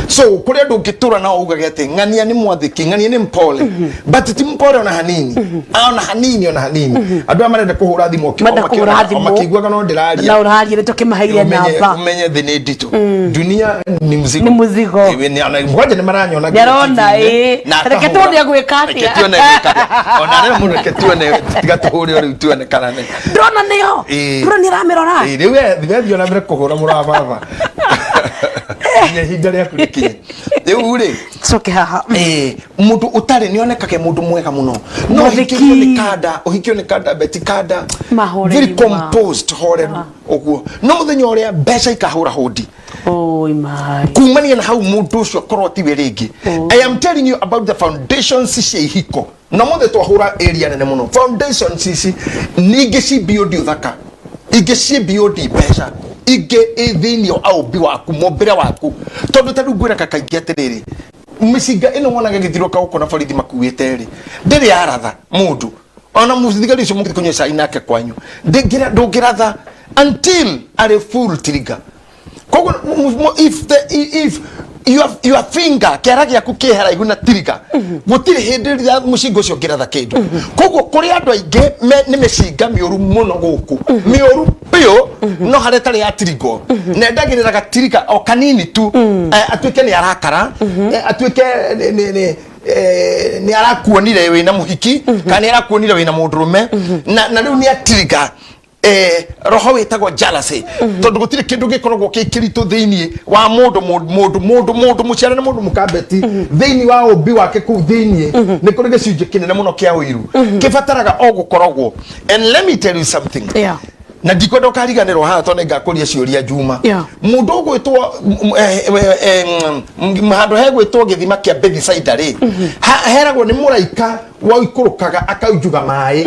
So kũrĩ andũ ũngĩtũra nao ugage atĩ ng'ania nĩ mwathĩki, ng'ania nĩ mpole, but ti mpole ona hanini. Ah, ona hanini, ona hanini. Andũ aya marenda kũhũra thimũ Marenda kũhũra thimũ. makĩiguaga no ndĩraria. Na ũraria nĩ tũkĩmaheire namba. Umenye thĩ nĩ nditũ, dunia ni mzigo. Ni mzigo. Ona kwanja nĩ maranyona. Nĩarona, ĩĩ. Na Reke akahũra. tuone egwĩka atĩa. Reke tuone egwĩka atĩa. Ona rĩu mũno reke tuone, tiga tũhũre o rĩu tuone kana nĩ Ndona nĩyo. Ndona nĩ aramĩrora. Ĩĩ, rĩu we thiĩ ona mbere kũhũra mũrũ wa baba nginya ihinda rĩaku rĩkinye. Rĩu rĩ, Coke haha. Ĩĩ, mũndũ ũtarĩ nĩ onekage mũndũ mwega mũno, no Mwathĩki. ũhikĩrio nĩ kanda, ũhikio nĩ kanda beti kanda. Mahoreri very composed, horeru ũguo, no mũthenya ũrĩa mbeca ikahũra hũndi, Oi my. Kumania na hau mũndũ ũcio akorwo tiwe rĩngĩ. I am telling you about the foundations cia ihiko, na mothe twahũra area nene mũno. Foundations ici ningĩ ci beyond ũthaka, ingĩ ci beyond mbeca, ingĩ ĩ thĩinĩ wa ũmbi waku, mũmbĩre waku. Tondũ ta rĩu ngwĩraga kaingĩ atĩrĩrĩ, mĩcinga ĩno wonaga ĩgĩthiũrũrũka gũkũ na borithi makuĩte rĩ, ndĩrĩ yaratha mũndũ. Ona mũthigari ũcio mũgĩthiĩ kũnyua cai nake kwanyu, ndũngĩratha until arĩ full trigger. Koguo if the if your finger, kĩara gĩaku kĩ haraihu na trigger, gũtirĩ hĩndĩ rĩrĩa mũcinga ũcio ũngĩratha kĩndũ. Koguo kũrĩ andũ aingĩ nĩ mĩcinga mĩũru mũno gũkũ, mĩũru biũ, no harĩa ĩtarĩ ya trigger, na endagĩrĩra gatirika o kanini tu, atuĩke nĩ arakara, atuĩke nĩ arakuonire wĩna mũhiki kana nĩ arakuonire wĩna mũndũrũme, na rĩu nĩ atirika roho wĩtagwo jealousy, tondũ gũtirĩ kĩndũ gĩkoragwo kĩ kĩritũ thĩinĩ wa mũndũ mũndũ mũndũ mũndũ mũciare nĩ mũndũ mũkambeti. Thĩinĩ wa ũmbi wake kũu thĩinĩ nĩ kũrĩ gĩcunjĩ kĩnene mũno kĩa ũiru kĩbataraga o gũkoragwo. And let me tell you something, na ndikwenda ũkariganĩrwo haha tondũ nĩngakũria ciũria Juma. Mũndũ ũgwĩtwo handũ hegwĩtwo gĩthima kĩa Bethisaida rĩ, heragwo nĩ mũraika waikũrũkaga akaunjuga maĩ.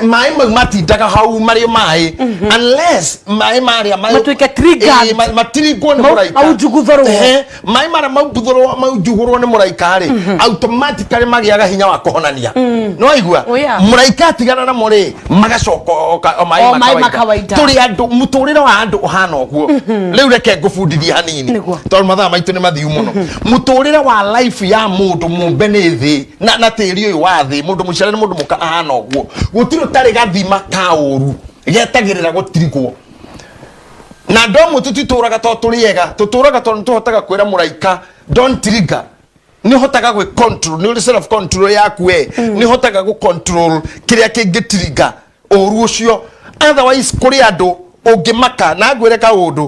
Maĩ mau matindaga hau marĩ o maĩ unless maĩ marĩa Matuĩke triggered. Ĩĩ, matirigwo nĩ mũraika. Maunjuguthũrwo. Ehe, maĩ marĩa maunjugũrwo nĩ mũraika rĩ, automatically magĩaga hinya wa kũhonania. Nĩ waigua? Oh, yeah. Mũraika atigana namo rĩ, magacoka o maĩ O maĩ makawaida. makawaida. Tũrĩ andũ, mũtũrĩre wa andũ ũhana ũguo. Rĩu reke ngũbundithie hanini tondũ mathaa maitũ nĩ mathiu mũno. Mũtũrĩre wa life ya mũndũ mũmbe nĩ thĩ na tĩri ũyũ wa thĩ, mũndũ mũciare nĩ mũndũ mũka, ahana ũguo. Gũtirĩ ũtarĩ gathima ka ũru getagĩrĩra gũtirigwo. Na andũ amwe tũtitũraga tondũ tũrĩ ega, tũtũraga tondũ nĩtũhotaga kwĩra mũraika, "Don't trigger." Nĩ ũhotaga gwĩ control, nĩ ũrĩ self control yaku we, nĩ ũhotaga gũ control kĩrĩa kĩngĩtiriga ũru ũcio. Otherwise kũrĩ andũ ũngĩmaka na ngwĩre kaũndũ,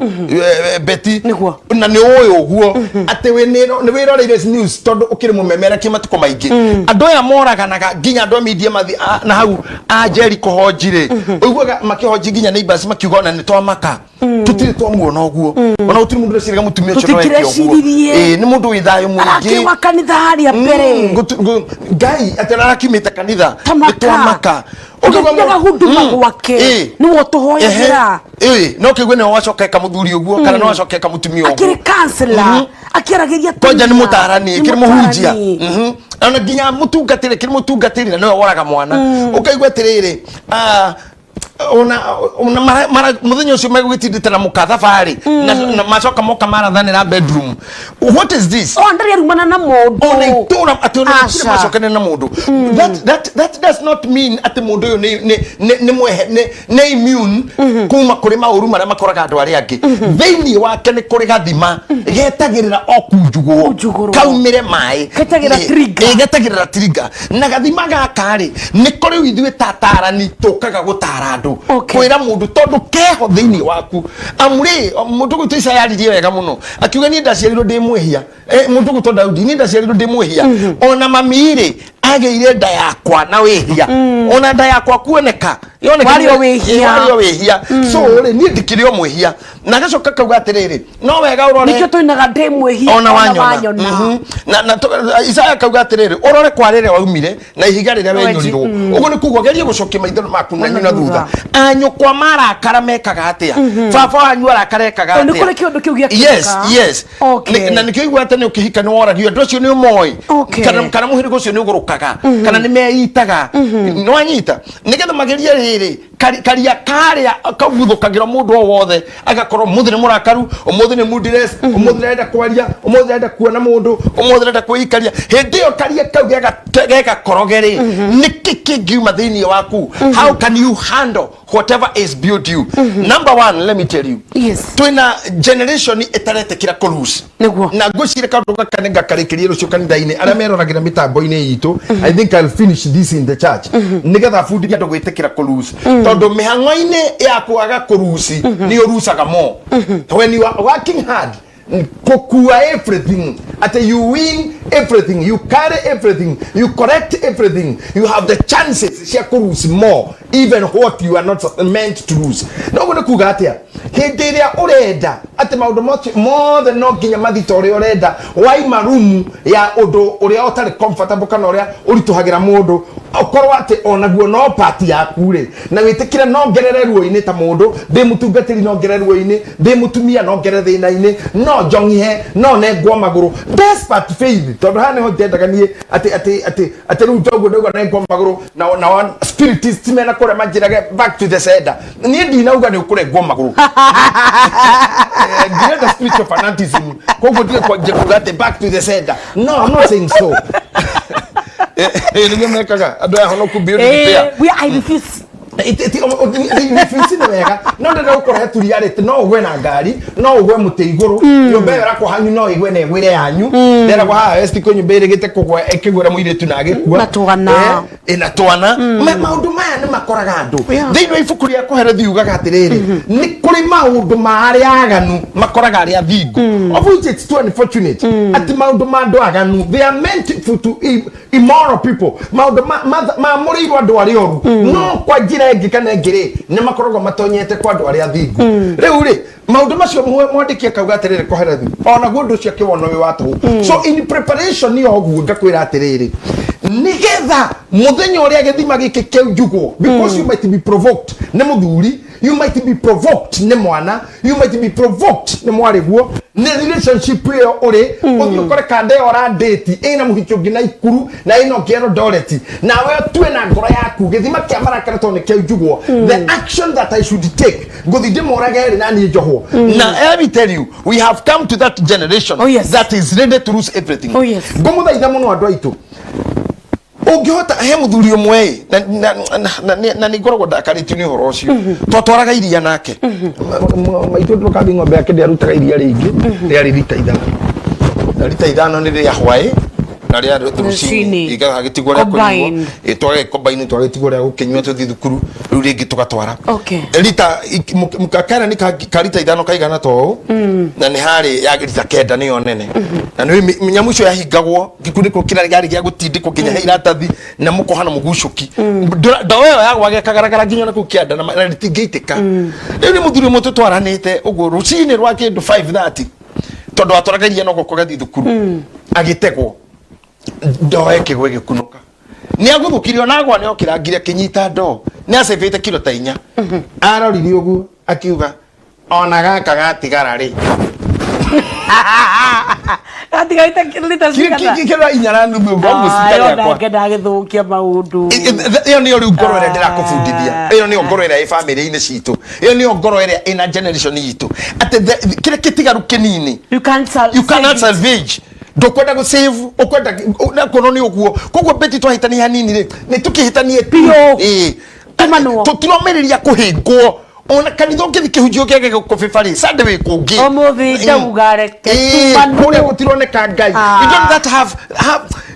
Betty. Na nĩ ũĩ ũguo atĩ nĩ wĩroreire news tondũ ũkĩrĩ mũmemerekia matukũ maingĩ. Andũ aya moraganaga, nginya andũ a media mathi na hau a Jericho honji rĩ, ũiguaga makĩhonji nginya neighbors makiuga ona nĩ twamaka, tũtirĩ twamuona ũguo, ona gũtirĩ mũndũ ũreciraga mũtumia ũcio no eke ũguo. Tũtikĩreciririe. Ĩĩ, nĩ mũndũ wĩ thayũ mũingĩ. Arakĩuma kanitha harĩa mbere. Ngai atĩ arakiumĩte kanitha. Tamaka. Nĩ twamaka. Ũgĩthiaga huduma gwake. Nĩwe ũtũhoyagĩra. Ĩĩ, no kĩgue nĩwe wacoka eka mũthuri ũguo kana nĩwe wacoka eka mũtumia ũguo. Akĩrĩ counselor, akĩaragĩria Kwanja nĩ atumia. mũtarani, Nĩ kĩrĩ mũhunjia. mũtarani. Ona nginya mũtungatĩri, kĩrĩ mũtungatĩri na nĩwe woraga mwana. Ũkaigua atĩrĩrĩ, ona mũthenya ũcio megũgĩtindĩte na mũka thabarĩ na macoka moka marathanĩra bedroom. What is this? O ndarĩ arumana na mũndũ. Ona itũra atĩ ona gũtirĩ Aca. macokanĩre na mũndũ. That does not mean atĩ mũndũ ũyũ nĩ mwehe, nĩ immune kuma kũrĩ maũru marĩa makoraga andũ arĩa angĩ. Thĩinĩ wake nĩ kũrĩ gathima getagĩrĩra o kunjugwo. Kunjugũrwo. Kaumĩre maĩ. Getagĩrĩra trigger. Ĩ, getagĩrĩra trigger. Na gathima gaka rĩ, nĩ kũrĩ ithuĩ tatarani tũkaga gũtara andũ, kwĩra mũndũ tondũ keho thĩinĩ waku. Amu rĩ, mũndũ gwitũ Isaya aririe wega mũno akiuga, "Niĩ ndaciarirwo ndĩ mwĩhia." Mũndũ gwitũ Daudi, "Niĩ ndaciarirwo ndĩ mwĩhia, ona mami rĩ agĩire nda yakwa na wĩhia, ona nda yakwa kuoneka yoneka Warĩ o wĩhia. Warĩ o wĩhia. So rĩ, niĩ ndikĩrĩ o mwĩhia." Na agacoka kauga atĩrĩrĩ, no wega ũrore. Nĩkĩo tũinaga ndĩ mwĩhia ona wanyona. Na Isaya kauga atĩrĩrĩ, ũrore kwa rĩrĩa waumire na ihiga rĩrĩa wenyũrirwo. Ũguo nĩ kuga gerie gũcokia maitho maku na nyuna thutha. Anyũkwa marakara mekaga atĩa? Baba wanyu arakara ekaga O, nĩ atĩa? kũrĩ kĩũndũ kĩu gĩekĩka. Yes. Na nĩkĩo igua atĩ nĩ ũkĩhika nĩ woragio andũ acio nĩ ũmoĩ, kana mũhĩrĩga ũcio nĩ ũgũrũkaga kana nĩ meitaga. Nĩ wanyita? Nĩgetha magerie rĩrĩ. Karia karĩa kaguthũkagĩra mũndũ o wothe, agakorwo ũmũthĩ nĩ mũrakaru, ũmũthĩ nĩ moodless, ũmũthĩ ndarenda kwaria, ũmũthĩ ndarenda kuona mũndũ, ũmũthĩ ndarenda kwĩikaria. Hĩndĩ ĩyo karia kau gegakoroge rĩ, nĩkĩ kĩngiuma thĩinĩ waku? How can you handle whatever is beyond you? Number one, let me tell you, twĩna generation ĩtaretĩkĩra kũ lose. Na ngwĩciria kaũndũ gaka nĩ ngakarĩkĩria rũciũ kanitha-inĩ, arĩa meroragĩra mĩtambo-inĩ itũ. I think I'll finish this in the church, nĩgetha bundithie andũ gwĩtĩkĩra kũ lose, tondũ mĩhang'o-inĩ ya kwaga kũ lose nĩ ũrucaga more. When you are working hard kũkua everything, atĩ you win everything, you carry everything, you correct everything, you have the chances cia kũ lose more, even what you are not meant to lose. No ũguo nĩ kuga atĩa? Hĩndĩ ĩrĩa ũrenda atĩ maũndũ mothe no nginya mathi ta ũrĩa ũrenda, waima rumu ya ũndũ ũrĩa ũtarĩ comfortable kana ũrĩa ũritũhagĩra mũndũ, ũkorwo atĩ onaguo no part yaku rĩ, na wĩtĩkĩre no ngerere ruo-inĩ ta mũndũ, ndĩ mũtungatĩri no ngere ruo-inĩ, ndĩ mũtumia no ngere thĩna-inĩ, no njong'ihe, no nengwo magũrũ, despite faith. Tondũ haha nĩho ndendaga niĩ atĩ rĩu toguo ndauga nengwo magũrũ na spiritist mena kũrĩa manjĩrage back to the sender. Niĩ ndinauga nĩ ũkũrengwo magũrũ. Ndirenda spiritual fanatism, koguo ndige kwanjia kuga atĩ back to the sender. No, I'm not saying so. Nĩguo mekaga andũ aya honoku beyond repair. I refuse. Refuse nĩ wega, no ndĩrenda gũkũrehe tu reality. No ũgwe na ngari, no ũgwe mũtĩ igũrũ, nyũmba ĩyo ĩrakwo hanyu no ĩgwe na ĩgwĩre yanyu. Ndĩragwo haha West kwĩ nyũmba ĩrĩgĩte kũgwa ĩkĩgwĩra mũirĩtu na agĩkua. Na twana. Ĩna twana. Maũndũ maya nĩ makoraga andũ. Thĩinĩ wa ibuku rĩa Kũherithia yugaga atĩrĩrĩ, nĩ kũrĩ maũndũ ma arĩa aganu makoraga arĩa athingu, of which it's too unfortunate atĩ maũndũ ma andũ aganu, they are meant for to immoral people, maũndũ mamũrĩirwo andũ arĩa oru, no kwa njĩra ĩngĩ kana ĩngĩ rĩ, nĩ makoragwo matonyete kwa andũ arĩa athingu. Rĩu rĩ, maũndũ macio mwandĩki akauga atĩrĩrĩ, Koherethi onaguo ũndũ ũcio akĩwona wĩ wa tũhũ. So in preparation ya ũguo, ngakwĩra atĩrĩrĩ, nĩgetha mũthenya ũrĩa gĩthima gĩkĩ kĩunjugwo, because you might be provoked nĩ mũthuri, you might be provoked nĩ mwana, you might be provoked nĩ mwarĩguo, nĩ relationship ĩyo ũrĩ ũthiĩ ũkore kanda ĩyo ũrandĩti ĩna mũhiki ũngĩ na Ikuru na ĩna ũngĩ Eldoret, nawe ũtue na ngoro yaku gĩthima kĩa marakara tondũ nĩ kĩaunjugwo, the action that I should take, ngũthiĩ ndĩmũrage rĩ na niĩ njohwo. Na let me tell you, we have come to that generation Oh, yes. that is ready to lose everything. Oh, yes. Ngũmũthaitha mũno andũ aitũ, ũngĩhota he mũthuri ũmwe ĩ, na nĩ ngoragwo ndakarĩtio nĩ ũhoro ũcio, twatwaraga iria nake. Maitũ ndũkathi ng'ombe yake ndĩarutaga iria rĩingĩ, rĩarĩ rita 5, na rita 5 nĩ rĩa hwaĩ na rĩa rũcinĩ. Rũcinĩ. Gagĩtigwo rĩa kũnyuo. Combined. Twagĩkombaini, twagĩtigwo rĩa gũkĩnyua tũthiĩ thukuru, rĩu rĩngĩ tũgatwara rita karani ka rita 5 kaigana ta ũũ, na nĩ harĩ ya rita 9 nĩyo nene, na nĩ nyamũ icio yahingagwo gĩkunĩko kĩrĩa gĩarĩ gĩa gũtindĩkwo nginya he iratathi na mũkoha na mũgucũki. Ndawa ĩyo yagwaga ĩkagaragara nginya na kũu kĩanda na rĩtingĩitĩka. Rĩu nĩ mũthuri ũmwe tũtwaranĩte ũguo rũcinĩ rwa kĩndũ 5:30, tondũ atwaraga iria na guoko gathiĩ thukuru, agĩtegwo ndoo ĩkĩgwa ĩgĩkunũka, nĩ agũthũkirio na agwa nĩ okĩrangire akĩnyita ndoo, nĩ acebete kiro ta 4. Arorire ũguo akiuga, "Ona gaka gatigara rĩ." Gatigaite rita cigana? Kiro 4 na nuthu almost rita rĩakwa. Nake ndagĩthũkia maũndũ. Ĩyo nĩyo rĩu ngoro ĩrĩa ndĩrakũbundithia. Ĩyo nĩyo ngoro ĩrĩa ĩ bamĩrĩ-inĩ citũ. Ĩyo nĩyo ngoro ĩrĩa ĩna generation itũ, atĩ kĩrĩa kĩtigaru kĩnini You can't you cannot save it. Salvage, ndũkwenda gũ save, ũkwenda na kono nĩ ũguo. Koguo beti twahĩtania hanini rĩ, nĩ tũkĩhĩtanie. Biũ. Ĩĩ. Tũmanwo. Tũtiromĩrĩria kũhĩngwo ona kanitha ũngĩthi kĩhunjio kĩage gũkũbĩba rĩ, Sunday wĩ kũngĩ. Ũmũthĩ ndauga reke tũmanwo. Kũrĩa gũtironeka Ngai. You don't that have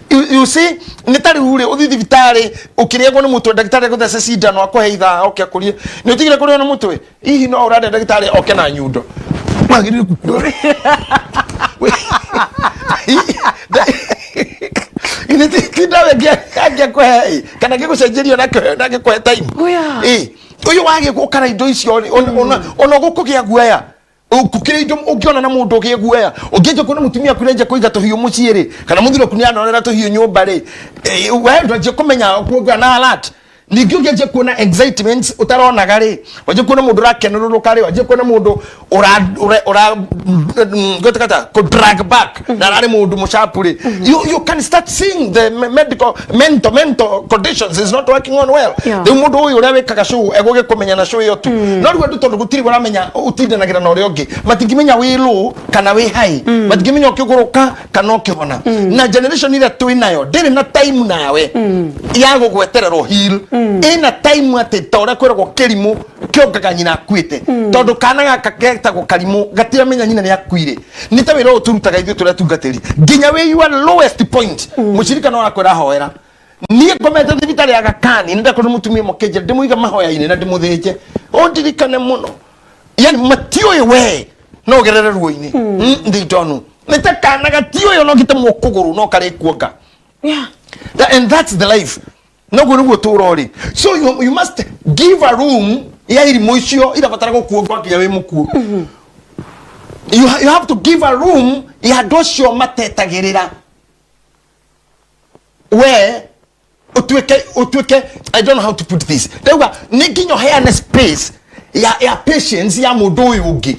you see, nĩ ta rĩu rĩ, ũthiĩ thibitarĩ ũkĩrĩagwo nĩ mũtwe, ndagĩtarĩ agũthece cindano, akũhe ithaa, oke akũrie nĩ ũtigire kũrĩo nĩ mũtwe. Hihi no ũrenda ndagĩtarĩ oke na nyundo wagĩrĩire gũkua? Githĩ ti ndawa ĩngĩ angĩakũhe ĩ, kana angĩgũcenjeria na angĩkũhe time? Oya. Ĩ, ũyũ wagĩũkara indo icio rĩ, ona ũgũkũgĩa guoya kũkĩrĩ indo ũngĩona na mũndũ ũgĩe guoya, ũngĩnja kuona mũtumia aku nĩanjia kũiga tũhiũ mũciĩ rĩ, kana mũthuri waku nĩanorera tũhiũ nyũmba rĩ, we ndwanjia kũmenya kuonga na alert. Ningĩ ũngĩanjia kuona excitements ũtaronaga rĩ, wanjie kuona mũndũ ũrakenerũrũka rĩ, wanjie kuona mũndũ ũra ũra ũra ngwĩta kata kũ drag back na ararĩ mũndũ mũcapu rĩ, you can start seeing the medical mental conditions is not working on well. Rĩu mũndũ ũyũ ũrĩa wĩkaga show egũgĩkũmenya na show ĩyo tu, no rĩu andũ tondũ gũtirĩ ũramenya ũtindanagĩra na ũrĩa ũngĩ, matingĩmenya wĩ low kana wĩ high, matingĩmenya ũkĩgũrũka kana ũkĩhona. Na generation ĩrĩa twĩ nayo ndĩrĩ na time nawe ya gũgwetererwo heal, ĩna time atĩ ta ũrĩa kwĩragwo kĩrimũ kĩongaga nyina akuĩte, tondũ kana gaka getagwo karimũ gatiramenya nyina nĩ akuire. Nĩ ta wĩra ũyũ tũrutaga ithuĩ tũrĩa tungatĩri, nginya wĩ your lowest point, mũcirika no arakwĩra hoera. Niĩ ngomete thibitarĩ ya Gakani, nĩ ndakorwo mũtumia mũkĩnjĩra ndĩmũiga mahoya-inĩ na ndĩmũthĩnje ũndirikane mũno. Yani matiũĩ we no ũgerere ruo-inĩ. They don't know. Nĩ ta kana gatiũĩ ona ũngĩtemwo kũgũrũ no karĩ kuonga. And that's the life. Noguo nĩguo tũũro rĩ. So you must give a room ya irimũ icio irabatara gũkuo nginya wĩ mũkuo. You have to give a room ya andũ acio matetagĩrĩra we ũtuĩke. I don't know how to put this. Ndauga nĩ nginya ũheane space ya patience ya mũndũ ũyũ ũngĩ,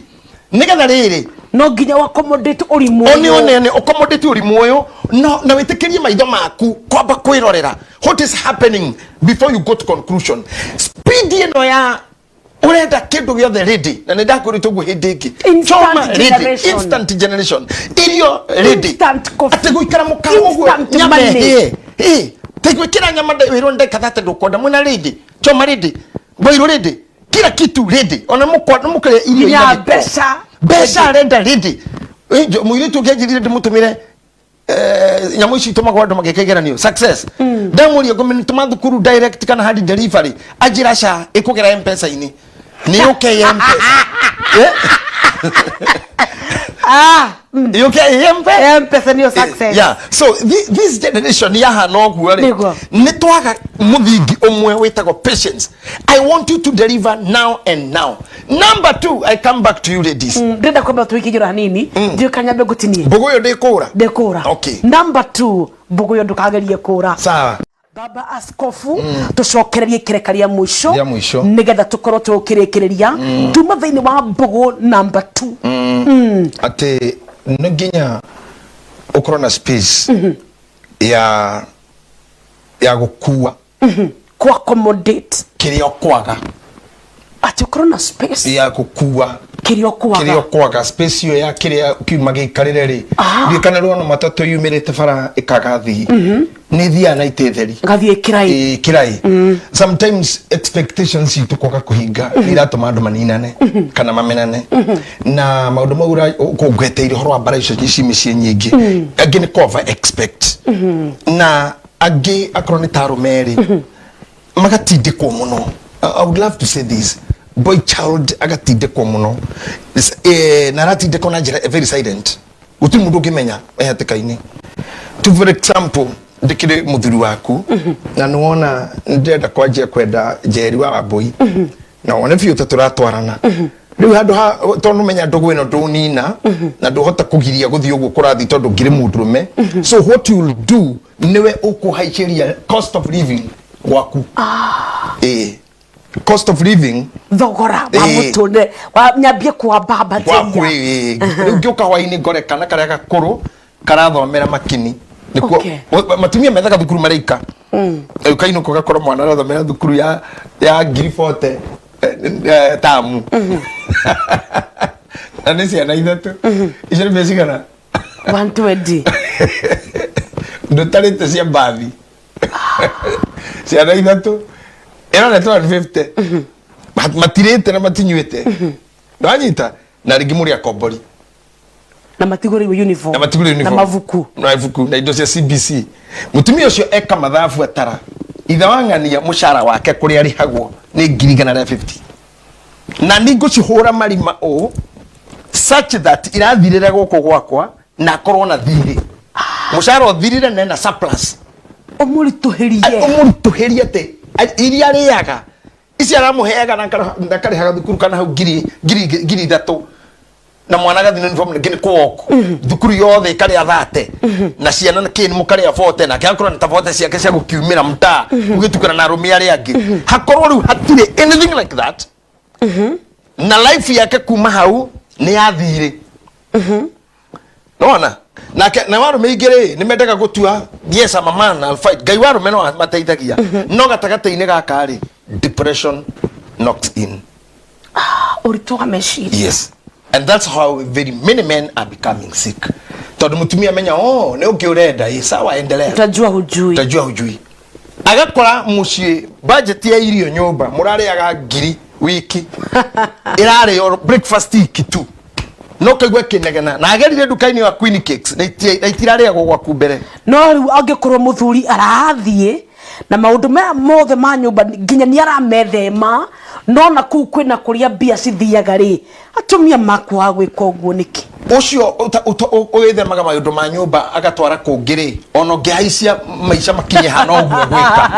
nĩgetha rĩrĩ No nginya wa accommodate ũrimũ one ũyũ. One accommodate ũrimũ ũyũ, no na wĩtĩkĩrie maitho maku kwamba kwĩrorera what is happening before you go to conclusion. Speed ĩno ya ũrenda kĩndũ gĩothe ready, na nĩ ndakwĩrĩte ũguo hĩndĩ ĩngĩ. Instant Choma ready, generation. Instant generation, irio ready. Instant coffee. Atĩ gũikara mũkawa ũguo Instant nyama money. ĩhĩe. Ĩ te gwĩkĩra nyama wĩrwo ndeka thate ndũkwenda mwĩna ready, choma ready, ngwairũ ready, kila kitu ready, ona mũkwa mũkĩrĩa irio Nginya ina gĩko. Mbeca. Mbeca arenda ready. Mũirĩtu ũngĩ anjĩrire ndĩmũtũmĩre nyamũ ici itũmagwo andũ magĩka igeranio success. Ndamũria ngũmĩtũma thukuru direct kana hadi delivery, anjĩra ca ĩkũgera Mpesa-inĩ, nĩ yũke ya Mpesa. Eh? Yũke ya Mpesa. Mpesa nĩyo success. Yeah, so this generation yahana ũguo rĩ, Nĩguo. Nĩ twaga mũthingi ũmwe wĩtagwo patience. I want you to deliver now and now. Number two, I come back to you ladies. Ndĩrenda kwamba tũikĩnjĩra hanini, ndiũĩ kana nyambe ngũtinie. Mbũgũ ĩyo ndĩkũra. Ndĩkũra. Okay. Number two, mbũgũ ĩyo ndũkagerie kũra. Sawa. Baba askofu, tũcokererie ikereka rĩa mũico Rĩa mũico. Nĩgetha tũkorwo tũkĩrĩkĩrĩria tuma thĩinĩ wa mbũgũ number two. Atĩ nĩ nginya ũkorwo na space ya gũkua Ku accommodate kĩrĩa ũkwaga. Atĩ ũkorwo na space ya gũkua kĩrĩa kĩrĩa ũkwaga. Ũkwaga, space ĩyo ya kĩrĩa kiuma gĩikarĩre rĩ. Ndiũĩ kana rwona matatũ yumĩrĩte bara ĩkaga thii, nĩ thiaga na itĩ theri. Gathiĩ kĩrai. Ĩĩ, kĩrai. Sometimes expectations citũ kwaga kũhinga nĩ iratũma andũ maninane kana mamenane na maũndũ mau kũngweteire ũhoro wa mbara icio ci mĩciĩ nyingĩ. Angĩ nĩ kũ over expect, na angĩ akorwo nĩ ta arũme rĩ, magatindĩkwo mũno. I would love to say this, boy child agatindĩkwo mũno. Na aratindĩkwo na njĩra very silent, gũtirĩ mũndũ ũngĩmenya e hatĩka-inĩ. To for example, ndĩkĩrĩ mũthuri waku na nĩwona ndĩrenda kwanjia kwenda Njeri wa Wambũi, na wone biũ ta tũratwarana rĩu handũ ha tondũ menya ndũgũ ĩno ndũnina na ndũhota kũgiria gũthiĩ ũguo kũrathiĩ tondũ ngĩrĩ mũndũrũme. So what you will do, nĩwe ũkũhaicĩria cost of living gwaku. Ĩĩ, cost of living. Thogora wa mũtũrĩre wa nyambie kwambambatĩria. Gwaku ĩĩ. Rĩu ngĩũka hwainĩ ngore kana karĩa gakũrũ karathomera makini. Nĩkuo matumia methaga thukuru marĩika rĩu kainũka ũgakora mwana arathomera thukuru ya 40,000 tamu, na nĩ ciana ithatũ. Icio nĩ mbeca cigana? 120. Ndũtarĩte cia mbathi, ciana ithatũ ĩrona 250, matirĩte na matinyuĩte, ndwanyita, na rĩngĩ mũrĩ akombori. Na matigũrĩirwo uniform. Na matigũrĩirwo uniform. Na mabuku. Na mabuku na indo cia CBC. Mũtumia ũcio eka mathabu, atara ithe wa ng'ania mũcara wake kũrĩa arĩhagwo nĩ 150,000, na nĩ ngũcihũra marima ũũ such that irathirĩra gũkũ gwakwa na akorwo na thirĩ, mũcara ũthirire na ena surplus. Ũmũritũhĩrie. Ũmũritũhĩrie atĩ iria arĩaga ici aramũheaga na akarĩhaga thukuru kana hau ngiri 3,000. Na mwana agathi na uniform ningĩ nĩ kũwalk thukuru yothe ĩkarĩa thate na ciana na kĩ mũkarĩa bote, nake agakorwo na tabote ciake cia gũkiumĩra mtaa gũgĩtukana na arũme arĩa angĩ. Hakorwo rĩu hatirĩ anything like that na life yake kuma hau nĩ yathirĩ. Nona nake na warume ingĩ rĩ, nĩ mendaga gũtua, "Yes, I'm a man, I'll fight." Ngai warume no mateithagia, no gatagatĩ-inĩ gaka rĩ, depression knocks in. Ũritũ wa meciria. Yes, and that's how very many men are becoming sick, tondũ mũtumia menya, "Oh, nĩ ũngĩ ũrenda, ĩ sawa, endelea." Utajua hujui. Utajua hujui. Agakora mũciĩ budget ya irio nyũmba mũrarĩaga ngiri wiki, ĩrarĩo breakfast iki tu, no kaigua kĩnegena na agerire nduka-inĩ wa Queen Cakes na itirarĩagwo gwaku mbere. No rĩu angĩkorwo mũthuri arathiĩ na maũndũ maya mothe ma nyũmba nginya nĩ aramethema, no na kũu kwĩna kũrĩa mbia cithiaga rĩ, atumia makwaga gwĩka ũguo nĩkĩ? Ũcio ũgĩthemaga maũndũ ma nyũmba agatwara kũngĩ rĩ, ona ũngĩhaicia maica makinye hana ũguo gwĩka,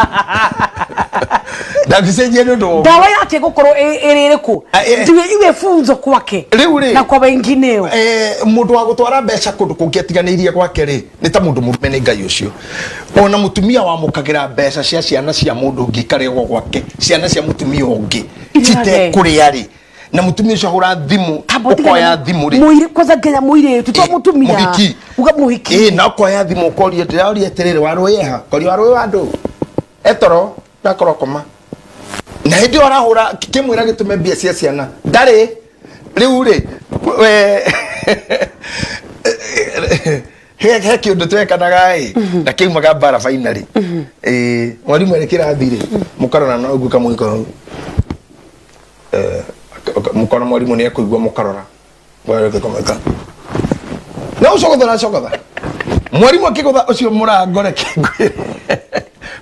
ndangĩcenjia nĩ ũndũ wa ũguo. Ndawa yake gũkorwo ĩrĩ ĩrĩkũ? Ah, eh. Ndiwe iwe funzo kwake Rĩu rĩ, na kwa wengineo. Mũndũ wa gũtwara mbeca kũndũ kũngĩ atiganĩirie gwake rĩ, nĩ ta mũndũ mũrume nĩ Ngai ũcio. Ona mũtumia wamũkagĩra mbeca cia ciana cia mũndũ ũngĩ ikarĩagwo gwake, ciana cia mũtumia ũngĩ Irĩage. citekũrĩa rĩ, na mũtumia ũcio ahũra thimũ, ũkoya thimũ rĩ, Mũirĩ kwanza, nginya mũirĩtu to Eh, mũtumia. Mũhiki. Uga mũhiki. Ĩ na ũkoya thimũ ũkoria, ndĩraũria atĩrĩrĩ, warũĩ eha koria warũĩ wa ndũ etoro ndakorwo koma, na hĩndĩ ĩyo arahũra kĩmwĩra gĩtũme mbia cia ciana ndarĩ. Rĩu rĩ, he kĩũndũ twekanaga ĩ na kĩumaga mbara finally. Ĩ mwarimũ arĩ kĩrathi rĩ, mũkarora na ũguo kamũiko, mũkona mwarimũ nĩ ekũigua, mũkarora kamwĩka na ũcogotha na cogotha, mwarimũ akĩgũtha ũcio mũrango. Reke ngwĩre,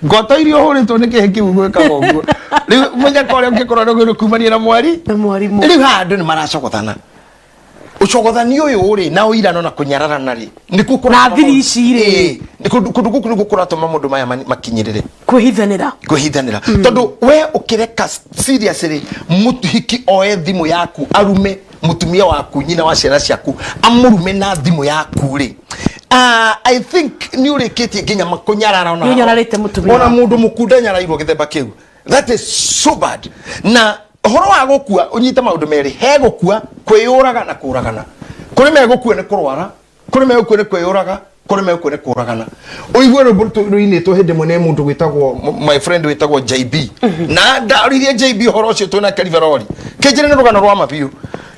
ngoto iria ũhũrĩtwo nĩ kĩhĩ kĩu gwĩkaga ũguo. Rĩu mũnyaka ũrĩa ũngĩkorwo nĩ kumania na mwari Na mwarimũ. Rĩu haha andũ nĩ maracogothana. Ũcogothani ũyũ rĩ, na ũirano na kũnyararana rĩ, nĩkuo Na thiri ici rĩ. Ĩĩ, nĩ kũndũ gũkũ nĩkuo kũratũma maũndũ maya makinyĩrĩre. Kwĩhithanĩra. Kwĩhithanĩra, tondũ we ũkĩreka seriously mũhiki oe thimũ yaku arume mũtumia waku, nyina wa ciana ciaku, amũrume na thimũ yaku rĩ, I think nĩ ũrĩkĩtie nginya kũnyarara ona Nĩ ũnyararĩte mũtumia ona waku. Mũndũ mũkunda nyarairwo gĩthemba kĩu, that is so bad. Na ũhoro wa gũkua, ũnyite maũndũ merĩ: he gũkua, kwĩyũraga na kũragana. Kũrĩ megũkua nĩ kũrwara, kũrĩ megũkua nĩ kwĩyũraga, kũrĩ megũkua nĩ kũragana. Ũigue rwĩmbo rũinĩtwo hĩndĩ ĩmwe nĩ mũndũ wĩtagwo my friend wĩtagwo JB, na ndaririe JB ũhoro ũcio twĩna Keriverori kĩnjĩre nĩ rũgano rwa ma biũ.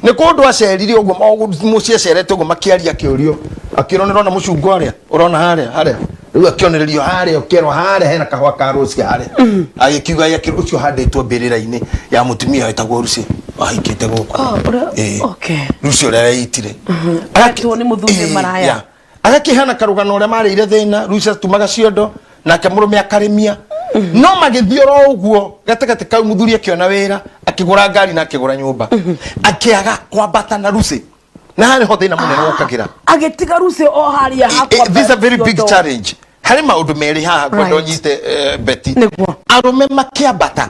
Nĩ kũndũ acerire ũguo, mũciĩ acerete ũguo, makĩaria, akĩũrio, akĩrwo, "Nĩ ũrona mũcungwa ũrĩa ũrona harĩa harĩa?" Rĩu akĩonererio harĩa, ũkerwo harĩa hena kahũa ka rũci harĩa, agĩkiuga akĩrwo ũcio handĩtwo mbĩrĩra-inĩ ya mũtumia wĩtagwo Rucy wahikĩte gũkũ. Oh, Ĩĩ. Rucy ũrĩa weitire. Aretwo nĩ mũthuri maraya. Agakĩhana karũgano ũrĩa marĩire thĩna. Rucy atumaga ciondo nake mũrũme akarĩmia, no magĩthiĩ oro ũguo. Gatagatĩ kau mũthuri akĩona wĩra, akĩgũra ngari na akĩgũra nyũmba, akĩaga kwambata na Rucy, na harĩ ho thĩna mũnene ũkagĩra. Agĩtiga Rucy o harĩa. This is a very big challenge. Harĩ maũndũ merĩ haha ngwenda ũnyite, Betty. Nĩguo. Arũme makĩambata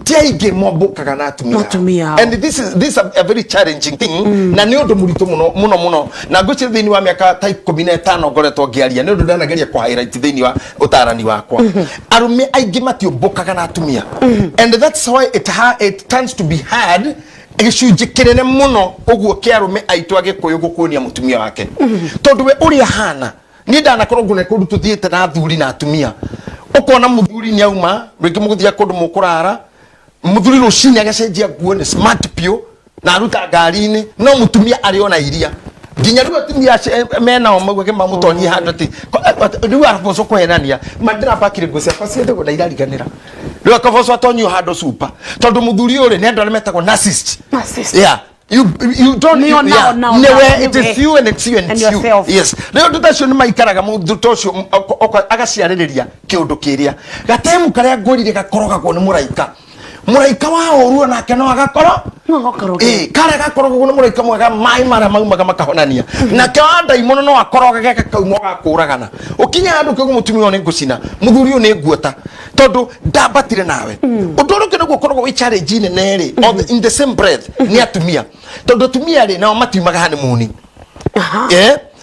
ti aingĩ mombũkaga na atumia. Atumia ao. And this is a very challenging thing, na nĩ ũndũ mũritũ mũno mũno mũno, na ngwĩciria thĩinĩ wa mĩaka ta 15 ngoretwo ngĩaria, nĩ ũndũ ndanageria kũ highlight thĩinĩ wa ũtarani wakwa. Arũme aingĩ matiũmbũkaga na atumia, and that's why it turns to be hard gĩcunjĩ kĩnene mũno ũguo kĩa arũme aitũ Agĩkũyũ gũkuonia mũtumia wake, tondũ we ũrĩa hana, niĩ ndanakorwo ngũne kũndũ tũthiĩte na athuri na atumia, ũkona mũthuri nĩ auma rĩngĩ mũgũthiĩ kũndũ mũkũrara, mũthuri rũcinĩ agacenjia nguo, nĩ smart piũ na aruta ngari-inĩ, no mũtumia arĩ ona iria nginya rĩu atumia acio menao maugage mamũtonyie handũ atĩ rĩu araboco kũhenania mandĩrabakire nguo ciakwa ciothe na irariganĩra. Rĩu akaboco atonyio handũ super, tondũ mũthuri ũyũ rĩ, nĩ andũ arĩa metagwo narcissist. Narcissist. Yeah, you don't Nĩo you, nao, yeah. nao, Nĩwe, nao, it is nĩwe. you and it's you and And it's you. yourself. Yes, rĩu ũndũ ta ũcio nĩ maikaraga mũndũ ta ũcio agaciarĩrĩria kĩũndũ kĩrĩa gatemu karĩa ngwĩrire gakorogagwo nĩ mũraika. Mũraika wa ũru onake no agakorwo No agakoroge. Ĩĩ, karĩa gakoragwo nĩ mũraika mwega, maĩ marĩa maumaga makahonania, nake wa ndaimono no akorogage gakauma gakũragana. Ũkinya handũ kĩguo, mũtumia ũyũ nĩ ngũcina, mũthuri ũyũ nĩ nguota, tondũ ndambatire nawe. Ũndũ ũrĩa ũngĩ nĩguo ũkoragwo wĩ challenge nene rĩ, in the same breath, nĩ atumia, tondũ atumia rĩ, nao matiumaga honeymoon.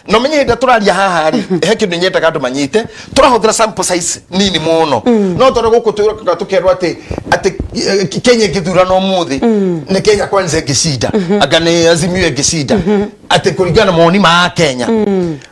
Na ũmenye hĩndĩ ĩrĩa tũraria haha rĩ, he kĩndũ nyendaga andũ manyite. Tũrahũthĩra sample size nini mũno, no tondũ gũkũ tũrokaga tũkerwo atĩ Kenya ĩngĩthurana ũmũthĩ, nĩ Kenya Kwanza ĩngĩcinda, anga nĩ Azimio ĩngĩcinda, atĩ kũringana na mawoni ma Kenya.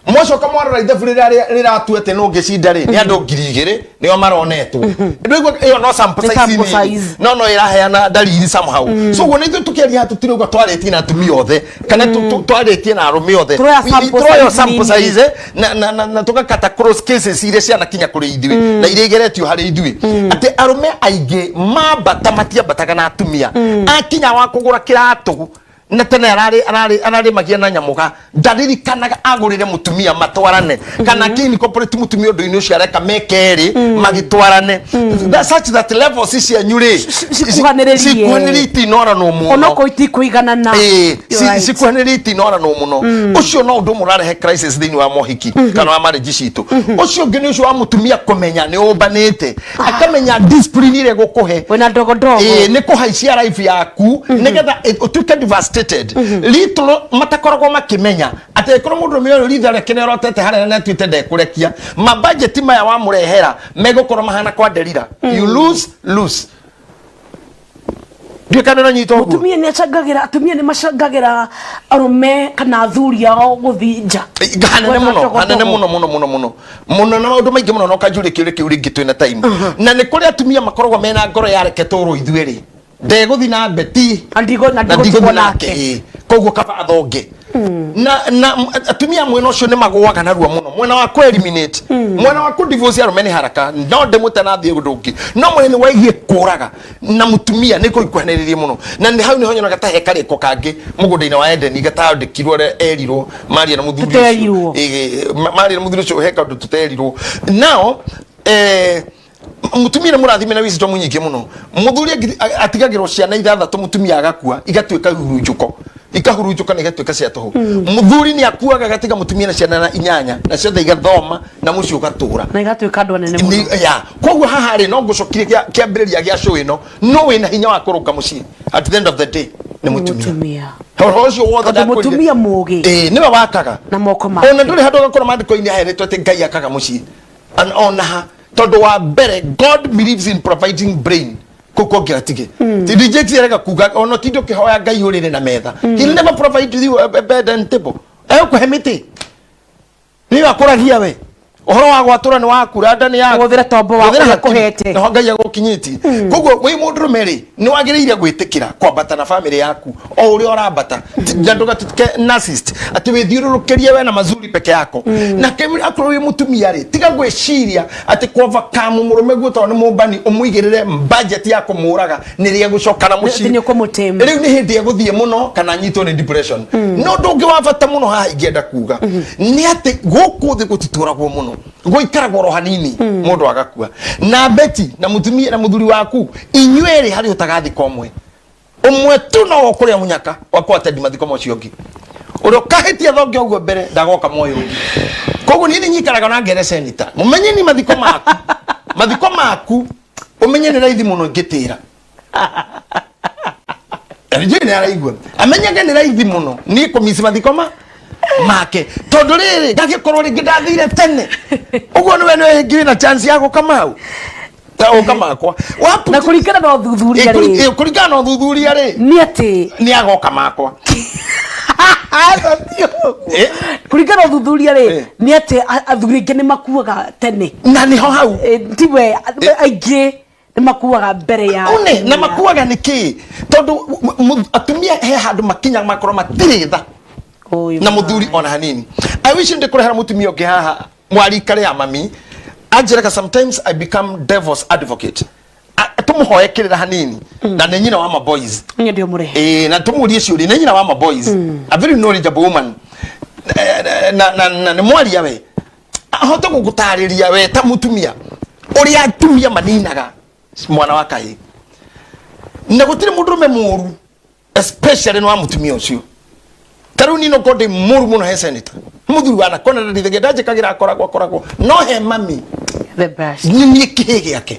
Mwacoka mwarora ithabu rĩrĩa rĩratua atĩ nũ ũngĩcinda rĩ, nĩ andũ 2000 nĩo maronetwo. Ndũigua ĩyo no sample Nĩ size sample nini, size. no ĩraheana dalili somehow. So ũguo nĩ ithuĩ tũkĩaria haha, tũtirauga twarĩtie na atumia othe kana twarĩtie na arũme othe. Tũroya sample Tũroya size sample nini. size na tũgakata cross cases iria cianakinya kũrĩ ithuĩ na iria igeretio harĩ ithuĩ, atĩ arũme aingĩ mambata matiambataga na atumia. Akinya wa kũgũra kĩratũ, na tene ararĩ ararĩ na nyamũga, ndaririkanaga agũrĩre mũtumia matwarane kana akĩ incorporate mũtumia ũndũ-inĩ ũcio areka meke erĩ magĩtwarane. Such that levels cianyu rĩ Cikuhanĩrĩrie. Cikuhanĩrĩrie, itinoranwo mũno. Onokorwo itikũiganana. Ĩĩ, You're right. cikuhanĩrĩrie, itinoranwo mũno. Ũcio no ũndũ ũmwe ũrarehe crisis thĩinĩ wa mohiki kana wa marriage citũ. Ũcio ũngĩ nĩ ũcio wa mũtumia kũmenya nĩ ũmbanĩte, akamenya discipline ĩrĩa ĩgũkũhe. Wĩna ndogondogo. Ĩĩ, nĩ kũhaicia life yaku nĩgetha ũtuĩke devastated. Little matakoragwo makĩmenya atĩ angĩkorwo mũndũrũme ũyũ ritha rĩake nĩarotete harĩa na nĩatuĩte ndekũrekia, mabajeti maya wamũrehera megũkorwo mahana kwa nderira, you lose lose. Ndiũĩ kana ũranyita ũguo. Mũtumia nĩ acangagĩra, atumia nĩ macangagĩra arũme kana athuri ao gũthiĩ nja. Hanene Gwetha mũno. ndogondogo. Hanene mũno mũno mũno mũno mũno, na maũndũ maingĩ mũno. No kanjũrie kĩũria kĩu rĩngĩ twĩna time. Na nĩ kũrĩ atumia makoragwo mena ngoro ya reke tũrwo ithuĩ rĩ, ndegũthi na mbeti Na na ndigũtigwo ndigũthi nake. nake. Ĩĩ. Koguo kaba athonge na atumia mwena ũcio nĩ magũaga narua mũno mwena wa kũ eliminate, mwena wa kũ divorce arũme nĩ haraka, no ndĩmũte na thiĩ ũndũ ũngĩ, no mwena waigie kũraga na mũtumia nĩ kũikuhanĩrĩrie mũno. Na nĩ hau nĩho nyonaga ta he karĩko kangĩ mũgũnda-inĩ wa Edeni gatandĩkirwo, ũrĩa erirwo maria na mũthuri ũcio. Tũterirwo. Ĩĩ, maria na mũthuri ũcio he kaũndũ tũterirwo nao. Mũtumia nĩ mũrathime na wisdom nyingĩ mũno. Mũthuri atigagĩrwo ciana ithathatũ, mũtumia agakua, igatuĩka hurunjũko, ikahurunjũka na igatuĩka cia tũhũ. Mũthuri nĩ akuaga agatiga mũtumia na ciana na inyanya, na ciothe igathoma na mũciĩ ũgatũra. Na igatuĩka andũ anene mũno. Ya, koguo haha rĩ, no ngũcokie kĩambĩrĩria gĩa show ĩno, no wĩna hinya wa kũrũnga mũciĩ at the end of the day nĩ mũtumia. Mũtumia. Ũhoro ũcio wothe Tondũ ndakwĩrire. Mũtumia mũũgĩ. Ĩĩ, nĩwe wakaga Na moko make. Ona ndũrĩ handũ ũgakora maandĩko-inĩ aheretwo atĩ Ngai akaga mũciĩ. Ona ha, tondũ wa mbere, God believes in providing brain kũu kũngĩ atige reject arega kuga ona tinde ũkĩhoya Ngai ũrĩrĩ na metha. He'll never provide you a bed and table. Egũkũhe mĩtĩ nĩ akũragia we ũhoro wa gwatũra nĩ waku, randa nĩ yaku. Hũthĩra tombo waku Hũthĩra ũrĩa hakiri. akũhete. Naho Ngai agũkinyĩtie. Koguo wĩ mũndũrũme rĩ, nĩ wagĩrĩire gwĩtĩkĩra kwambata na bamĩrĩ yaku o ũrĩa ũrambata, na ndũgatuĩke narcissist atĩ wĩthiũrũrũkĩrie we na mazuri peke yako. Na akorwo wĩ mũtumia rĩ, tiga gwĩciria atĩ kwavakamu mũrũme guo tondũ nĩ mũmbani, ũmũigĩrĩre budget ya kũmũraga nĩ rĩa gũcoka na mũciĩ. Atĩ nĩ ũkũmũtame. Rĩu nĩ hĩndĩ egũthiĩ mũno kana anyitwo nĩ depression. No ũndũ ũngĩ wa bata mũno haha ingĩenda kuga nĩ atĩ gũkũ thĩ gũtitũragwo mũno, gũikaragwo oro hanini mũndũ agakua. Na beti na mũtumia na mũthuri waku, inyuĩ harĩ ũtagathika ũmwe ũmwe tu no ũkũrĩa mũnyaka wa kũatendi mathiko ma ũcio ũngĩ. Ũrĩa ũkahĩtia thonge ũguo mbere ndagoka muoyo ũngĩ. Koguo niĩ nĩ nyikaraga na ngere senita, mũmenye ni mathiko maku, mathiko maku ũmenye nĩ raithi mũno ngĩtĩra njũĩ nĩ araigua, amenyage nĩ raithi mũno niĩ kũmici mathiko ma make, tondũ rĩrĩ ngagĩkorwo rĩngĩ ndathire tene ũguo nĩwe nĩwe ngĩ wĩna chance ya gũka mau ta ũka makwa. Na kũringana na ũthuthuria rĩ, Kũringana na ũthuthuria rĩ, nĩ atĩ nĩ agoka makwa. Kũringana na ũthuthuria rĩ, nĩ atĩ athuri aingĩ nĩ makuaga tene. Na nĩho hau. Tiwe aingĩ nĩ makuaga mbere ya une na atumia. Makuaga nĩ kĩ? Tondũ atumia he handũ makinya makorwo matirĩ tha Ũyũ na muthuri ona hanini. I wish ndikũrehera mũtumia ũngĩ haha mwarika rĩa mami anjĩraga, "Sometimes I become devil's advocate." Tũmũhoe kĩrĩra hanini, na nĩ nyina wa ma boys. Niĩ ndio mũrehe. Ĩĩ, na tũmũrie ciũria. Nĩ nyina wa ma boys, a very knowledgeable woman. Na nĩ mwaria we ahote gũgũtarĩria we ta mũtumia ũrĩa atumia maninaga mwana wa kahĩĩ. Na gũtirĩ mũndũrũme mũru, especially nĩ wa mũtumia ũcio. Ta rĩu niĩ no ngorwo ndĩ mũru mũno he senator, mũthuri wanakona ndandithagia, ndanjĩkagĩra, akoragwo akoragwo no he mami the best. Nĩ niĩ kĩhĩ gĩake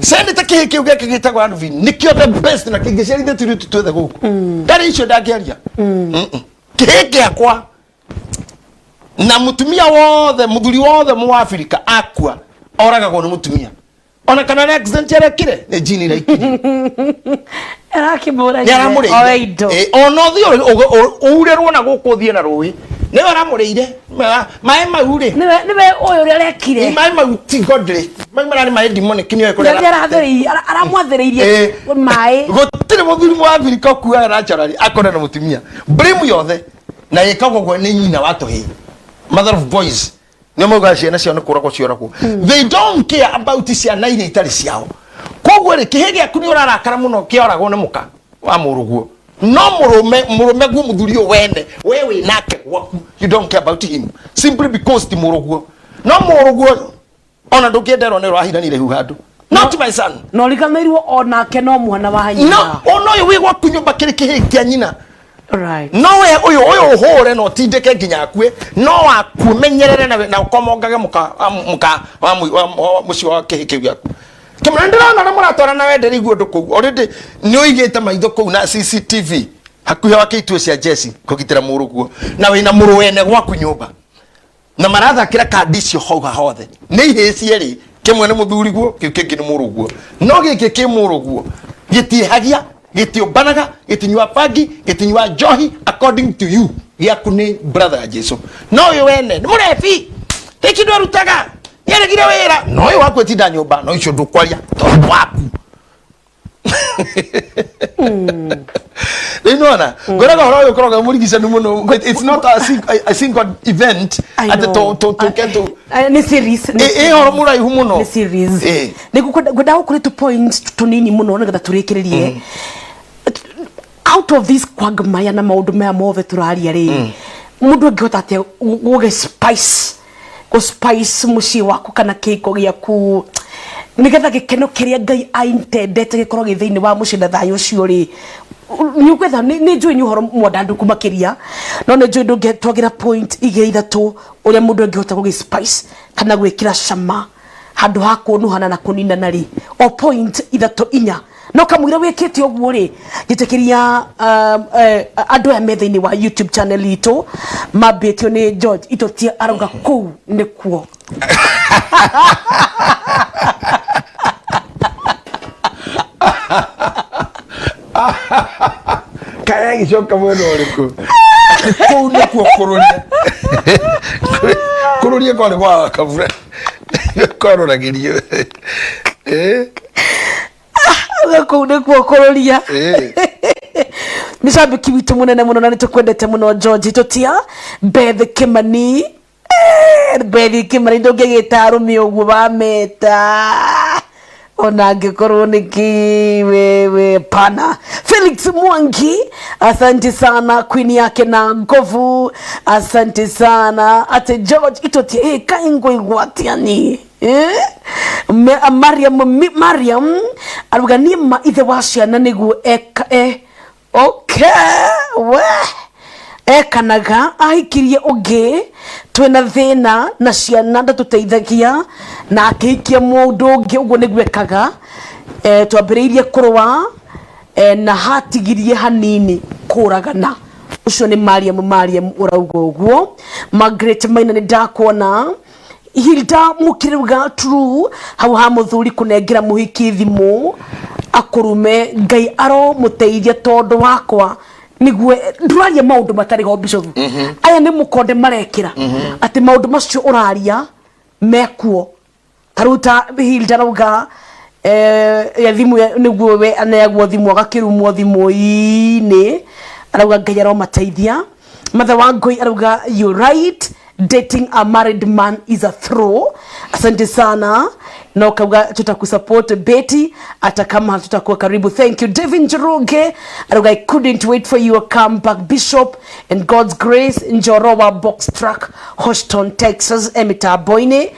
senator, kĩhĩ kĩu gĩake gĩtagwo Alvin nĩkĩo the best, na kĩngĩciarithia tũirĩtu twethe gũkũ ndarĩ icio ndangĩaria. Kĩhĩ gĩakwa na mũtumia wothe, mũthuri wothe mũabirika akua oragagwo nĩ mũtumia, ona kana nĩ accident arekire, nĩ jini iraikire. Arakĩmũra. Nĩ aramũrĩire. Oe indo. Ona ũthiĩ ũurĩrwo na gũkũ ũthiĩ na rũĩ, nĩwe aramũrĩire. Maĩ mau rĩ, nĩwe nĩwe ũyũ ũrĩa arekire. Maĩ mau ti godly, mau mararĩ maĩ demonic, nĩoĩ kũrĩa. Nĩ aramwathĩrĩirie maĩ. Gũtirĩ mũthuri mũabirika ũkuaga naturally akore na mũtumia, blame yothe na ĩkagwo ũguo nĩ nyina wa tũhĩĩ, mother of boys. Nĩo maugaga ciana ciao nĩ kũragwo cioragwo. They don't care about ciana iria itarĩ ciao. Koguo rĩ, kĩhĩ gĩaku nĩ ũrarakara mũno kĩoragwo nĩ mũka wa mũrũguo, no mũrũme mũrũme guo, mũthuri ũyũ wene we wĩ nake gwaku, you don't care about him simply because ti mũrũguo. No mũrũguo ona ndũngĩenderwo nĩ ũrahiranire ihu handũ, not my son. Na ũriganĩirwo onake no mwana wa nyina. No ona ũyũ wĩ gwaku nyũmba kĩrĩ kĩhĩ kĩa nyina. No we ũyũ ũyũ ũhũre na ũtindĩke nginya akue, no waku menyerere na ũkomongage mũka wa mũka wa wa mũciĩ wa kĩhĩ kĩu gĩaku kĩmwe. Ndĩrona ũrĩa mũratwara na wenderi guo ũndũ kũu, already nĩ ũigĩte maitho kũu na CCTV hakuhĩ wa kĩituo cia jeci kũgitĩra mũrũguo, na wĩna mũrũ wene gwaku nyũmba na marathakĩra kandi icio hau hothe nĩ ihĩĩ cierĩ, kĩmwe nĩ mũthuriguo, kĩu kĩngĩ nĩ mũrũguo. No gĩkĩ kĩ mũrũguo gĩtiĩhagia, gĩtiũmbanaga, gĩtinyua bangi, gĩtinyua njohi. According to you, gĩaku nĩ brother ya Jesu, no ũyũ wene nĩ mũrebi, gĩkĩ ndwarutaga, nĩaregire wĩra, no ũyũ waku etinda nyũmba, no icio ndũkwaria tondũ waku rĩu nĩwona ngwĩraga ũhoro ũyũ ũkoragwo wĩ mũrigicanu mũno. But it's not a single event I atĩ know. tũke tũ Nĩ series, nĩ Ĩ ũhoro mũraihu mũno. Nĩ series. Ĩ. Nĩ ngwenda gũkũrĩ tũ points tũnini mũno nĩgetha tũrĩkĩrĩrie. Out of this quagmire na maũndũ maya mothe tũraria rĩ, mũndũ angĩhota atĩa gũgĩ spice, gũ spice mũciĩ waku kana kĩhiko gĩaku, nĩgetha gĩkeno kĩrĩa Ngai aintendete gĩkorwo gĩ thĩinĩ wa mũciĩ na thayũ ũcio rĩ? Nĩ ũkwetha, nĩ njũĩ nĩ ũhoro mwandandũku makĩria, no nĩ njũĩ ndũngĩtwagĩra point igĩrĩ ithatũ ũrĩa mũndũ angĩhota gũgĩ spice kana gwĩkĩra cama handũ ha kũnuhana na kũninana rĩ, o point ithatũ inya. No kamũira wĩkĩte ũguo rĩ, njĩtĩkĩria andũ aya me thĩinĩ wa YouTube channel itũ mambĩtio nĩ George Itotia, arauga kũu nĩkuo. Kaya gĩcoka mwena ũrĩkũ? Kũu nĩkuo kũrũria kũrũria kwarĩ gwa kabura kwarũragĩrio. Auga kũu nĩkuo kũrũria. Nĩ cambĩki witũ mũnene mũno na nĩ tũkwendete mũno, George Itotia. Beth Kimani. Beth Kimani, ndũngĩgĩta arũme ũguo wameta ona angĩkorwo nĩ kĩ wewe pana. Felix Mwangi, asante sana. Queen yake na ngovu, asante sana. Ate George Itotia, kaĩ ngũigua atĩa ni? Eh? Mariam, Mariam aruga niĩ ma ithe wa ciana nĩguo eka okay we ekanaga ahikirie ũngĩ, twĩna thĩna na ciana, ndatũteithagia na akĩhikia mũndũ ũngĩ, ũguo nĩguo ekaga. Twambĩrĩirie kũrũa na hatigirie hanini kũragana. Ũcio nĩ Mariam, Mariam ũrauga ũguo. Margaret Maina, nĩ ndakuona. Hilda Mukiruga, true hau ha muthuri kunengera muhiki thimu akurume, Ngai aro muteithia tondu wakwa niguo nduraria maundu matari ho. Bishop, aya nĩ mũkonde marekĩra atĩ maũndũ macio ũraria mekuo. Ta rĩu ta Hilda rauga ya thimũ nĩguo we aneagwo thimũ agakĩrumwo thimũ-inĩ, arauga Ngai aromateithia. Mother wa Ngoi arauga, "You right, dating a married man is a throw." Asante sana na ukauga tutakusupport Betty hata kama hatutakuwa karibu. Thank you. David Njoroge arauga, "I couldn't wait for your comeback, Bishop, and God's grace." Njorowa Box Truck, Houston, Texas, emitambo-inĩ.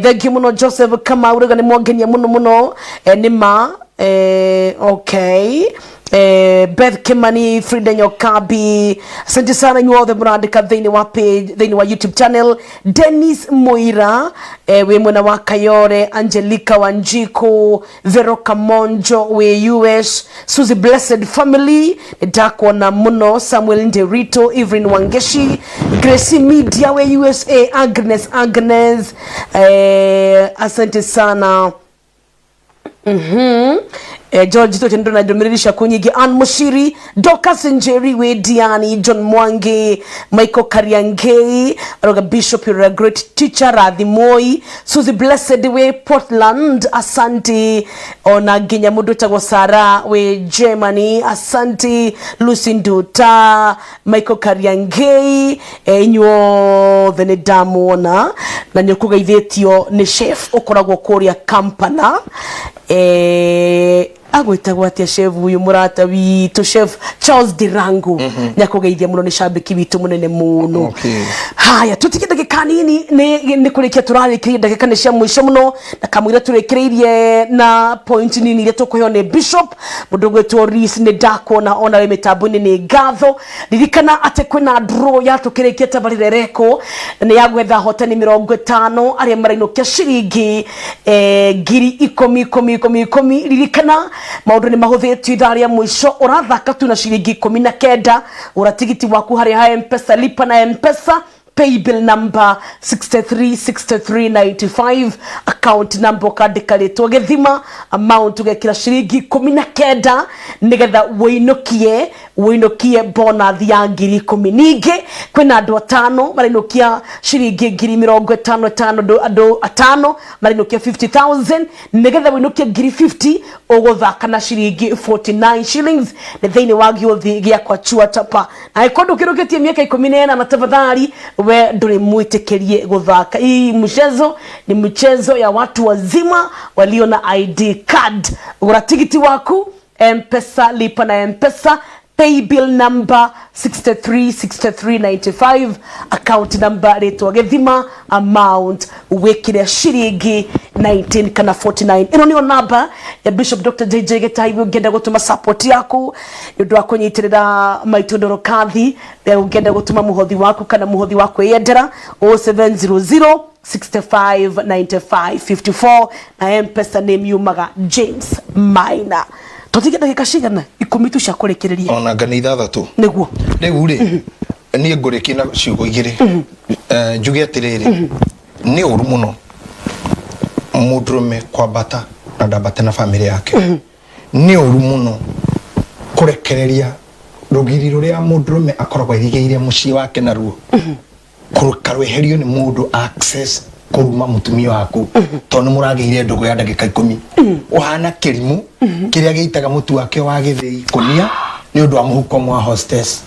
Thank you muno. Joseph Kamau arauga nĩ mwangenia mũno mũno. Nĩ ma Okay, Beth Kimani, Frida Nyokabi, asante sana inyuothe mũrandĩka thĩinĩ wa page, thĩinĩ wa YouTube channel. Dennis Moira, wĩ mwena wa Kayore, Angelica Wanjiku, Vero Kamonjo wĩ US, Suzy Blessed Family, nĩndakuona mũno, Samuel Nderito, Evelyn Wangeshi, Gracie Media wĩ USA, Agnes Agnes, asante sana. George tote ndo na ndũmĩrĩri ciaku nyingĩ. Ann Mushiri, Dorcas Njeri wĩ Diani, John Mwangi, Michael Kariangei aroga Bishop, you're a great teacher. Rathimoi, Suzy Blessed wĩ Portland, asante. Ona nginya mũndũ wĩtagwo Sara wĩ Germany, asante. Lucy Nduta, Michael Kariangei, inyuothe nĩ ndamuona na nĩ ũkũgeithĩtio nĩ chef ũkoragwo kũrĩa Kampala, agwĩtagwo atĩa chef ũyũ? Mũrata witũ Chef Charles Dirango nĩ akũgeithia mũno, nĩ cambĩki witũ mũnene mũno. Haya, tũtige ndagĩka nini nĩ kũrĩkia tũrarĩkĩria, ndagĩka nĩ cia mũico mũno, na kamũira tũrĩkĩrĩirie na point nini iria tũkũheo nĩ Bishop. Mũndũ ũgwĩtwo Rees, nĩ ndakuona ona wĩ mĩtambo-inĩ, nĩ ngatho. Ririkana atĩ kwĩna draw ya tũkĩrĩkia tabarĩra ĩrekwo na nĩ ya gwetha hotani 50 arĩa marainũkia ciringi 10,000 10 10 10. Ririkana maũndũ nĩ mahũthĩtio, ithaa rĩa mũico ũrathaka tu na ciringi 19. Gũra tigiti waku harĩa ha Mpesa, lipa na Mpesa, paybill number 636395, account number ũkandĩka rĩtwa Gĩthima, amount ũgekĩra ciringi 19, nĩgetha wĩinũkie bonus ya 10,000. Ningĩ kwĩna andũ atano marainũkia ciringi 50,000 ĩtano, andũ atano marainũkia 50,000. Nĩgetha wĩinũkie 50,000 ũgũthaka na ciringi 49 shillings. Nĩ thĩinĩ wa gĩũthi gĩakwa chua chapa, na angĩkorwo ndũkĩrũkĩtie mĩaka 18, tafadhali we ndũrĩ mwĩtĩkĩrie gũthaka. Hii mchezo ni mchezo ya watu wazima walio na ID card. Gũra tigiti waku Mpesa, lipa na Mpesa, paybill number 636395, account number rĩtwa Gĩthima, amount wĩkĩre ciringi 19 kana 49. Ĩno nĩyo namba ya Bishop Dr. JJ Gĩtahi. Ũngĩenda gũtũma support yaku nĩ ũndũ wa kũnyitĩrĩra maitũ Ndorokathi, ũngĩenda gũtũma mũhothi waku kana mũhothi wa kwĩyendera, 0700 65 95 54, na Mpesa name yumaga James Maina. Tũtige ndagĩka cigana? 10 tu cia kũrĩkĩrĩria. Ona nga nĩ 6. Nĩguo. Rĩu rĩ, niĩ ngũrĩkia na ciugo igĩrĩ. Njuge atĩrĩrĩ, nĩ ũru mũno mũndũrũme kwambata na ndambate na bamĩrĩ yake. Nĩ ũru mũno kũrekereria rũgiri rũrĩa mũndũrũme akoragwo airigĩire mũciĩ wake naruo, karweherio nĩ mũndũ access kũruma mũtumia waku tondũ nĩ mũragĩire ndũgũ ya ndagĩka 10. Ũhana kĩrimũ kĩrĩa gĩitaga mũtu wake wa gĩthĩi ikũnia nĩ ũndũ wa mũhuko mwa hostess.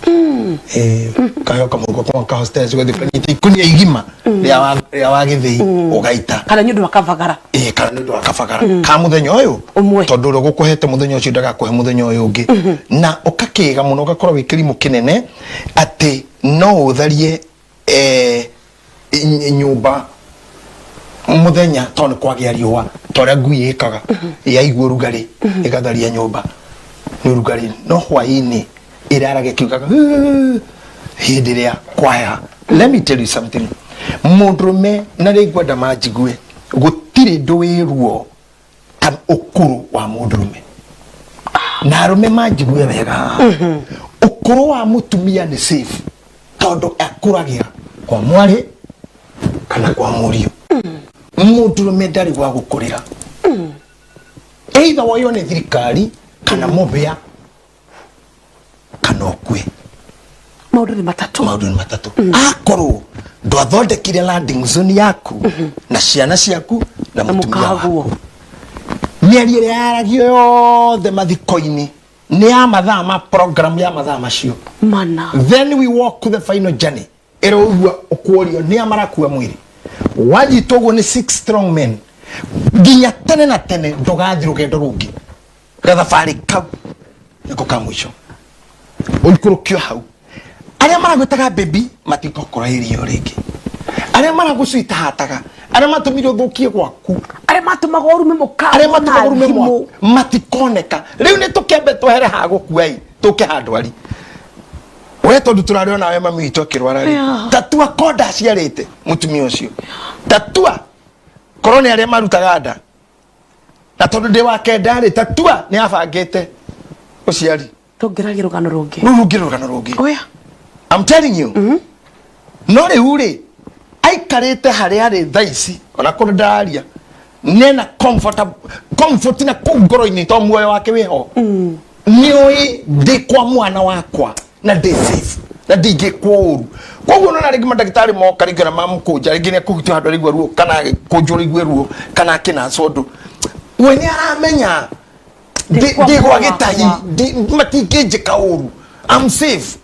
Kaheo kamũhuko kamwe ka hostess, ũgathiĩ ũkanyita ikũnia igima rĩa wa gĩthĩi ũgaita. Kana nĩ ũndũ wa kabagara. Ĩĩ, kana nĩ ũndũ wa kabagara ka mũthenya ũyũ. Ũmwe. Tondũ ũrĩa ũgũkũhete mũthenya ũcio ndagakũhe mũthenya ũyũ ũngĩ, na ũkakĩga mũno, ũgakorwo wĩ kĩrimũ kĩnene atĩ no ũtharie nyũmba mũthenya tondũ nĩ kwagĩa riũa, ta ũrĩa ngui ĩkaga yaigua ũrugarĩ ĩgatharia nyũmba nĩ ũrugarĩ, no hwaĩ-inĩ ĩrarage ĩkiugaga "Ĩ", hĩndĩ ĩrĩa kwaheha. Let me tell you something, mũndũrũme, na rĩ ngwenda manjigue, gũtirĩ ndũ wĩ ruo ta ũkũrũ wa mũndũrũme, na arũme manjigue wega, ũkũrũ wa mũtumia nĩ safe tondũ akũragĩra kwa mwarĩ kana kwa mũriũ. Mũndũrũme ndarĩ gwa gũkũrĩra, either woywo nĩ thirikari kana mũbĩa kana ũkue. Maũndũ nĩ matatũ. Maũndũ nĩ matatũ. Akorwo ndwathondekire landing zone yaku na ciana ciaku na na mũtumia waku, mũkaguo, mĩario ĩrĩa yaragio yothe mathiko-inĩ nĩ ya mathaa ma program ya mathaa macio. Mana. Then we walk to the final journey ĩrĩa ũigua ũkuorio nĩ a marakua mwĩrĩ wanyitwo ũguo nĩ six strong men nginya tene na tene. Ndũgathiĩ rũgendo rũngĩ, gathabarĩ kau nĩko ka mũico, ũikũrũkio hau. Arĩa maragwĩtaga baby matigakora irio rĩngĩ, arĩa maragũcitahataga, arĩa matũmire ũthũkie gwaku. Arĩa Arĩa matũmaga ũrume mũkawa Arĩa matũmaga ũrume na mwa thimũ. Matikoneka. Rĩu nĩ tũkĩambe twehere ha gũkua ĩ, tũke ha ndwari we, tondũ tũrarĩ onawe mami witũ akĩrwara rĩ. Tatua ko ndaciarĩte mũtumia ũcio, tatua korwo nĩ arĩa marutaga nda, na tondũ ndĩ wa kenda rĩ, tatua nĩ abangĩte ũciari. Tũngĩragia rũgano rũngĩ. Rũu rũngĩ rũgano rũngĩ. Oya. I'm telling you. No rĩu rĩ, aikarĩte harĩa arĩ thaa ici, ona kũrĩ ndararia nena comfort na kũu ngoro-inĩ, to muoyo wake wĩho, nĩũĩ ndĩ kwa mwana wakwa na ndĩ safe na ndingĩkwo ũru. Koguo nona rĩngĩ mandagĩtarĩ moka, rĩngĩ ona mamũkũnja, rĩngĩ nĩ akũhutio handũ araigua ruo, kana kũnjwo rĩigue ruo, kana akĩnacwo ũndũ, we nĩ aramenya Ndĩ kwa ndĩ gwa mwana gĩtahi, wakwa. Matingĩnjĩka ũru, I'm safe.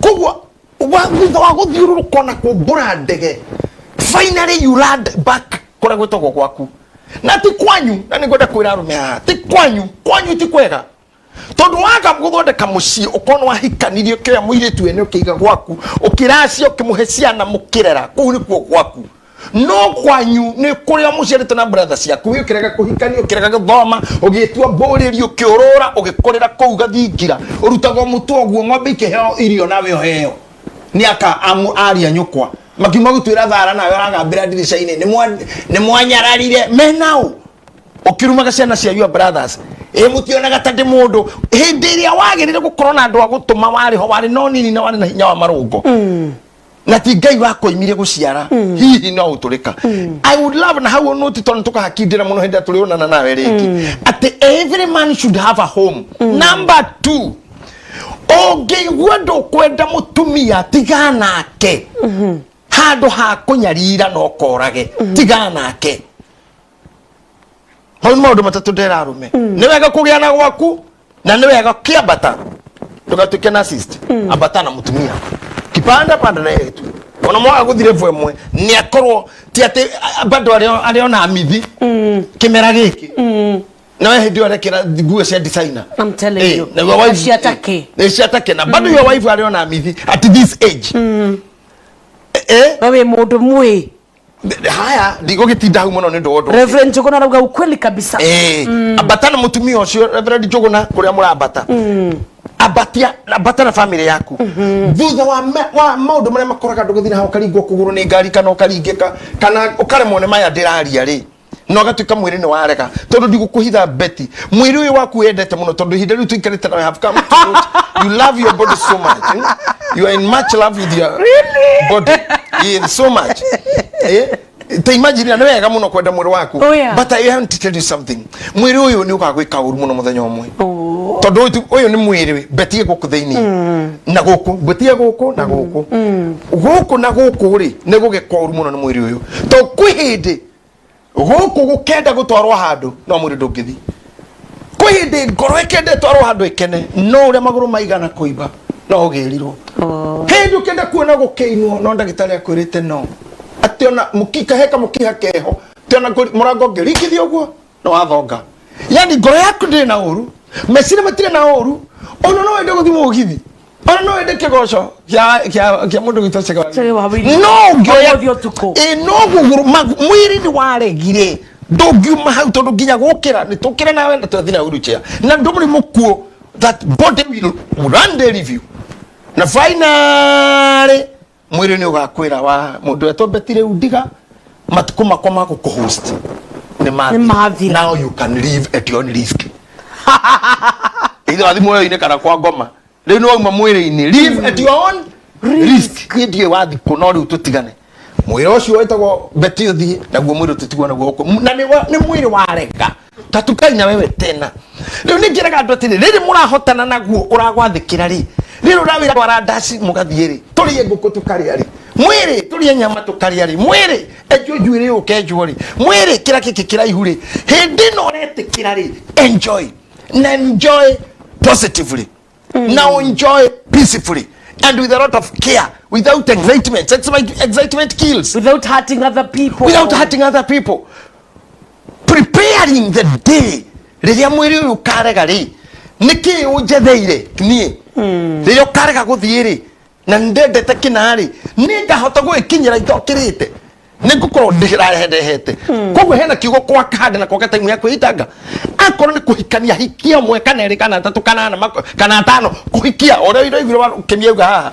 Koguo thutha wa gũthiũrũrũka na kũmbũra ndege, finally you land back kũrĩa gwĩtagwo gwaku, na ti kwanyu. Na nĩ ngwenda kwĩra arũme haha, ti kwanyu, kwanyu ti kwega, tondũ waga gũthondeka mũciĩ, ũkorwo nĩ wahikanirie, ũkĩoya mũirĩtu ene, ũkĩiga gwaku, ũkĩracia, ũkĩmũhe ciana, mũkĩrera, kũu nĩkuo gwaku. No kwanyu nĩ kũrĩa mũciarĩtwo na brother ciaku. We ũkĩrega kũhikania, ũkĩrega gũthoma, ũgĩtua mbũrĩri, ũkĩũrũra, ũgĩkũrĩra kũu gathingira, ũrutagwo mũtwe ũguo, ng'ombe ikĩheo irio nawe ũheo nĩ aka amu aria nyũkwa makiuma gũtuĩra thara, nawe ũragambĩra ndirica-inĩ. Nĩ mwanyararire menao, ũkĩrumaga ciana cia your brothers. Ĩ mũtionaga ta ndĩ mũndũ? Hĩndĩ ĩrĩa wagĩrĩire gũkorwo na andũ a gũtũma, warĩ ho, warĩ no nini na warĩ na hinya wa marũngo, na ti Ngai wakũimire gũciara, hihi no ũtũrĩka. I would love na hau noti, tondũ tũkahakindĩra mũno hĩndĩ ĩrĩa tũrĩonana nawe rĩngĩ, atĩ every man should have a home. Number two, ũngĩigua ndũkwenda mũtumia, tiga nake. Handũ ha kũnyarira no korage, tiga nake. Hau nĩ maũndũ matatũ ndera arũme. Nĩ wega kũgĩa na gwaku, na nĩ wega kĩambata ndũgatuĩke narcissist. Ambata na mũtumia, kipanda panda na yeye tu, ona mwaga gũthiĩ level ĩmwe, nĩ akorwo ti atĩ bado arĩ ona mithi kĩmera gĩkĩ, na we hĩndĩ ĩyo arekĩra nguo cia designer. I'm telling you. Na your wife Cia take. Cia take, na bado your wife arĩ ona mithi at this age. We wĩ mũndũ mwĩ Haya, ndigũgĩtinda hau mũno nĩ ũndũ wa ũndũ ũngĩ. Reverend Njuguna arauga ukweli kabisa. Ambata na mũtumia ũcio. Reverend Njuguna, kũrĩa mũrambata, ambatia, ambata na family yaku. Thutha wa maũndũ marĩa makoraga andũ gũthiĩ na hau, ũkaringwo kũgũrũ nĩ ngari, kana ũkaringĩka, kana ũkaremwo nĩ maya ndĩraria rĩ, na ũgatuĩka mwĩrĩ nĩ warega, tondũ ndigũkũhitha, Betty, mwĩrĩ ũyũ waku wendete mũno, tondũ ihinda rĩu tũikarĩte nawe, have come to note you love your body so much, You are in much love with your body, yeah, so much, eh? Ta imagine, nĩ wega mũno kwenda mwĩrĩ waku. But I want to tell you something: mwĩrĩ ũyũ nĩ ũgagwĩka ũru mũno mũthenya ũmwe. Tondũ ũyũ nĩ mwĩrĩ, Betty, gũkũ thĩinĩ na gũkũ, Betty, gũkũ na gũkũ, gũkũ na gũkũ rĩ, nĩ gũgĩkwo ũru mũno nĩ mwĩrĩ ũyũ, tondũ kwĩ hĩndĩ gũkũ gũkenda gũtwarwo handũ, no mwĩrĩ ndũngĩthi. Kwĩ hĩndĩ ngoro ĩkenda ĩtwarwo handũ ĩkene, no ũrĩa magũrũ maigana kũimba no ũgĩrirwo. Hĩndĩ ũkĩenda kuona gũkĩinwo, no ndagĩtarĩ akwĩrĩte no atĩ ona mũkika heka mũkiha keho, atĩ ona mũrango ũngĩringithio ũguo no wathonga. Yani ngoro yaku ndĩrĩ na ũru, meciria matirĩ na ũru, ona no wende gũthiĩ mũgithi, ona no wende kĩgoco kĩa mũndũ gwĩtwo Chege Chege wa Wairimu. No ũngĩoya Ũmũthĩ ũtukũ. Ĩ, no gũgũrũ mwĩrĩ nĩ waregire, ndũngiuma hau, tondũ nginya gũkĩra nĩ tũkĩre nawe na twathiĩ na wheelchair na ndũmũrĩ mũkuo. That body will one day leave you, na finally mwĩrĩ nĩ ũgakwĩra wa mũndũ wetwo Betty, rĩu ndiga, matukũ makwa ma gũkũhost nĩ Nĩ mathira. Now you can live at your own risk, either wathi muoyo-inĩ kana kwa ngoma. Rĩu nĩ wauma mwĩrĩ-inĩ, live at your own risk. Niĩ ndiũĩ wathi kũ, no rĩu tũtigane. Mwĩrĩ ũcio wĩtagwo Betty ũthiĩ naguo, mwĩrĩ tũtigwo naguo gũkũ, na nĩ mwĩrĩ warega tatukai na wewe tena. Rĩu nĩ njĩraga andũ atĩrĩ, rĩrĩ mũrahotana naguo ũragwathĩkĩra rĩ, rĩrĩ ũrawĩra twara ndaci mũgathiĩ rĩ, tũrĩe ngũkũ tũkarĩa rĩ, mwĩrĩ tũrĩe nyama tũkarĩa rĩ, mwĩrĩ enjwo njuĩrĩ ũkenjwo rĩ, mwĩrĩ kĩra gĩkĩ kĩraihu rĩ, hĩndĩ ĩno ũretĩkĩra rĩ, enjoy na enjoy positively, now enjoy peacefully and with a lot of care, without excitement. Excitement kills. Without hurting other people. Without hurting other people, preparing the day rĩrĩa mwĩrĩ ũyũ ũkarega rĩ, nĩkĩ ũnjetheire niĩ rĩrĩa ũkarega gũthiĩ rĩ, na ndendete kĩna rĩ, nĩ ngahota gũgĩkinyĩra itokĩrĩte. Nĩ ngũkorwo ndĩrarehete. Koguo hena kiugo kwa kanda na kwaga time ya kwĩitanga. Akorwo nĩ kũhikania, hikia ũmwe kana erĩ kana atatũ kana ana kana atano, kũhikia ũrĩa iraiguire wa kĩmia auga haha,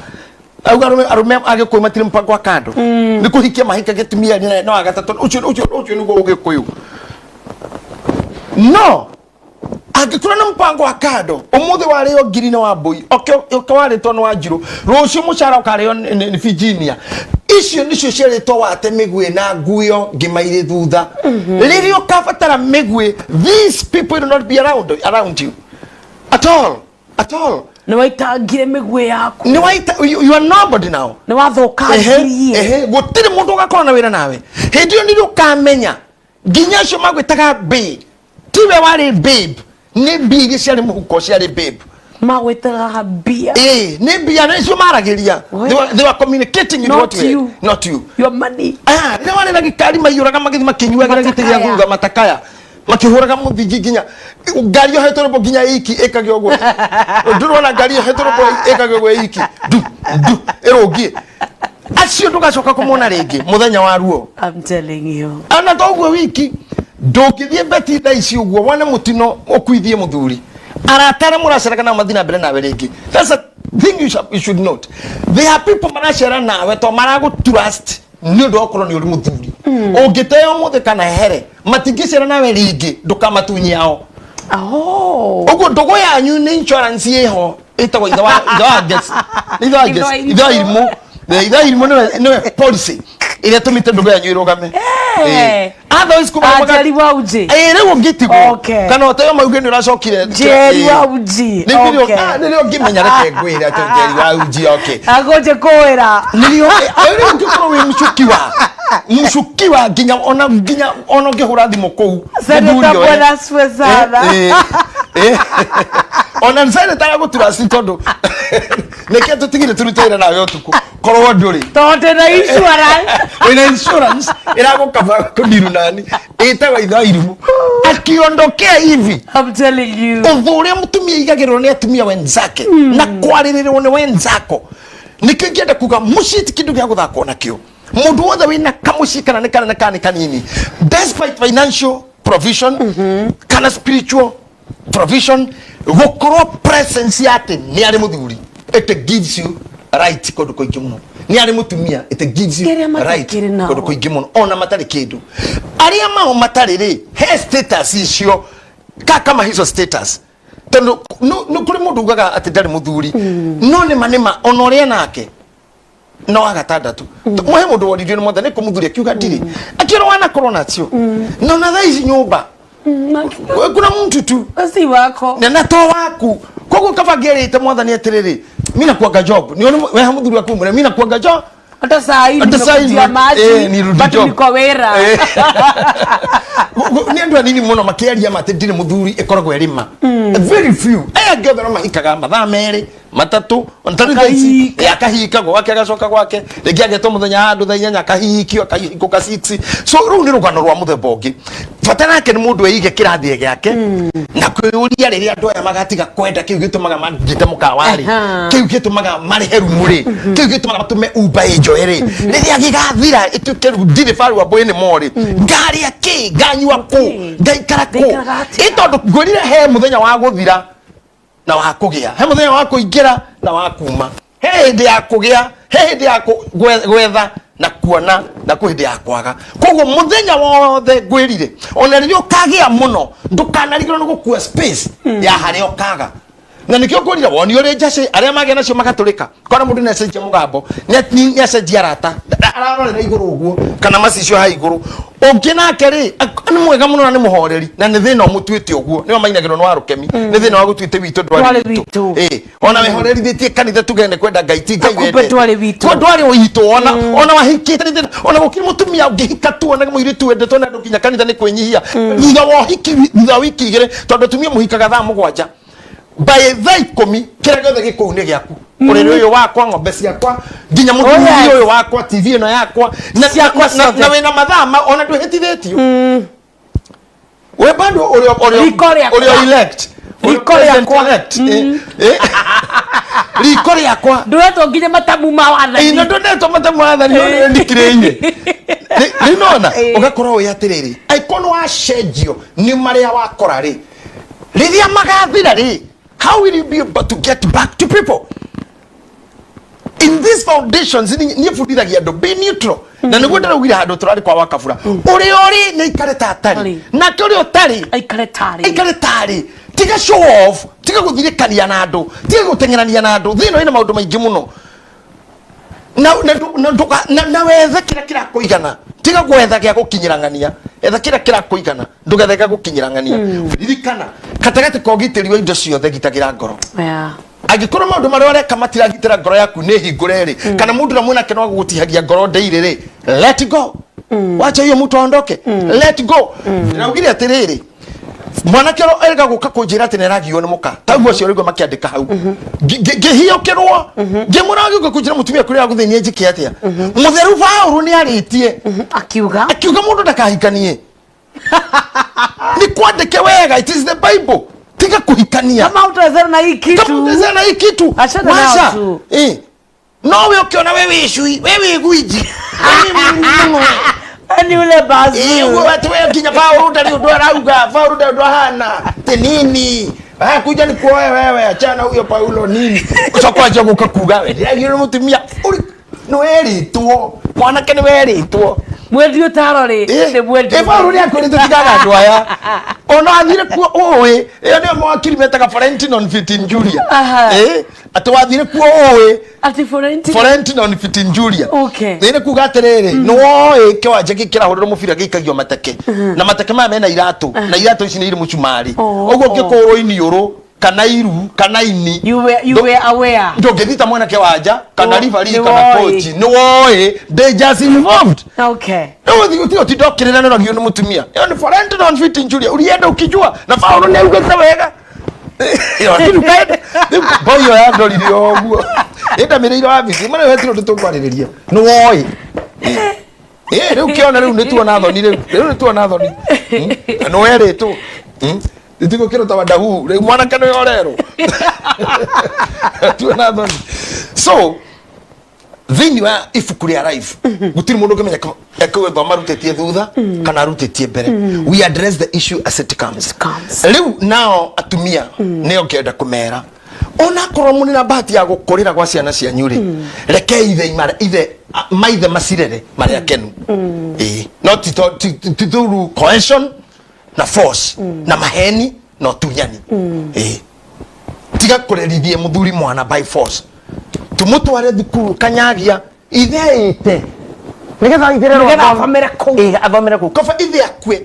auga arũme agĩkũyũ matirĩ mũbango wa kando, nĩ kũhikia mahikagia atumia no agatatũ. Ũcio nĩguo ũgĩkũyũ. No angĩkorwo nĩ mũbango wa kando, ũmũthĩ warĩo ngiri nĩ wa mbũi, oke warĩtwo nĩ wa njirũ, rũciũ mũcara ũkarĩo nĩ Virginia. Icio nĩcio ciarĩtwo wate mĩguĩ na nguyo ngima irĩ thutha. Rĩrĩa ũkabatara mĩguĩ, these people will not be around you at all, at all. Nĩ waitangire mĩguĩ yaku. Nĩ waita, you are nobody now. Nĩ wathũkangirie. Ehe, gũtirĩ mũndũ ũgakorwo na wĩra nawe. Hĩndĩ ĩyo nĩrĩo ũkamenya nginya acio magwĩtaga babe, tiwe warĩ babe, nĩ mbia iria ciarĩ mũhuko ciarĩ babe. Magwĩtaga mbia. Ĩĩ, nĩ mbia nĩcio maragĩria. They were communicating with Not what you you. Not you. Your money. Ah, rĩrĩa warĩ na gĩkari maiyũraga magĩthiĩ makĩnyuagĩra gĩtĩ gĩa Matakaya. thutha, matakaya makĩhũraga mũthingi nginya ngari yohetwo rũmbo nginya iki ĩkagĩa ũguo. Ndũrona ngari yohetwo rũmbo ĩkagĩa ũguo iki ndu ndu ĩrũngie. Acio ndũgacoka kũmona rĩngĩ mũthenya wa ruo. I'm telling you. Ana to ũguo wiki ndũngĩthiĩ beti thaa ici ũguo wone mũtino ũkuithie mũthuri, arata arĩa mũraceraga nao mathiĩ na mbere nawe rĩngĩ. That's a thing you should note. There are people maracera nawe to maragũ trust nĩ ũndũ wa gũkorwo nĩ ũrĩ mũthuri. Ũngĩteo ũmũthĩ kana here, matingĩcera nawe rĩngĩ, ndũkamatunye ao. Ũguo ndũgũ yanyu nĩ insurance ĩho ĩtagwo ithe wa guest, nĩ ithe wa Ithe wa guest, ithe wa irimũ. Ithe wa irimũ nĩwe policy ĩrĩa ĩtũmĩte ndũgũ yanyu ĩrũgame. Otherwise kuma Njeri wa uji. Rĩu ũngĩtigwo kana ũteo mauge nĩ ũracokire. Njeri wa uji. Nĩrĩo nĩrĩo ngĩmenya, reke ngwĩre atĩ Njeri wa uji, okay. Agũnje kũwĩra. Nĩrĩo rĩu ũngĩkorwo wĩ mũcukiwa nginya ona ũngĩhũra thimũ kũu Senator, mũthuri oe. Bwana asifiwe sana. Ona senator agũtura ci tondũ nĩkĩo tũtigire tũrute wĩra nawe ũtukũ korwo ndũrĩ. Tondũ na insurance. Wĩna insurance ĩragũkaba kũndiru nani ĩtagwo ithe wa irimũ akiondokea hivi. I'm telling you. Ũthũ ũrĩa mũtumia aigagĩrĩrwo nĩ atumia wenzake na kwarĩrĩrwo nĩ wenzako, nĩkĩo ingĩenda kuga mũciĩ ti kĩndũ gĩa gũthakwo nakĩo. Mũndũ wothe wĩna kamũciĩ kana nĩ kanene kana nĩ kanini, despite financial provision kana spiritual provision, gũkorwo presence ya atĩ nĩ arĩ mũthuri, it gives you right kũndũ kũingĩ mũno. Nĩ arĩ mũtumia, it gives you Kĩrĩa matakĩrĩ right nao. kũndũ kũingĩ mũno. Ona matarĩ kĩndũ, arĩa mao matarĩ rĩ, he status icio kama hizo status, tondũ no kũrĩ mũndũ ugaga atĩ ndarĩ mũthuri, no nĩma nĩma ona ũrĩa nake no wa gatandatũ mũhe mũndũ woririo nĩ mwathani kũmũthuri akiuga ndirĩ, akĩrwo wanakorwo nacio no na thaa ici nyũmba kuna mtu tu. Si wako. Na to waku. Koguo kaba ngĩerĩte mwathani atĩrĩrĩ, mi nakuanga job nĩ weha mũthuri waku mwĩre mi nakuanga job. Hata saa hii Hata saa hii nimekujia maji. Nirudi But job. niko wĩra. Nĩ andũ anini mũno makĩaria matĩ ndirĩ mũthuri, ĩkoragwo ĩrĩ ma very few. Aya angĩ othe no mahikaga mathaa merĩ matatũ, ona tarĩu thaa ici, Akahika. akahika gwake, agacoka gwake rĩngĩ, agetwo mũthenya handũ thaa 8, akahikio, akahingũka 6. So rũu nĩ rũgano rwa mũthemba ũngĩ. Bata nake nĩ mũndũ eige kĩrathi gĩake na kwĩyũria rĩrĩa andũ aya magatiga kwenda kĩu gĩtũmaga manjite mũkawarĩ, kĩu gĩtũmaga marĩhe rumu rĩ, kĩu gĩtũmaga matũme Uber ĩnjoe rĩ, rĩrĩa gĩgathira ĩtuĩke rĩu ndirĩ valuable anymore rĩ, ngarĩa kĩ, nganyua kũ, ngaikara kũ? Ngaikaraga atĩa? Ĩ tondũ ngwĩrire he mũthenya wa gũthira na wa kũgĩa, he mũthenya wa kũingĩra na wa kuma, he hĩndĩ ya kũgĩa, he hĩndĩ ya gwetha na kuona, na kwĩ hĩndĩ ya kwaga. Koguo mũthenya wothe ngwĩrire, ona rĩrĩa ũkagĩa mũno, ndũkanarigĩrwo nĩ gũkua space ya harĩa ũkaga. Na nĩkĩo ngwĩrire woni ũrĩ njacĩ arĩa magĩa nacio magatũrĩka, kona mũndũ nĩacenjia mũgambo, nĩacenjia arata, ararorera igũrũ ũguo kana macicio ha igũrũ. Ũngĩ nake rĩ, nĩ mwega mũno na nĩ mũhoreri, na nĩ thĩna ũmũtuĩte ũguo, nĩo mainagĩrwo nĩ warũkemi, nĩ thĩna wa gũtuĩte witũ ndwarĩ Ndwarĩ witũ. witũ. Ĩ, ona wehorerithĩtie kanitha tuge nĩ kwenda Ngai, ti Ngai Kumbe wendete. ndwarĩ witũ. Ko ndwarĩ witũ. Ona wahikĩte nĩ thĩna. Ona gũkĩrĩ mũtumia ũngĩhika tu, ona mũirĩtu wendetwo nĩ andũ nginya kanitha nĩ kwĩnyihia, thutha wa ũhiki, thutha wa wiki 2, tondũ atumia mũhikaga thaa 7, by thaa 10 kĩrĩa gĩothe gĩ kũu nĩ gĩaku, ũrĩrĩ ũyũ wakwa, ng'ombe ciakwa, nginya mũthuri ũyũ wakwa, TV ĩno yakwa na Ciakwa ciothe. Na wĩna mathaa ma ona ndwĩhĩtithĩtio we bado ũrĩ Riko rĩakwa. Ũrĩ elect. Riko President rĩakwa. elect. Riko rĩakwa. Ndũretwo nginya matamu ma wathani. Ĩ, na ndũnetwo matamu wathani, no ndikirĩire. Rĩu nona Ĩĩ. ũgakorwo wĩ atĩrĩrĩ, angĩkorwo nĩ wacenjio nĩ marĩa wakora rĩ, rĩrĩa magathira rĩ, how will you be able to get back to people in these foundations? Niĩ bundithagia andũ be neutral, na nĩguo ndĩraugire handũ tũrarĩ kwa wakabura, ũrĩa ũrĩ nĩ aikare ta atarĩ, Arĩ. nake ũrĩa ũtarĩ aikare tarĩ. Aikare tarĩ. Tiga show off, tiga gũthirĩkania na andũ, tiga gũteng'erania na andũ. Thĩ ĩno ĩna maũndũ maingĩ mũno, na wethe kĩrĩa kĩrakũigana. Tiga gwetha gĩa gũkinyĩra ng'ania, etha kĩrĩa kĩrakũigana, ndũgethe gĩa gũkinyĩra ng'ania. Ririkana, gatagatĩ ka ũgitĩri wa indo ciothe, gitagĩra ngoro. Angĩkorwo maũndũ marĩa ũreka matiragitĩra ngoro yaku nĩ hingũre rĩ, kana mũndũ ũrĩa mwĩnake no agũgũtihagia ngoro ndĩirĩ rĩ, let go. Wacha hiyo mtu aondoke, let go. Ndĩraugire atĩrĩrĩ, mwanake ũrĩa erĩga gũka kũnjĩra atĩ nĩaragio nĩ mũka taguo acio rĩgua makĩandĩka hau. Ngĩhiũkĩrwo ngĩmwĩra, agĩũka kũnjĩra mũtumia kũrĩa agũthĩnie, njĩke atĩa? Mũtheru Paũlũ nĩ arĩtie Akiuga akiuga mũndũ ndakahikanie. Nĩ kwandĩke wega, it is the Bible. Tiga kuhikania kama utawezana na hii kama kitu utawezana na hii kitu, achana nao wacha. tu. No we ũkĩona we wĩ cui, we wĩ gwinji, we wĩ mũru mũno. Yaani ule bazu. Ũguo atĩ we nginya Paũlũ ndarĩ ũndũ arauga, Paũlũ ndarĩ ũndũ ahana ti nini. Ah, kuja ni kuoe wewe, achana huyo Paulo nini. Ucoka wanjia gũka kuga we ndĩragio nĩ mũtumia. Nĩ werĩtwo mwanake, nĩ werĩtwo. Mwendi ũtaro rĩ, nĩ mwendi. Paũlũ nĩ akwĩrĩte tigaga andũ aya ona athire kuo ũĩ. Ĩyo nĩyo mawakiri metaga forensi non fit injuria. Atĩ wathire kuo ũĩ. Ati Florentino. Forensi non fit injuria. Nĩ kuga atĩrĩrĩ, nĩ woĩ kĩwanja gĩkĩ kĩrahũrĩrwo mũbira gĩikagio mateke, na mateke maya mena iratũ, na iratũ ici nĩ irĩ mũcumarĩ. Ũguo ũngĩkũrwo iniũrũ kana iru kana ini, You were aware. Ndũngĩthita mwanake wanja kana referee nĩ kana woĩ. coach. Nĩ woĩ dangers involved. Rĩu ũthiĩ ũtige ũtinda ũkĩrĩra nĩ ũragio nĩ mũtumia. Ĩyo nĩ forensi non fit injuria. Ulienda ukijua, na Paũlũ nĩ augĩte wega. Ĩyo, rĩu boy ĩyo yandorire o ũguo ĩndamĩrĩire wabici mara wetirwo ũndũ tũkwarĩrĩria nĩ woĩ. Ĩ rĩu kĩona, rĩu nĩ tuona thoni, rĩu nĩ tuona thoni. Na nĩ werĩtwo itigũkĩrwo ta wadahu. Rĩu mwanake nĩwe ũrerwo tuona thoni. So thĩinĩ wa ibuku rĩa life gũtirĩ mũndũ ũngĩmenya ekũgĩthoma arutĩtie thutha kana arutĩtie mbere. We address the issue as it comes. Comes. Rĩu nao atumia nĩo ngĩenda kũmera, onakorwo mũrĩ na bahati ya gũkũrĩra gwa ciana cianyu rĩ, rekei ithe ithe maithe macirere marĩ akenu. Ĩĩ, no ti through coercion na force na maheni na ũtunyani. Ĩĩ, tiga kũrerithie mũthuri mwana by force. Tumutware thukuru kanyagia ithe ite nigetha ithererwo. Nĩgetha athomere kũu. Ĩĩ, athomere kũu. Kaba ithe akue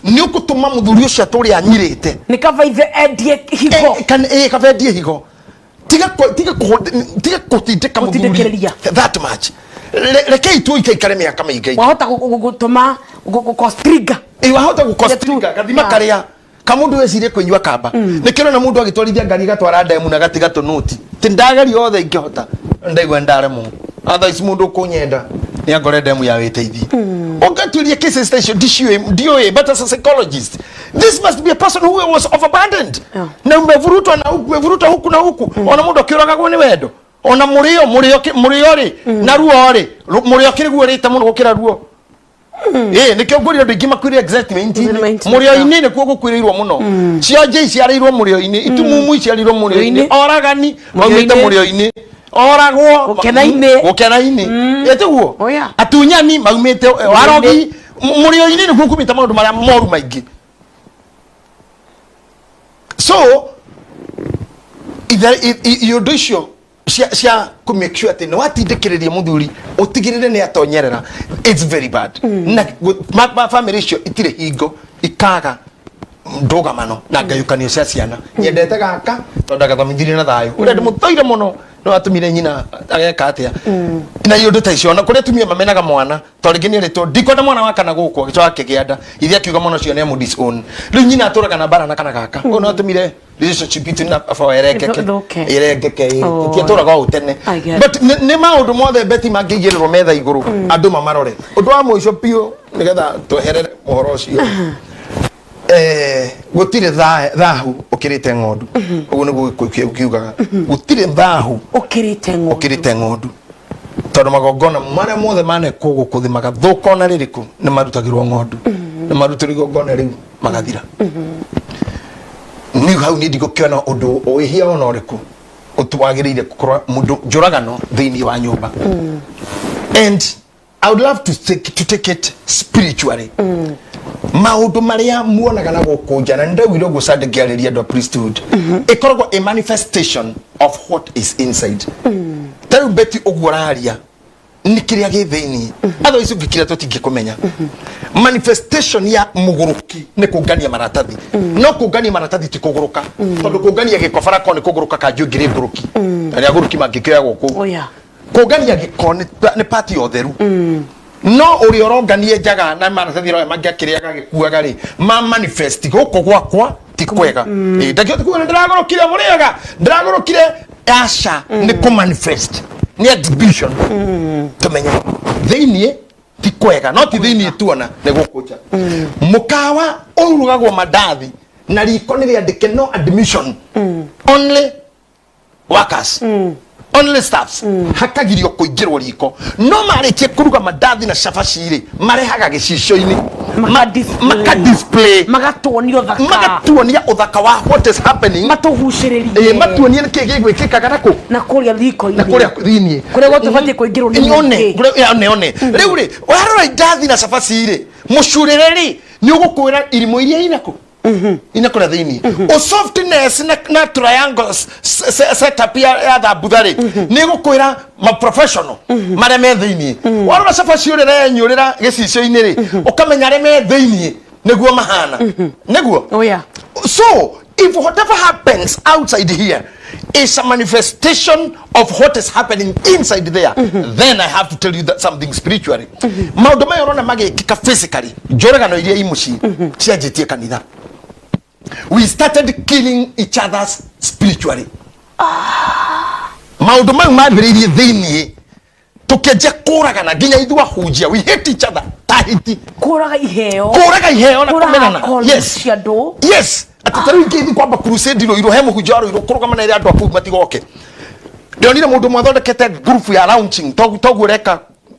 nĩ ũgũtũma mũthuri ũcio atũre anyirĩte. Nĩ kaba ithe endie higo. Kana kaba endie higo. Tiga kũtindĩka mũthuri Gũtindĩkĩrĩria. that much. Rekei tu ikaikare mĩaka mĩingĩ. Wahota gũtũma gũ trigger. Ĩ, wahota gũkostrigger gathima karĩa kamundu wecirie kũnyua kamba. Nĩkĩo na mũndũ agĩtwarithia ngari gatwara ndemu na gatiga tũnũti ti ndageria othe ingĩhota, ndaigua ndaremwo. Otherwise mũndũ ũkũnyenda nĩ angore ndemu ya wĩteithie. Ũngatuĩria cases ta icio ndiciũĩ, ndiũĩ, but as a psychologist, this must be a person who was overburdened na umevurutwa na umevurutwa huku na huku. Ona mũndũ akĩũragagwo nĩ wendo, ona mũrĩo mũrĩo rĩ na ruo rĩ, mũrĩo kĩrĩguo rĩte mũno gũkĩra ruo. Ĩ nĩkĩo ngũria andũ aingĩ makuire excitement-inĩ. Excitement, Mũrĩo-inĩ nĩkuo gũkuĩrĩirwo mũno. Cionje iciarĩirwo mũrĩo-inĩ, itumumu iciarĩirwo mũrĩo-inĩ, Mũrĩo-inĩ. oragani maumĩte Mũrĩo-inĩ. mũrĩo-inĩ, oragwo Gũkena-inĩ. Gũkena-inĩ ĩtiguo. Oh, yeah. Atunyani maumĩte warogi mũrĩo-inĩ nĩkuo kumĩte maũndũ marĩa moru maingĩ. So iũndũ icio cia kũ make sure atĩ nĩ watindĩkĩrĩria mũthuri ũtigĩrĩre nĩ atonyerera, it's very bad. Na family icio itirĩ hingo ikaga ndũgamano na ngayũkanio cia ciana. Nyendete gaka tondũ ndagathomithirie na thayũ ũrĩa ndĩmũtũire mũno no atũmire nyina ageka atĩa na iũndũ ta icio. Ona kũrĩa atumia mamenaga mwana tondũ rĩngĩ nĩ erĩtwo ndikwenda mwana wa kana gũkũ, agĩcoka akĩgĩa nda, ithe akiuga mwana ũcio nĩ amũ disown. Rĩu nyina atũraga na mbara na kana gaka. Ũyũ no atũmire relationship itũ na baba ĩrengeke. Ĩthũke. Ĩrengeke, ĩ. Oh. Tiatũraga ũũ tene. I get But nĩ maũndũ mothe beti mangĩigĩrĩrwo metha igũrũ andũ mamarore. Ũndũ wa mũico biũ nĩgetha tweherere ũhoro ũcio, gũtirĩ thahu ũkĩrĩte ng'ondu. Ũguo nĩguo Gĩkũyũ kiugaga, gũtirĩ thahu ũkĩrĩte ng'ondu. Ũkĩrĩte ng'ondu. Tondũ magongona marĩa mothe manekwo gũkũ thĩ magathũka ona rĩrĩkũ, nĩ marutagĩrwo ng'ondu, nĩ marutĩrwo igongona rĩu magathira. Niĩ hau niĩ ndigũkĩona ũndũ wĩhia ona ũrĩkũ ũtwagĩrĩire gũkorwo mũndũ njũragano thĩinĩ wa nyũmba. And I would love to take it spiritually. Maũndũ marĩa muonaga na gũkũ nja, na nĩndaugire ũguo Sunday ngĩarĩria andũ a priesthood, ĩkoragwo a manifestation of what is inside. Ta rĩu Betty, ũguo ũraria nĩ kĩrĩa gĩ thĩinĩ, otherwise ũngĩkira tũtingĩkũmenya. Manifestation ya mũgũrũki nĩ kũngania maratathi, no kũngania maratathi ti kũgũrũka, tondũ kũngania gĩko barako nĩ kũgũrũka. Kanjũ ĩngĩ rĩ ngũrũki, arĩa agũrũki mangĩkĩoya gũkũ. Oh yeah. Kũngania gĩko nĩ pati ya ũtheru, no ũrĩa ũronganie njaga na maratathi roya mangĩ akĩrĩaga gĩkuaga rĩ, ma manifest gũkũ gwakwa ti kwega. Ĩ, ndakĩhota kuga nĩ ndĩragũrũkire, mũrĩaga ndĩragũrũkire, aca, nĩ kũ manifest, nĩ exhibition, tũmenye thĩiniĩ ti kwega, no ti thĩiniĩ tuona nĩ gũkũ nja. Mũkawa ũrugagwo mandathi na riko nĩ rĩandĩke "No admission, only workers, only staffs", hakagirio kũingĩrwo riko, no marĩkie kũruga mandathi na cabaci rĩ, marehaga gĩcicio-inĩ. Maka-display. Maka-display. Magatuonia ũthaka. Magatuonia ũthaka wa what is happening. Matũgucĩrĩrie. Ĩ, matuonie nĩkĩ gĩgwĩkĩkaga na kũ na kũrĩa riko-inĩ, na kũrĩa thĩiniĩ, kũrĩa gũtũbatiĩ kũingĩrwo nĩ one mũingĩ. Kũrĩa- one rĩu rĩ, warora indathi na cabaci rĩ, mũcurĩre rĩ, nĩ ũgũkwĩra irimũ iria inakũ ina kũrĩa thĩiniĩ, o softness na triangle setup ya thambutha rĩ, nĩ gũkwĩra ma professional marĩa me thĩiniĩ. Warora cabaci ũrĩa renyũrĩra gĩcicio-inĩ rĩ, ũkamenya arĩa me thĩiniĩ nĩguo mahana nĩguo. Oh yeah. So, if whatever happens outside here is a manifestation of what is happening inside there, then I have to tell you that something spiritually. Maũndũ maya ũrona magĩkĩka physically, njũragano iria i mũciĩ cianjĩtie kanitha. We started killing each others spiritually. Maũndũ mau mambĩrĩirie thĩiniĩ, tũkĩanjia kũragana nginya ithuĩ ahunjia. We hate each other ta hiti. Kũraga iheo. Kũraga iheo na Kũraga kũmenana. calling Yes. cia andũ. Yes, atĩ ta rĩu ingĩthiĩ kwamba crusade Rũirũ, he mũhunjia wa Rũirũ kũrũgama na ĩrĩa andũ akuu matigoke. Ndionire mũndũ ũmwe athondekete group ya launching toguo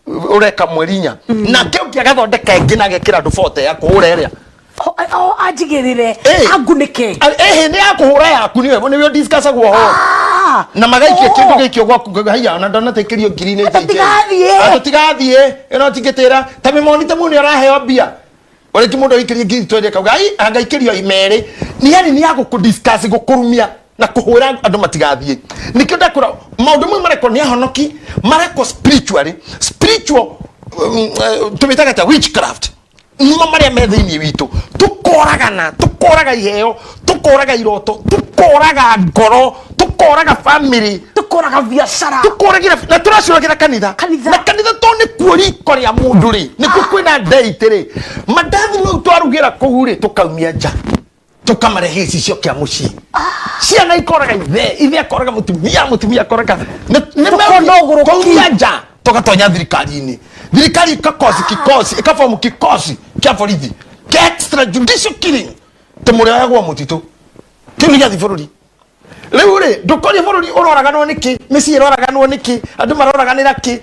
ũreka mweri inya, nake ũngĩ agathondeka ĩngĩ na agekĩra andũ 40 ya kũhũra ĩrĩa. O anjigĩrĩre. Angunĩke. Ĩhĩ, nĩ ya kũhũra yaku, nĩwe discussagwo ho. Na magaikia kĩndũ gĩikio gwaku, haiya, ona ndanatekerio ngiri nĩ Andũ tigathiĩ. Andũ tigathiĩ, ĩno tingĩtĩra ta mĩmoni ta mũndũ araheo mbia ũrĩki, mũndũ aikĩrie ngiri 20 akauga ai angaikĩrio merĩ, nĩ yani nĩ ya gũkũ discuss, gũkũrumia na kũhũra andũ matigathiĩ. Nĩkĩo ndakũra maũndũ mau marekwo nĩ ahonoki, marekwo spiritually, spiritual tũmĩtaga ta witchcraft, nĩmo marĩa me thĩinĩ witũ. Tũkoragana, tũkoraga iheo, tũkoraga iroto, tũkoraga ngoro, tũkoraga family. Tũkoraga biacara. Tũkoragĩra na tũracũragĩra kanitha. Kanitha. Na kanitha to nĩ kuo riko rĩa mũndũ rĩ, nĩkuo kwĩna ndeitĩ rĩ, mandathi mau twarugĩra kũu rĩ, tũkaumia nja, tũkamarehe gĩcicio kĩa mũciĩ. Ciana ikoraga ithe, ithe akoraga mũtumia, mũtumia akoraga Tũkona ũgũrũki. Tũkaumia nja, tũgatonya thirikari-inĩ, thirikari ĩkakosi kikosi, ĩkabomu kikosi kĩa borithi kĩa extrajudicial killing, tũmũrĩoyagwo mũtitũ. Kĩu nĩ gĩathi bũrũri rĩu rĩ, ndũkorie bũrũri ũroraganwo nĩkĩ, mĩciĩ ĩroraganwo nĩkĩ, andũ maroraganĩra kĩ.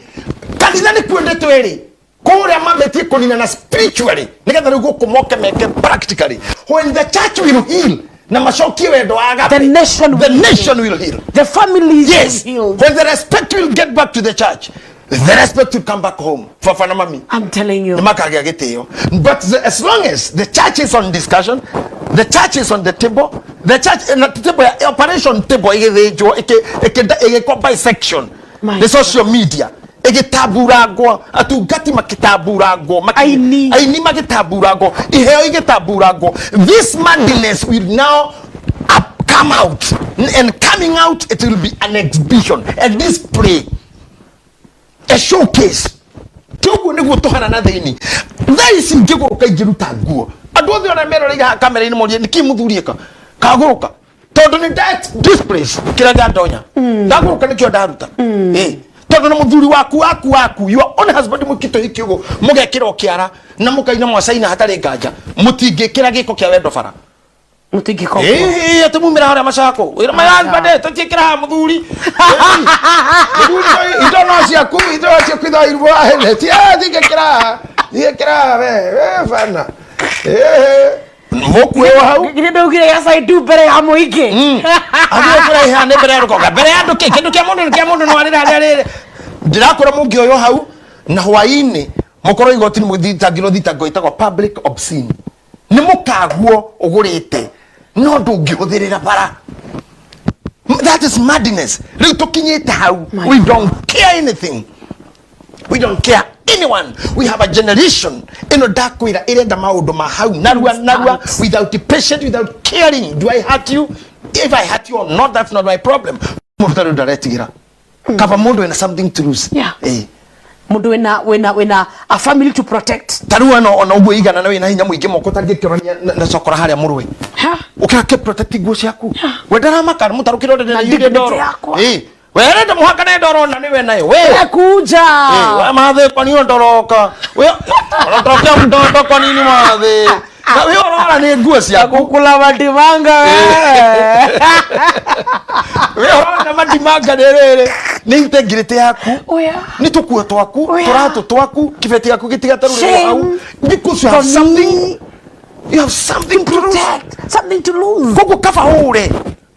Kanitha nĩ kuendetwo ĩrĩ kũrĩa mambĩtie kũninana spiritually, nĩgetha rĩu gũkũ moke meke practically. When the church will heal na macokie wendo wa agape, The nation the will heal. Nation will heal. The families Yes. will heal. When the respect will get back to the church, the respect will come back home, baba na mami. I'm telling you. Nĩ makagĩa gĩtĩo. But as long as the church is on discussion, the church is on the table, the church na table ya operation table ĩgĩthĩnjwo, ĩgĩkwo bisection My nĩ social media, ĩgĩtamburangwo, atungati makĩtamburangwo, Aini. Aini magĩtamburangwo, iheo igĩtamburangwo, this madness will now come out, and coming out it will be an exhibition, a display, a showcase. Tioguo nĩguo tũhana na thĩinĩ. Thaa ici ingĩgũrũka, ingĩruta nguo, andũ othe ona meroreire haha kamera-inĩ morie nĩkĩ mũthuri ĩka kagũrũka, tondũ nĩ displays kĩrĩa ndandonya ndagũrũka, nĩkĩo ndaruta. Ĩ, tondũ nĩ mũthuri waku waku waku, your own husband, mũkĩte hiki ũguo, mũgekĩra o kĩara na mũkaina mwacaina hatarĩ nganja, mũtingĩkĩra gĩko kĩa wendo bara. Mũtingĩka ũguo. Ĩĩ, atĩ mumĩra harĩa macako wĩra my husband tũtiĩkĩra haha mũthuri. Ĩĩ, mũthuri indo no ciaku, indo no ciaku ithairwo tingĩkĩra haha, tingĩkĩra haha we bana. Ĩĩ, mũkuĩwa hau. Githĩ ndaugire yes I do mbere ya mũingĩ. Athiĩ kũraiha nĩ mbere ya rũkonga mbere ya andũ kĩ kĩndũ kĩa mũndũ nĩ kĩa mũndũ no arĩra harĩa rĩrĩ ndĩrakwĩra mũngĩoywo hau na hwaĩ-inĩ mũkorwo igoti-inĩ mũthitangĩrwo thitango ĩtagwo public obscene nĩ mũkaguo ũgũrĩte no ndũngĩhũthĩrĩra bara. That is madness. Rĩu tũkinyĩte hau. My We don't care anything, we don't care anyone. We have a generation ĩno ndakwĩra ĩrenda maũndũ ma hau narua narua, Instant. without patient, without caring. Do I hurt you? If I hurt you or not, that's not my problem. Mũndũ tarĩ ndaretigĩra kaba mũndũ wĩna something to lose. Eh. Mũndũ wĩna a family to protect. Ta rĩu ona ũguo igana na wĩna hinya mũingĩ moko tangĩkĩorania na cokora harĩa mũrũe. Ha? Ũkĩra protect nguo ciaku we ndaramaka mũtarũkĩra ũrĩ Na na dignity ndoro yakwa. Eh, we renda mũhaka nĩ ndoro na nĩwe nayo we. Kuja. Eh, we mathe kwa nini ndoroka we unatokea mtoto kwa nini mathe na we ũrora nĩ nguo ciaku. Kukula madimanga wewe. We ũrora madimanga nĩ rĩrĩ nĩ integrity yaku. Oya. Nĩ tũkuo twaku. Oya. Tũratũ twaku kĩbeti gĩaku gĩtigatarũrĩrwo Shame. hau because you have For me. something, you have something to lose. Protect. Something to lose. Koguo kaba ũre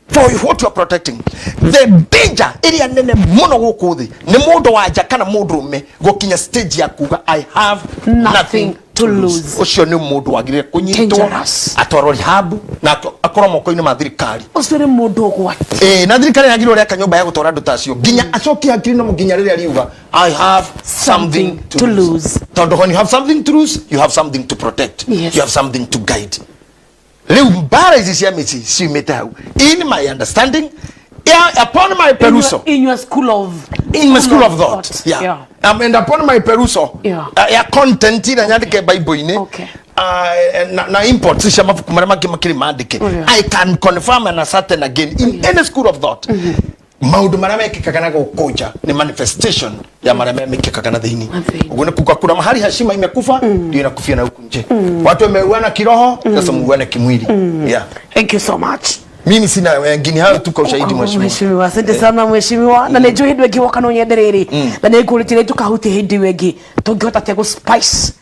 for what you are protecting. The danger ĩrĩa nene mũno gũkũ thĩ nĩ mũndũ wa nja kana mũndũ ũrũme gũkinya stage ya kuga I have nothing to lose. Ũcio nĩ mũndũ wagĩrĩire kũnyitwo, Dangerous. atwarwo rehab na akorwo moko-inĩ ma thirikari. Ũcio nĩ mũndũ ũgwati. Ĩĩ, na thirikari yagĩrĩirwo rĩaka nyũmba ya gũtwara andũ ta acio nginya acokie hakiri no nginya rĩrĩa riuga I have something to lose. Tondũ when you have something to lose, you have something to protect. Yes. You have something to guide. Rĩu mbara ici cia mĩciĩ ciumĩte hau, in my understanding, yeah, upon my perusal In your school of in my school of thought, yeah. And upon my perusal ya content ĩrĩa nyandĩke Bible-inĩ, na imports cia mabuku marĩa mangĩ makĩrĩ mandĩke, I can confirm and ascertain again in any school of thought maũndũ marĩa mekĩkaga na gũkũ nja nĩ manifestation ya marĩa mekĩkaga na thĩinĩ. Na thĩinĩ. Ũguo nĩ kuga kuna mahali heshima imekufa ndio inakufia na huku nje. Watu wameuana kiroho, sasa muuane kimwili, yeah. Thank you so much. Mimi sina wengine, hayo tu kwa ushahidi, mheshimiwa. Mheshimiwa, asante sana mheshimiwa. Na nä njå hä ndä ä ngä woka no nyende rä rä na nä ngå rä tä tå kahutia hä ndä ä yo ä ngä tå ngä hota atä gå spice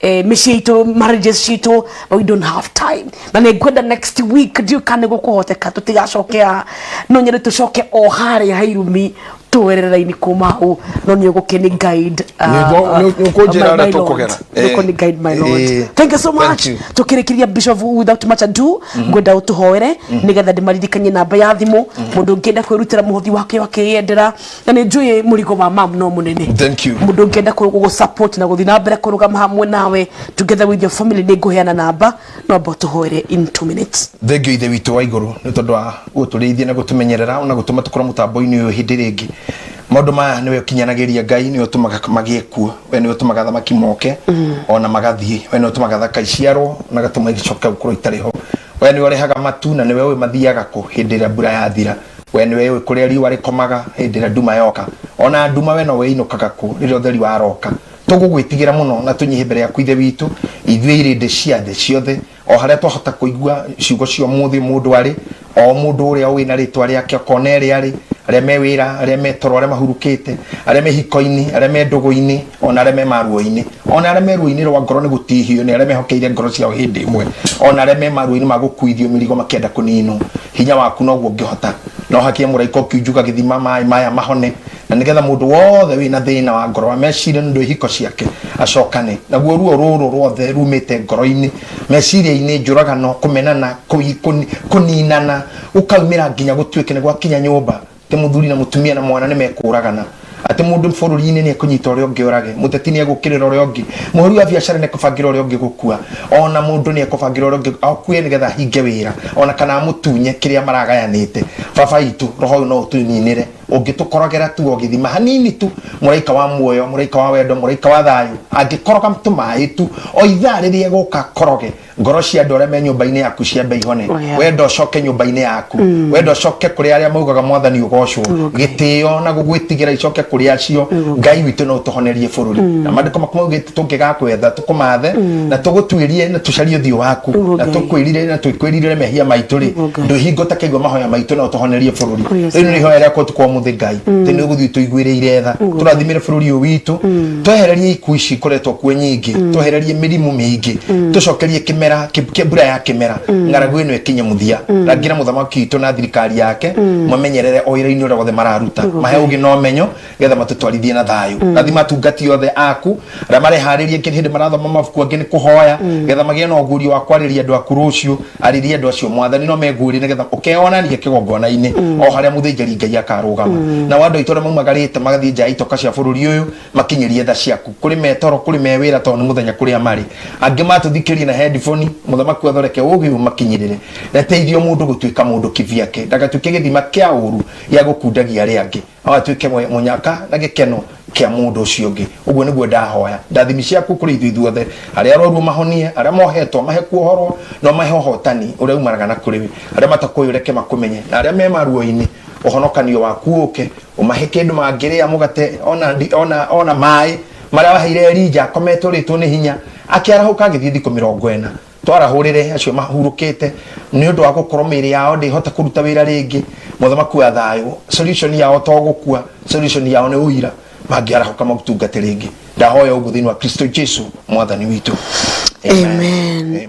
mĩciĩ itũ, marriages citũ, but we don't have time. Na nĩ ngwenda next week, ndiũ kana nĩ gũkũhoteka tũtigacokea, no nyende tũcoke o harĩa hairumi tũwerere raini kuma hau, no nĩ ũgũkĩ nĩ guide. Nĩ ũkũnjĩra my ũrĩa lord. tũkũgera. Nĩ ũkũnĩ guide, my lord. Thank you so Thank much. you. Tukirikiria bishop, without much ado ngwenda utuhoere nigetha ndimaririkanie namba ya thimu mundu ungienda kwirutira muhothi wake wa kiyendera, na nĩ njũĩ mũrigo wa mam no mũnene. Thank you. Mundu ungienda gũ support na gũthiĩ na mbere kũrũgama hamwe nawe together with your family, nĩ ngũheana namba, no amba ũtũhoere in 2 minutes. Thengio ithe witũ wa igũrũ nĩ tondũ wa gũtũrĩithia na gũtũmenyerera ona gũtũma tũkorwo mũtambo-inĩ ũyũ hĩndĩ rĩngĩ. Maũndũ maya nĩwe ũkinyanagĩria Ngai, nĩwe ũtũmaga magĩe kuo, we nĩwe ũtũmaga thamaki moke ona magathiĩ, we nĩwe ũtũmaga thaka iciarwo na gatũma icoke gũkorwo itarĩ ho, we nĩwe ũrehaga matu na nĩwe ũĩ mathiaga kũ hĩndĩ ĩrĩa mbura yathira, we nĩwe ũĩ kũrĩa riũa rĩkomaga hĩndĩ ĩrĩa nduma yoka, ona nduma we nowe ĩinũkaga kũ rĩrĩa ũtheri waroka. Tũgũgwĩtigĩra mũno na tũnyihe mbere yaku ithe witũ, ithuĩ irĩndĩ cia thĩ ciothe o harĩa twahota kũigua ciugo cia ũmũthĩ, mũndũ arĩ o mũndũ ũrĩa ũĩ na rĩtwa rĩake okona ĩrĩa arĩ, arĩa me wĩra, arĩa me toro, arĩa mahurũkĩte, arĩa me hiko-inĩ, arĩa me ndũgũ-inĩ, ona arĩa me maruo-inĩ, ona arĩa me ruo-inĩ rwa ngoro nĩ gũtihio nĩ arĩa mehokeire ngoro ciao hĩndĩ ĩmwe, ona arĩa me maruo-inĩ ma gũkuithio mĩrigo makĩenda kũninwo, hinya waku noguo ũngĩhota. No hakia mũraika ũkiunjuga gĩthima maĩ maya mahone, na nĩgetha mũndũ wothe wĩna thĩna wa ngoro wa meciria nĩ ũndũ wa ihiko ciake acokane naguo ruo rũrũ ruothe rumĩte ngoro-inĩ, meciria-inĩ, njũragano, kũmenana, kũninana, gũkaumĩra nginya gũtuĩke nĩ gwakinya nyũmba atĩ mũthuri na mũtumia na mwana nĩ mekũragana, atĩ mũndũ bũrũri-inĩ nĩ ekũnyita ũrĩa ũngĩ ũrage, mũteti nĩ egũkĩrĩra ũrĩa ũngĩ, mũhũri wa biacara nĩ ekũbangĩra ũrĩa ũngĩ gũkua, ona mũndũ nĩ ekũbangĩra ũrĩa ũngĩ akue nĩgetha ahinge wĩra, ona kana amũtunye kĩrĩa maragayanĩte. Baba itũ, roho ũyũ no ũtũninĩre. Ũngĩtũkorogera tu o gĩthima hanini tu, mũraika wa muoyo, mũraika wa wendo, mũraika wa thayũ, angĩkoroga tũmaĩ tu o ithaa rĩrĩa egũka koroge ngoro cia andũ arĩa me nyũmba-inĩ yaku ciambe ihone. Oh, yeah. Wenda ũcoke nyũmba-inĩ yaku, wenda ũcoke kũrĩ arĩa maugaga Mwathani ũgocwo. Gĩtĩo na gũgwĩtigĩra icoke kũrĩ acio. Ngai witũ, no ũtũhonerie bũrũri, na maandĩko maku maugĩte tũngĩgakwetha, tũkũmathe na tũgũtuĩrie na tũcarie ũthiũ waku na Ngai. tũkwĩrire na twĩkwĩrirĩre mehia maitũ rĩ, Ngai. ndwĩ hingo ũtakaigua mahoya maitũ na ũtũhonerie bũrũri. Oh, yes, Rĩu nĩ ihoya rĩakwa ũtukũ wa ũmũthĩ, Ngai, atĩ nĩ ũgũthiĩ tũiguĩrĩire tha, tũrathimĩre bũrũri ũyũ witũ, twehererie ikuũ ici ikoretwo kuo nyingĩ, twehererie mĩrimũ mĩingĩ, tũcokerie kĩmera mbura ya kĩmera, ng'aragu ĩno ĩkinye mũthia. Rangĩra mũthamaki witũ na thirikari yake, mamenyerere o wĩra-inĩ ũrĩa wothe mararuta, mahe ũgĩ na ũmenyo getha matũtwarithie na thayũ. Rathima atungati othe aku arĩa mareharĩria, angĩ hĩndĩ marathoma mabuku, angĩ nĩ kũhoya getha magĩe na ũguũrio wa kwarĩria andũ aku rũciũ. Arĩria andũ acio, Mwathani, no meguũrie nĩgetha ũkeyonania kĩgongona-inĩ o harĩa mũthĩnjĩri Ngai akarũgama. Nao andũ aitũ arĩa maumagarĩte magathiĩ nja ya itoka cia bũrũri ũyũ, makinyĩrie tha ciaku kũrĩ metoro, kũrĩ me wĩra, tondũ nĩ mũthenya kũrĩa marĩ. Angĩ matũthikĩrie na headphone, mũthamaki, athoreke ũgĩ ũyũ makinyĩrĩre reteithio mũndũ gũtuĩka mũndũ kivyake, ndagatuĩke gĩthima kĩa ũru gĩa gũkundagia arĩa angĩ, no atuĩke mũnyaka na gĩkeno kĩa mũndũ ũcio ũngĩ. Ũguo nĩguo ndahoya ndathimi ciaku kũrĩ ithuĩ ithuothe. Arĩa arwaru mahonie, arĩa mohetwo mahe kuohorwo, no mahe ũhotani ũrĩa umanaga na kũrĩ we. Arĩa matakũĩ ũreke makũmenye, na arĩa me maruo-inĩ ũhonokanio waku ũke ũmahe kĩndũ mangĩrĩa, mũgate ona, ona, ona maĩ marĩa waheire Elija akometwo rĩtwo nĩ hinya, akĩarahũka agĩthiĩ thikũ 40. Twarahũrĩre acio mahurũkĩte nĩ ũndũ wa gũkorwo mĩĩrĩ yao ndĩhota kũruta wĩra rĩngĩ. Mũthamaki wa thayũ, solution yao to gũkua, solution yao nĩ ũira mangĩarahũka magũtungate rĩngĩ. Ndahoya ũguo thĩinĩ wa Kristo Jesu Mwathani witũ. Amen.